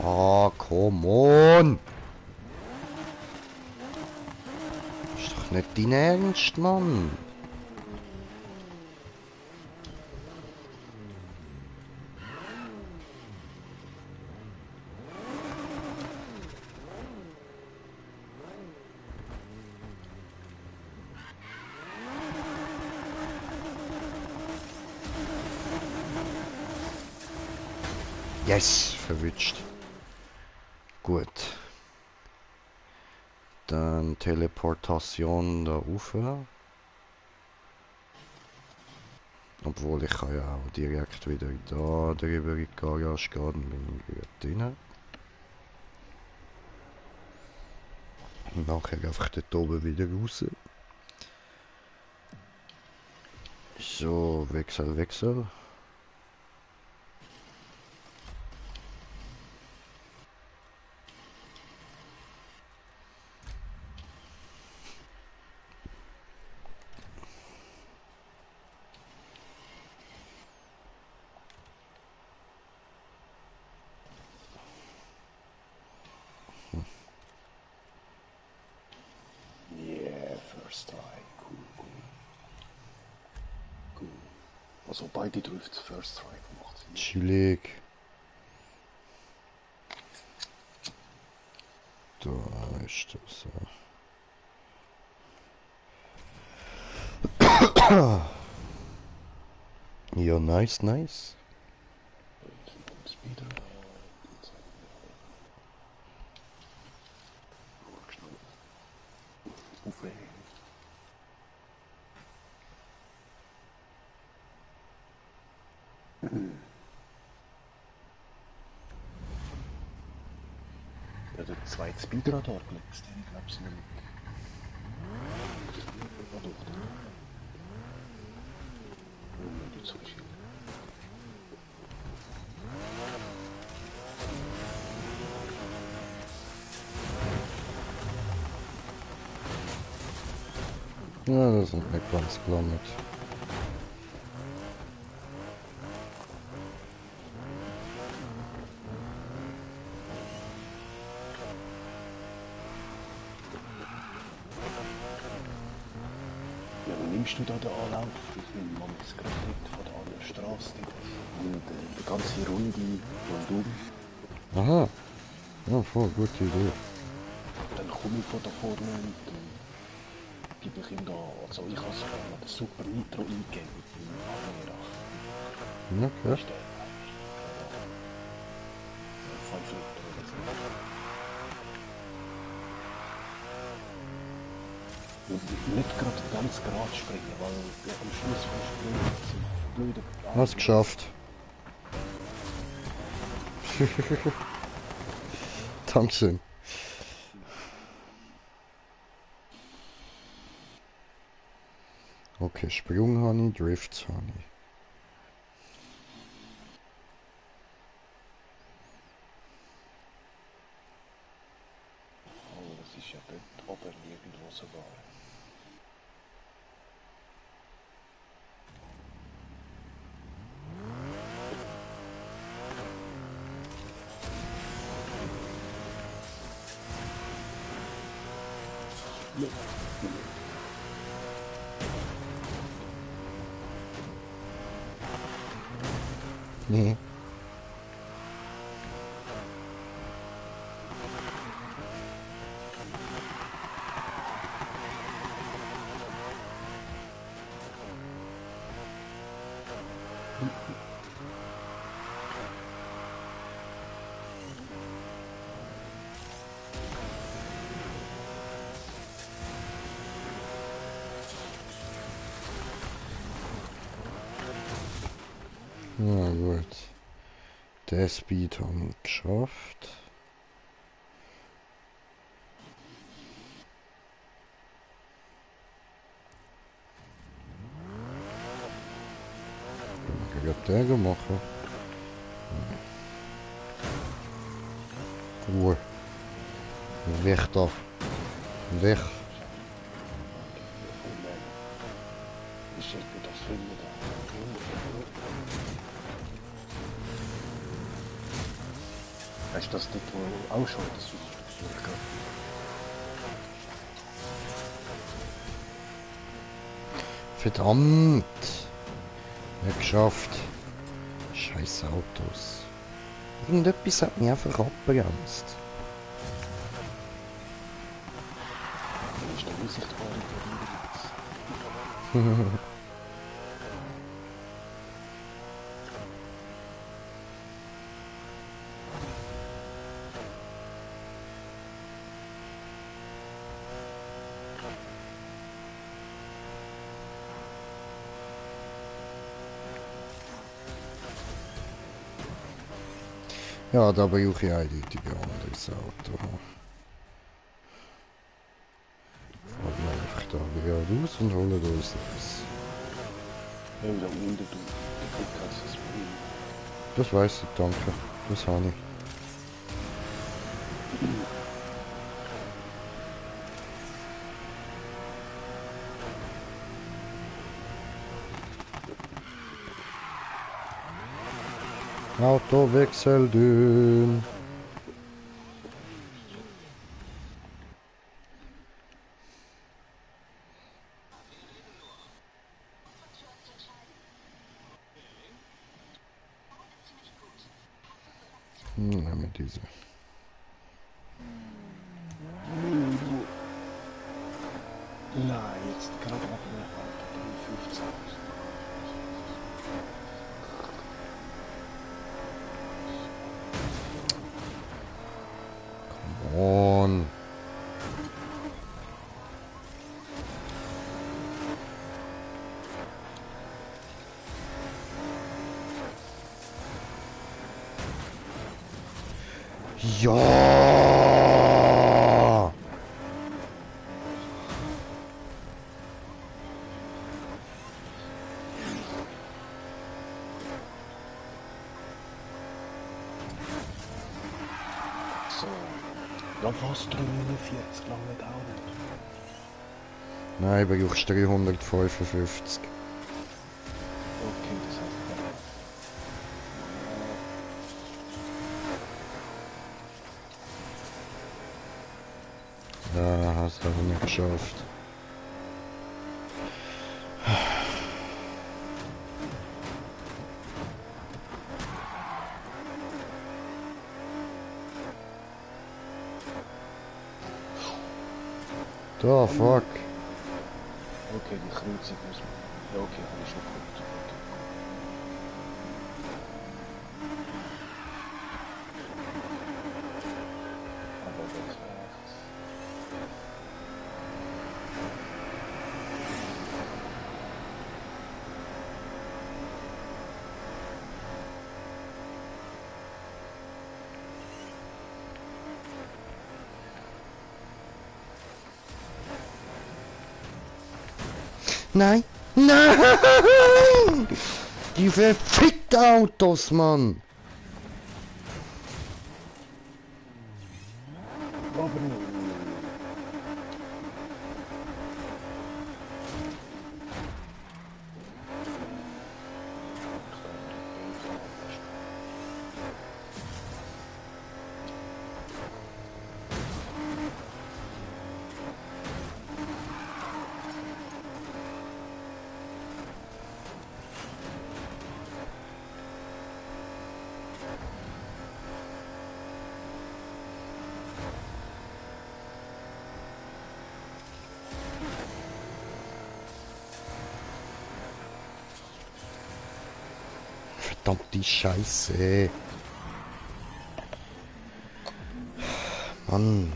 Ah, come on! Ist doch nicht dein Ernst, Mann! Yes, verwünscht. Gut. Dann Teleportation da rauf. Obwohl ich kann ja auch direkt wieder da drüber in die Garage gehen, dann bin ich wieder drin. Und nachher einfach dort oben wieder raus. So, Wechsel. Yeah, first try. Cool. Also beide Drifts first try gemacht. Chillig. Da ist das. Ja, nice. Speeder. Auflegen. Ja, der zweite Speedradar glückst, den glaubst du nicht. Ja, doch. Oh, nicht so viel. Ja, das sind nicht ganz gelandet. nimmst du da den Anlauf? Ich nehme mal das gerade dort von der anderen Straße. Und die ganze Runde rundum. Aha. Ja, voll, gute Idee. Dann komme ich von da vorne und dann gebe ich ihm da, also ich habe den Super Nitro eingegeben im Avenirach. Okay. Ist der 5 Liter oder so. Und nicht gerade ganz gerade springen, weil am Schluss kommst du blöde Hast geschafft. Dankeschön. Okay, Sprung habe ich, Drifts habe ich. Oh, das ist ja dort oben irgendwo sogar. Nee. Na gut. Der Speed haben wir geschafft. Ich hab den gemacht. Ruhe. Weg da. Weg. Ich schicke das Film da. Weißt du, das dort wo auch schon das Film gab? Verdammt. Nicht geschafft. Scheiß Autos. Irgendetwas hat mich einfach abbremst. Das ist der unsichtbare Verlierer. Ja, da brauche ich eindeutig ein anderes Auto. Fahren wir einfach da geradeaus und holen uns das. Ja, da unten, du kannst das Film. Das weiß ich, danke. Das habe ich. Autowechsel dünn. Nehmen wir diese. Nein, jetzt gerade ab der Auto 15. Und ja. So, ja fast 349, lange nicht auch nicht. Nein, brauchst 355. Okay, das heißt, Ja, hast du aber nicht geschafft. Da, fuck. Okay, die Kreuzung muss man... Ja, okay, habe ich schon geguckt. Okay. Aber das rechts. Nein! Nein! Die verfickten Autos, Mann! Aber... Verdammte Scheiße. Mann.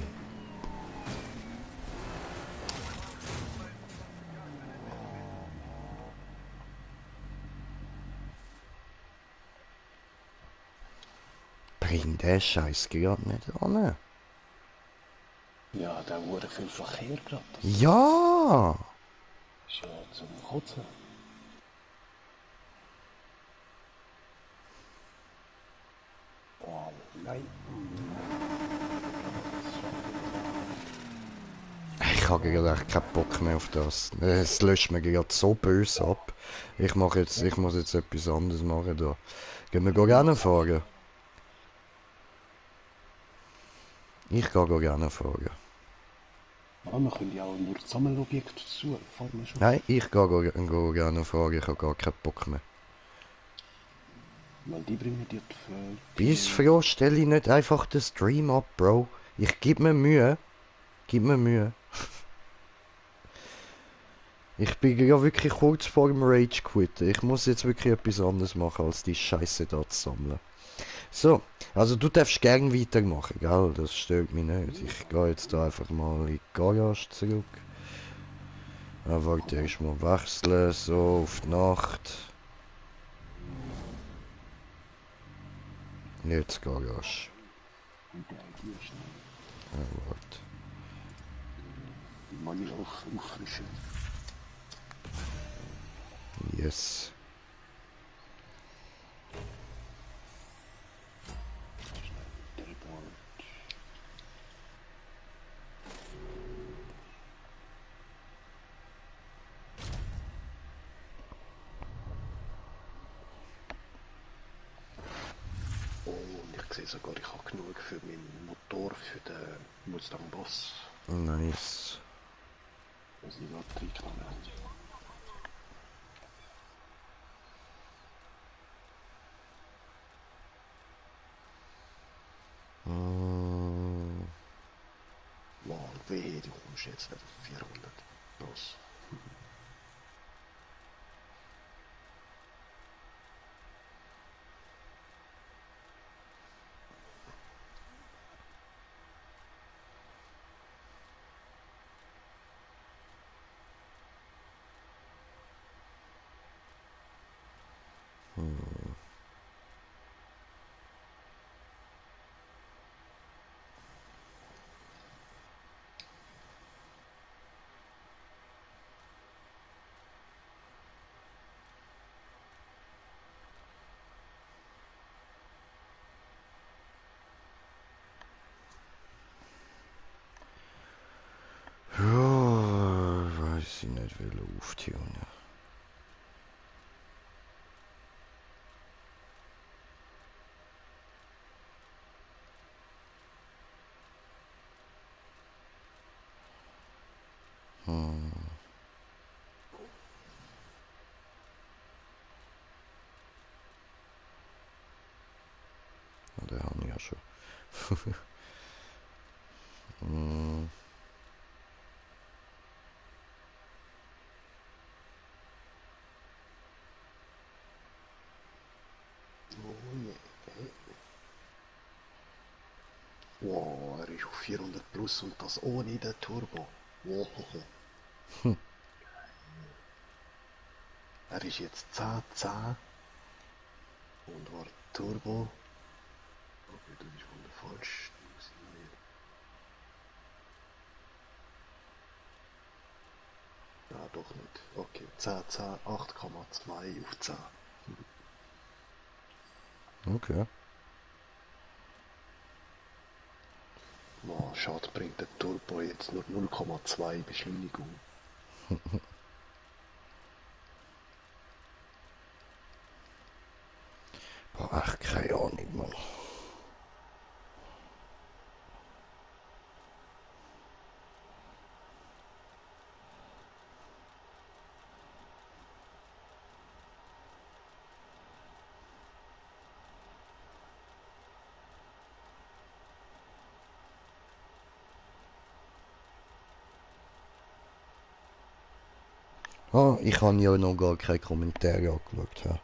Bring den Scheiß gerade nicht an. Ja, da wurde viel Verkehr gerade. Das Ja! ist ja zum Kotzen. Oh, nein. Ich habe gerade echt keinen Bock mehr auf das. Es löscht mir gerade so böse ab. Ich muss jetzt etwas anderes machen da. Gehen wir gerne fahren? Ich gehe gerne fahren. Ja, wir können ja auch nur Sammelobjekte suchen. Fahren wir schon. Nein, ich gehe gerne fahren. Ich habe gar keinen Bock mehr. Weil die bringen dir die... Bis froh stelle ich nicht einfach den Stream ab, Bro. Ich gebe mir Mühe. Gib mir Mühe. Ich bin ja wirklich kurz vor dem Rage quitten. Ich muss jetzt wirklich etwas anderes machen, als die Scheiße da zu sammeln. So, also du darfst gern weitermachen, gell? Das stört mich nicht. Ich gehe jetzt da einfach mal in die Garage zurück. Warte, ich mal wechseln, so auf die Nacht. Jetzt Garage. Warte. Die Money auffrischen. Yes. Teleport. Oh, und ich sehe sogar, ich habe genug für meinen Motor, für den Mustang Boss. Nice. Was ich gerade reingenommen habe. Wow, wehe, du kommst jetzt Level 400. Los. Ja, weiß ich nicht, will auftun. Ja, den habe ich ja schon. Wow, er ist auf 400 plus und das ohne den Turbo. Wow. Er ist jetzt 10 und war Turbo. Okay, das ist wohl der falsche. Ja, doch nicht. Okay, 8,2 auf 10. Okay. Oh, schade, bringt der Turbo jetzt nur 0,2 Beschleunigung. Boah, ach, keine Ahnung, Mann. Ah, ich habe ja noch gar keine Kommentare angeschaut. Ja.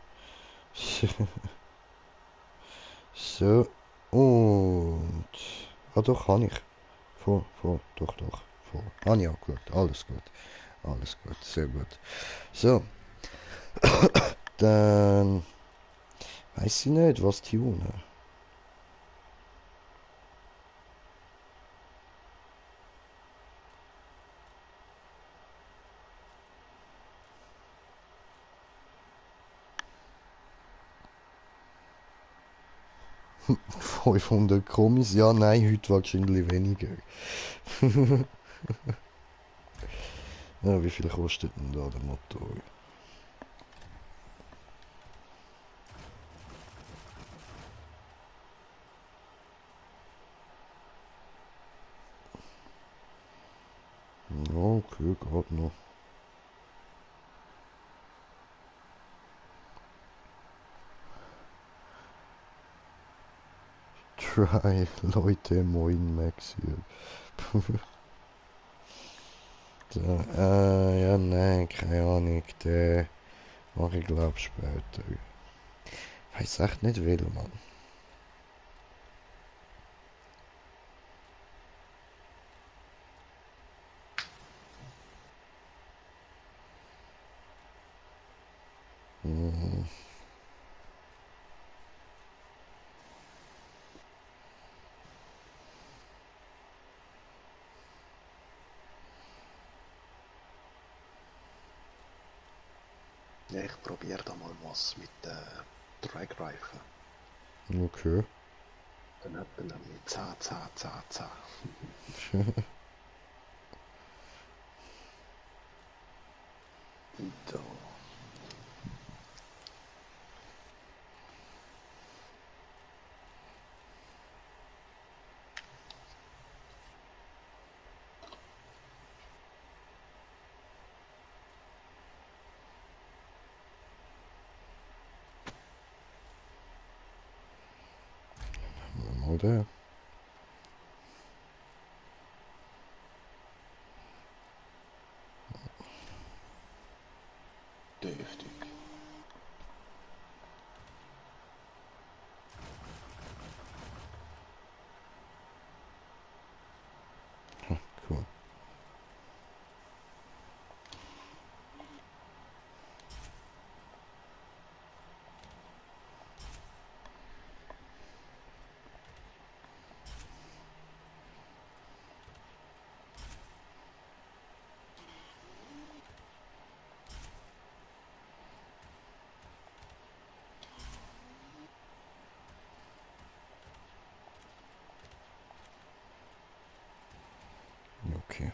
So, und... Ah doch, habe ich. Doch. Vor. Habe ich angeschaut. Alles gut, sehr gut. So, dann... Weiß ich nicht, was tun. Fünf 500 Kommis? Ja, nein, heute wahrscheinlich weniger. Ja, wie viel kostet denn da der Motor? Ja, okay, geht noch. Try, Leute, moin, Max hier. So, ja, nein, keine Ahnung, der mache ich glaub später. Weiß echt nicht will, Mann. Hm, Ja, ich probiere da mal was mit Dragreifen. okay. Dann hat er nämlich 10. Und da. Mal der. Dürftig. Cool. Okay.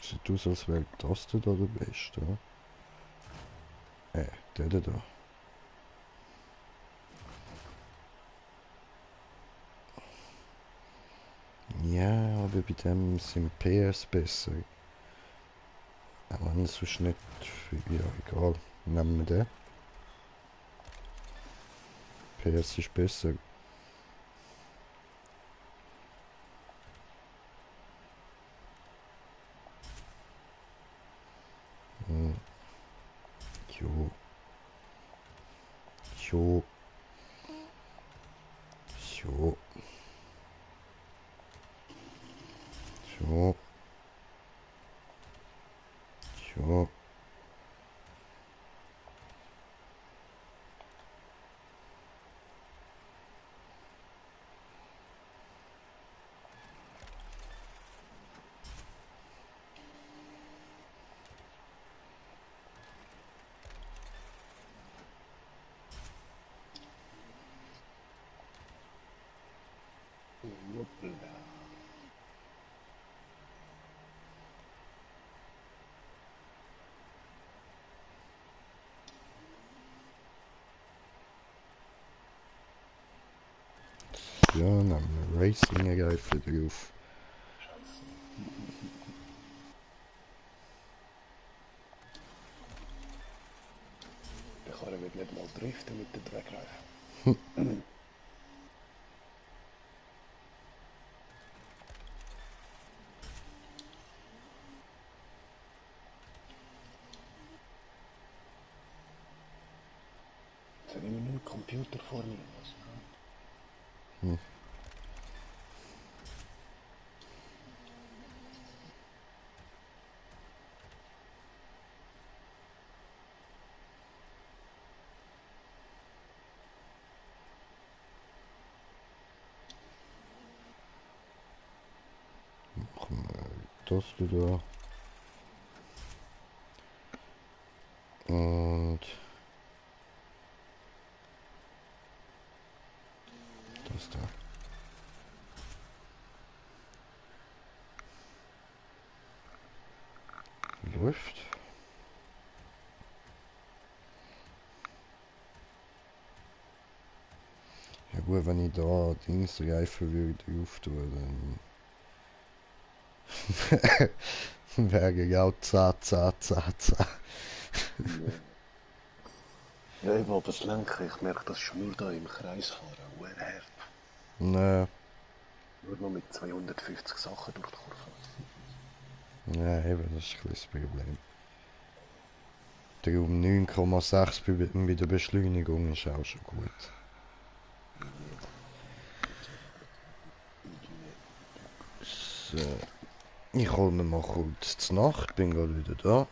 Sieht aus, als wäre das da der Beste. Der da. Ja, aber bei dem sind PS besser. Auch wenn es sonst nicht... Ja, egal. Nehmen wir den. PS ist besser. So. So. So. So. Hoppla. Ja, dann haben wir Racing-Reifen drauf. Scheiße. Der Karre wird nicht mal driften mit den Dragreifen. Jetzt habe ich immer nur einen Computer vor mir. Also. Hm. Machen wir das da. Und das da. Läuft. Ja gut, wenn ich da Dingsreifen würde drauf tun, dann wäre genau 10, 10, 10, 10. Ja, ich will das Lenken. Ich merke, das ist nur da im Kreis fahren. Hart. Nee, Nur noch mit 250 Sachen durch die Kurve. ja, eben, das ist ein bisschen das Problem. Darum 9,6 bei der Beschleunigung ist auch schon gut. So, ich hole mir mal kurz zur Nacht, bin gerade wieder da.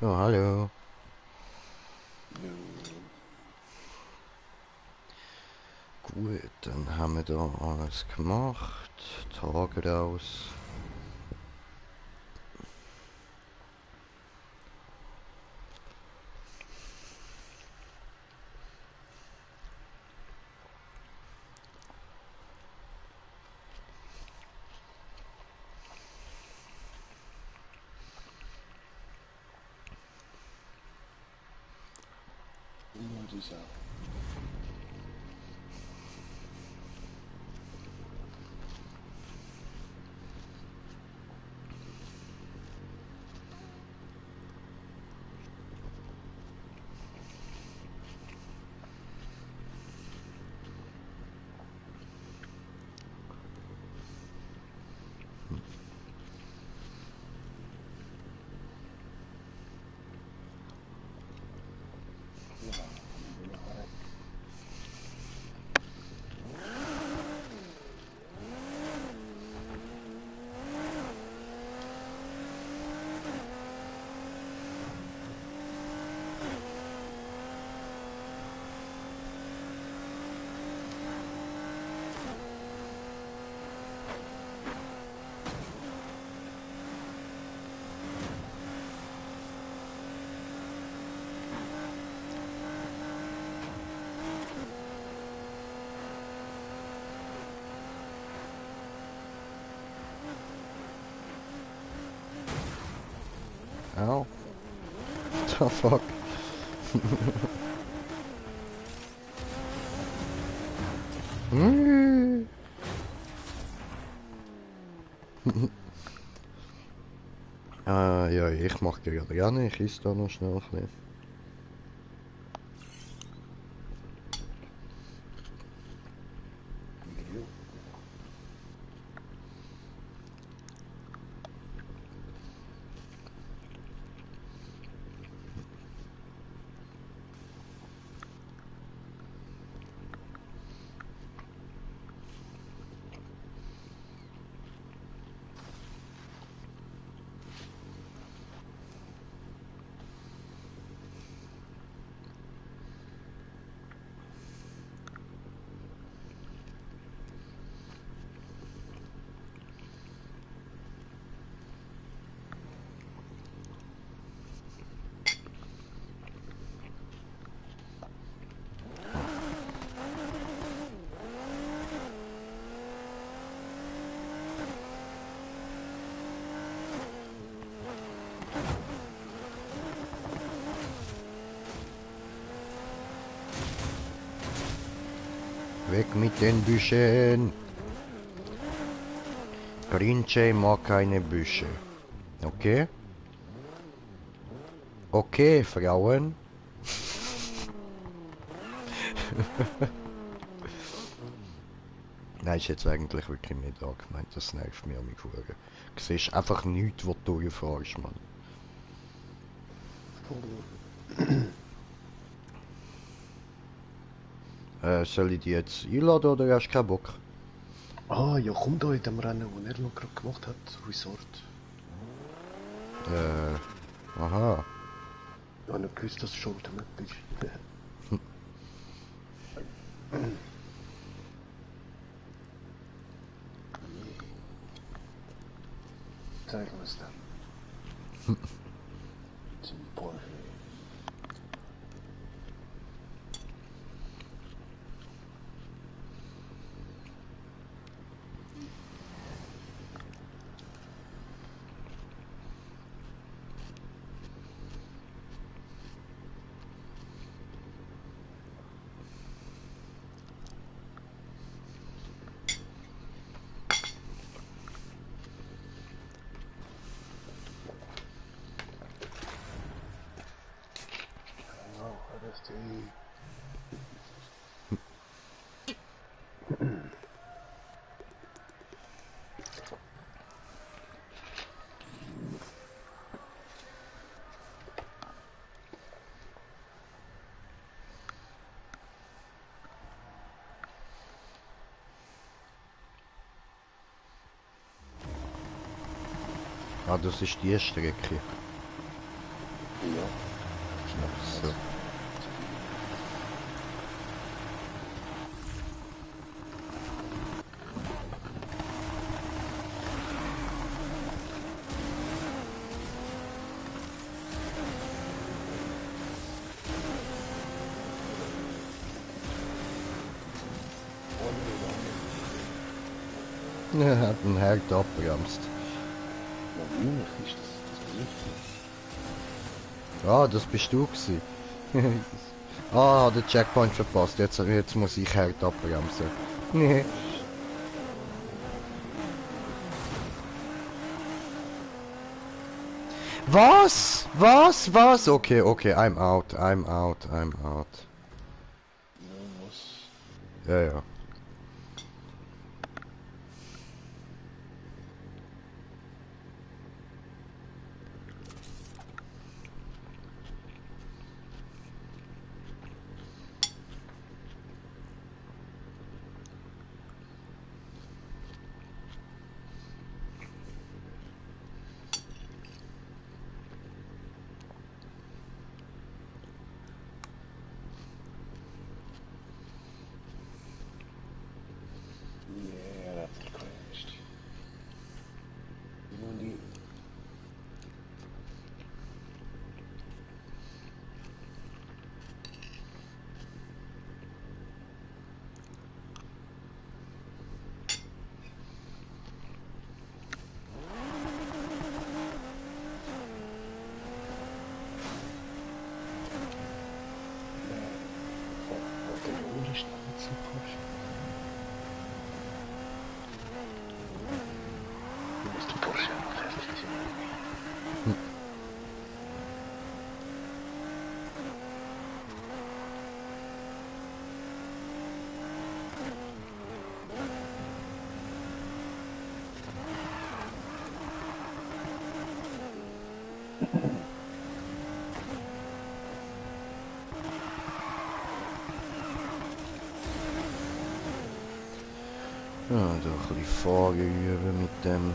Ja, hallo. Gut, dann haben wir da alles gemacht. Tag raus. Ja, das ist auch. Au. The fuck? Ja, ich mach gerne, ich esse da noch schnell ein bisschen. Weg mit den Büschen! Grinche mag keine Büsche. Okay? Okay, Frauen. Nein, ist jetzt eigentlich wirklich nicht da gemeint, das nervt mich an mich vor. Du siehst einfach nichts, was du durchfährst, Mann. Soll ich die jetzt einladen oder hast du keinen Bock? Ah, ja, komm da in dem Rennen, das er noch gerade gemacht hat, Resort. Aha. Ich habe nicht gewusst, dass du schon damit bist. Zeig uns dann. Zum Porsche. Ah, das ist die Strecke. Ja. So. Er hat einen Herd abgebremst. Natürlich ist das bin ich. Ah, das bist du gewesen. Ah, der Checkpoint verpasst. Jetzt muss ich Herd abbremsen. Nee. Was? Was? Was? Okay, okay, I'm out, I'm out, I'm out. Ja, ja. Yeah, that's crashed. Only der Jule ist noch nicht so Porsche. Du musst den Porsche noch fertig ziehen. Ja, da ein bisschen Fahren üben mit dem.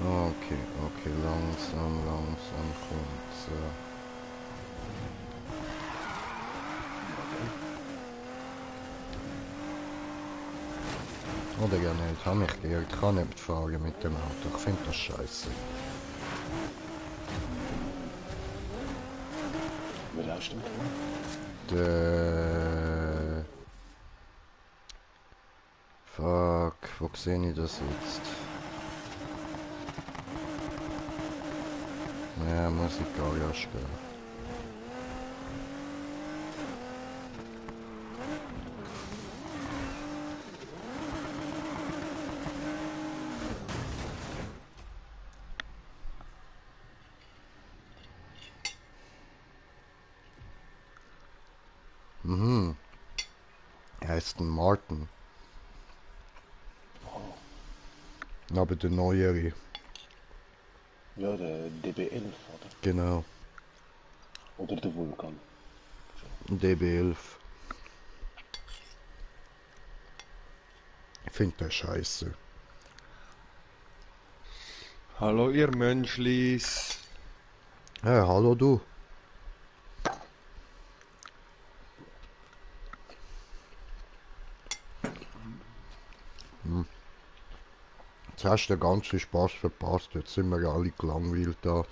Okay, okay, langsam, langsam kommt's. Oder ja nicht, ich habe mich geirrt, ich kann nicht fahren mit dem Auto, ich finde das scheiße. Wer lauscht denn? Der... Fuck, wo sehe ich das jetzt? Ja, muss ich gar ja spielen. Mhm. Er heißt ein Martin. Aber der neuere. Ja, der DB11, oder? Genau. Oder der Vulkan. DB11. Ich finde das scheiße. Hallo ihr Menschlis. Hey, hallo du. Hm. Jetzt hast du den ganzen Spaß verpasst, jetzt sind wir ja alle gelangweilt da.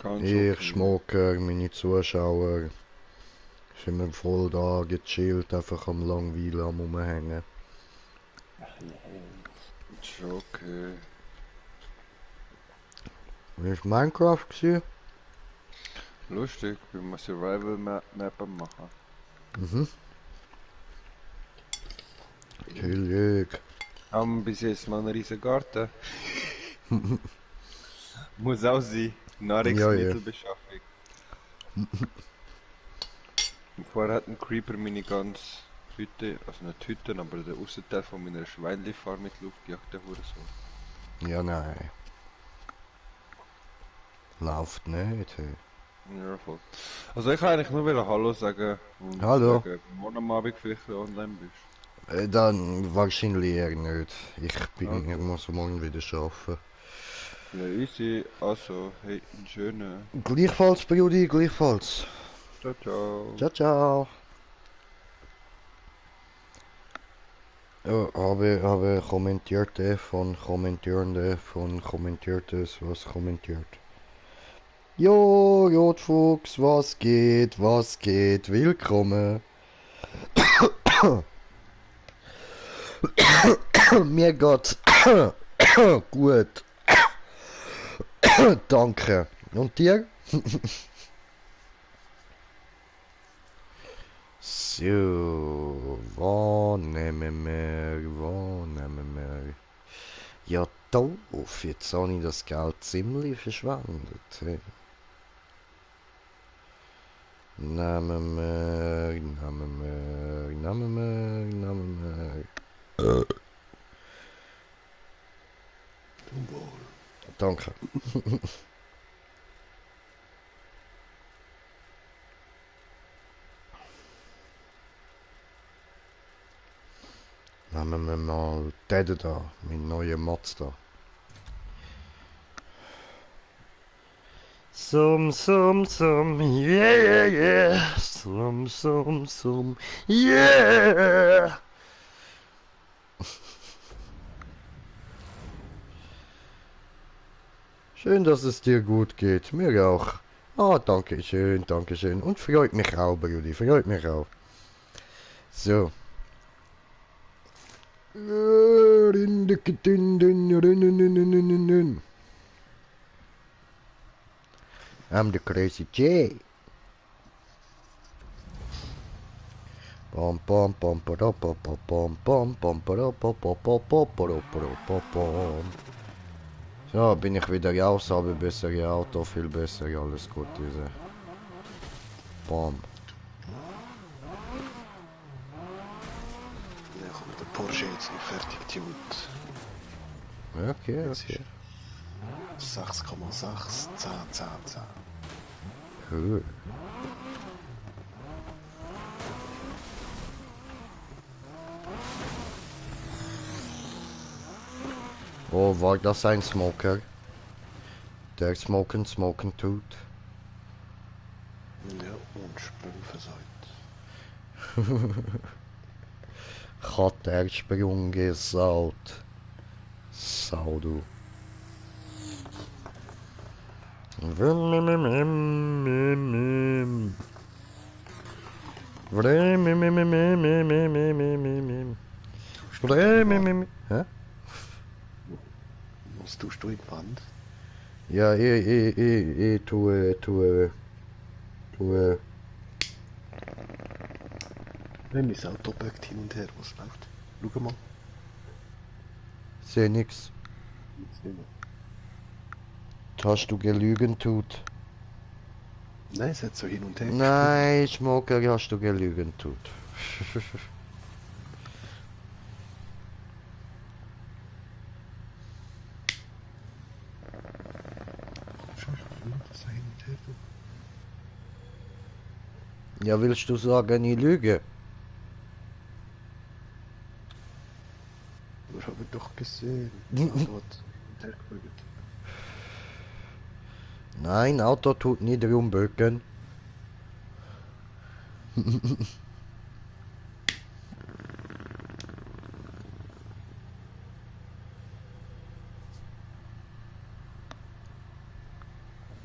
Ganz Ich, okay. Schmocker, meine Zuschauer, sind wir voll da, gechillt, einfach am Langweilen, am Rumhängen. Ist schon okay. Wie war Minecraft gewesen? Lustig, wie wir Survival Map machen. Mhm. Chillig. Haben wir bis jetzt mal einen riesen Garten. Muss auch sein. Nahrungsmittelbeschaffung. Und vorher hat ein Creeper meine ganze Hütte, also nicht Hütte, aber den Aussenteil von meiner Schweinli-Farm mit Luft gejagt, der so. Ja, nein. Läuft nicht. Hey. Ja, voll. Also ich kann eigentlich nur wieder Hallo sagen und Hallo. sagen, morgen am Abend vielleicht online bist. Dann wahrscheinlich eher nicht. Ich Okay. muss morgen wieder arbeiten. Ja, easy. Also, hey, einen schönen. Gleichfalls, Brudi, gleichfalls. Ciao, ciao. Ciao, ciao. Ja, habe Kommentierte von Kommentierende von Kommentiertes, was kommentiert. Jo, Jodfuchs, was geht, willkommen. Mir geht's gut. Danke. Und dir? So, nehmen wir? Ja, doof, jetzt habe ich das Geld ziemlich verschwendet. Hey. Nehmen wir. Danke. Nehmen wir mal den da, mein neuer Mazda. Sum, yeah. Sum, yeah. Schön, dass es dir gut geht. Mir auch. Ah, danke schön. Und freut mich auch, Brudi. Freut mich auch. So. I'm the Crazy J. Bom bom bom bom bom bom bom bom bom. So, bin ich wieder raus, habe bessere Auto, viel besser, alles gut, diese. Bom. Ja, kommt der Porsche jetzt noch fertig tuned. Okay. 6,6, 10. Cool. Oh, war das ein Smoker? Der smoken tut. Ja, und Sprung versäut. Hat der Sprung gesaut. Sau du. Hä? Was tust du in die Wand? Ja, tue. Wenn mein Auto böckt hin und her, was läuft? Schau mal. Seh nix. Jetzt nicht mehr. Hast du gelügen tut? Nein, es hat so hin und her Nein, Smoker, hast du gelügen tut. Das hin und her. Ja, willst du sagen, ich lüge? Wir haben doch gesehen. Das Auto hat hin und her gebögt. Nein, Auto tut nicht rumböcken.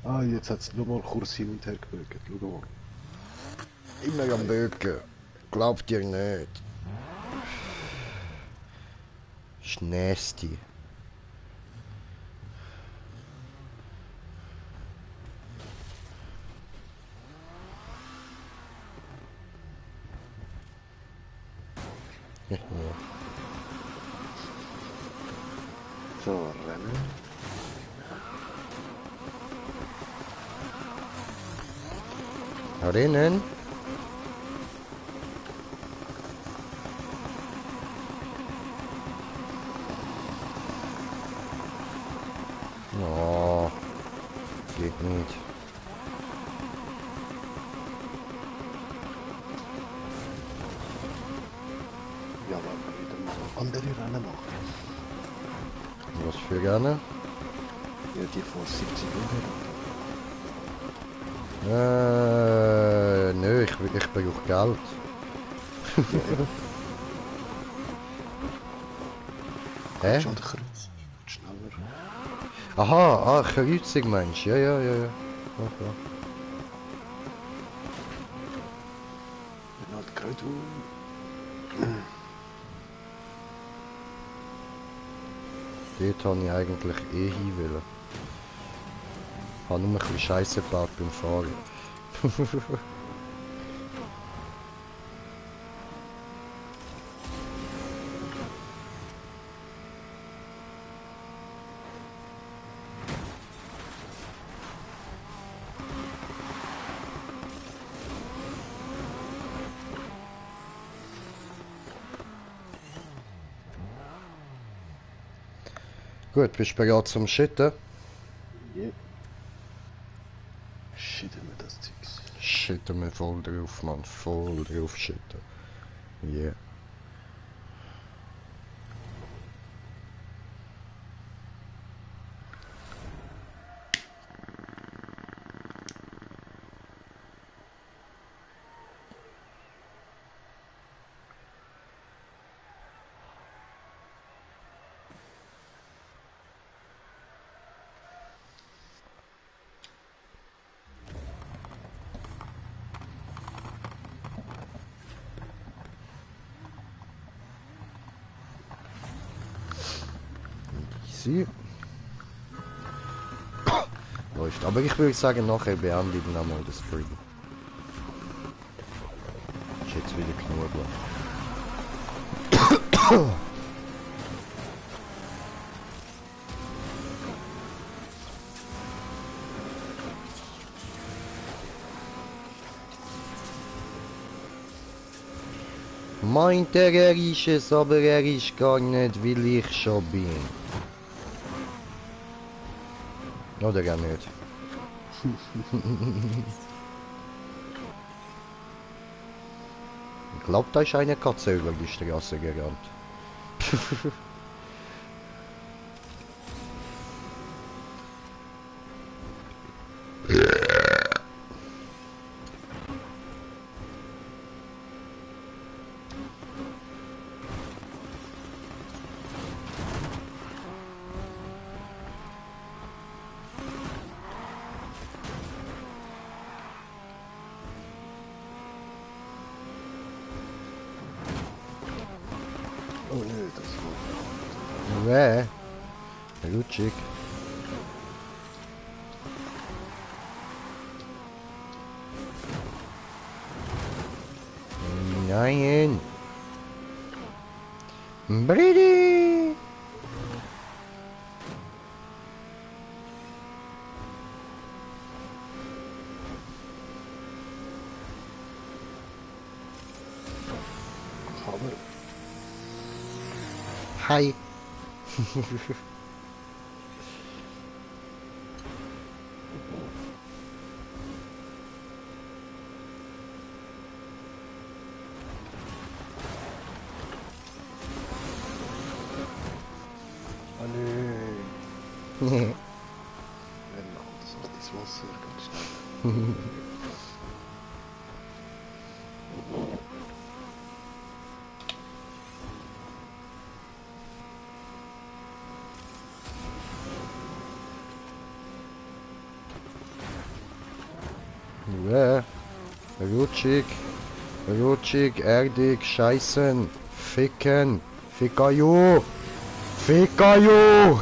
Ah, jetzt hat es nochmal Kurs hin und her gebögt. Schau mal. Immer am Böcken. Glaubt ihr nicht. Ist nasty. So, rennen. Rennen. Oh, geht nicht. Ja, aber wieder mal andere Rennen machen. Was für gerne? Ja, die vor 70 Nö, ich brauche Geld. Hä? Schon der Kreuz. Schneller. Aha, Kreuzung meinst du? Ja, ja, ja, ja. Okay. Wenn halt Kreuz. Dort habe ich eigentlich eh hin wollen. Ich habe nur ein bisschen Scheiße gebaut beim Fahren. Gut, bist du bereit zum Schitten? Yeah. Shitten wir das Zeugs. Schitten wir voll drauf, Mann. Voll drauf schitten. Yeah. Easy. Läuft. Aber ich würde sagen, nachher beende ich nochmal das Stream. Ist jetzt wieder genug. Meint er ist es, aber er ist gar nicht, weil ich schon bin. Oder gar nicht. Ich glaube, da ist eine Katze über die Straße gerannt. Oh nee, das war. Wer? Rutschig. Nein. Brady. Aber Hi. oh nee. Dann kommt das auf das Wasser ganz schnell. Rutschig. Rutschig, erdig, scheißen. Ficken. Fickajo. Fickajo.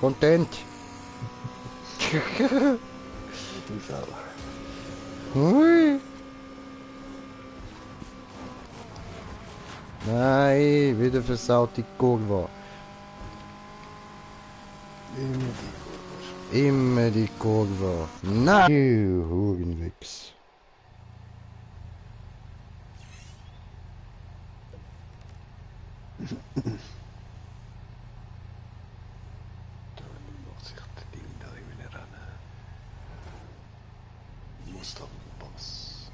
Content. Du selber. Hui. Nein, wieder versaut die Kurve. Immer die Kurve. Nein, du Hurenwichs. Da macht sich der Ding da immer rennen. Muss da Pass.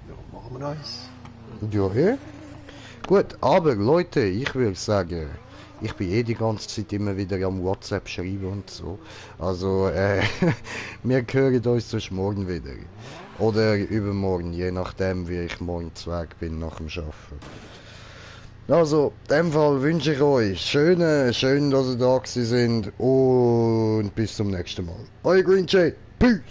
Ja, machen wir eins. Ja, eh? Gut, aber Leute, ich würde sagen, ich bin eh die ganze Zeit immer wieder am WhatsApp schreiben und so. Also, wir hören uns sonst morgen wieder. Oder übermorgen, je nachdem, wie ich morgen weg bin nach dem Arbeiten. Also, in dem Fall wünsche ich euch schön, dass ihr da gewesen sind und bis zum nächsten Mal. Euer Green Jay, Peace!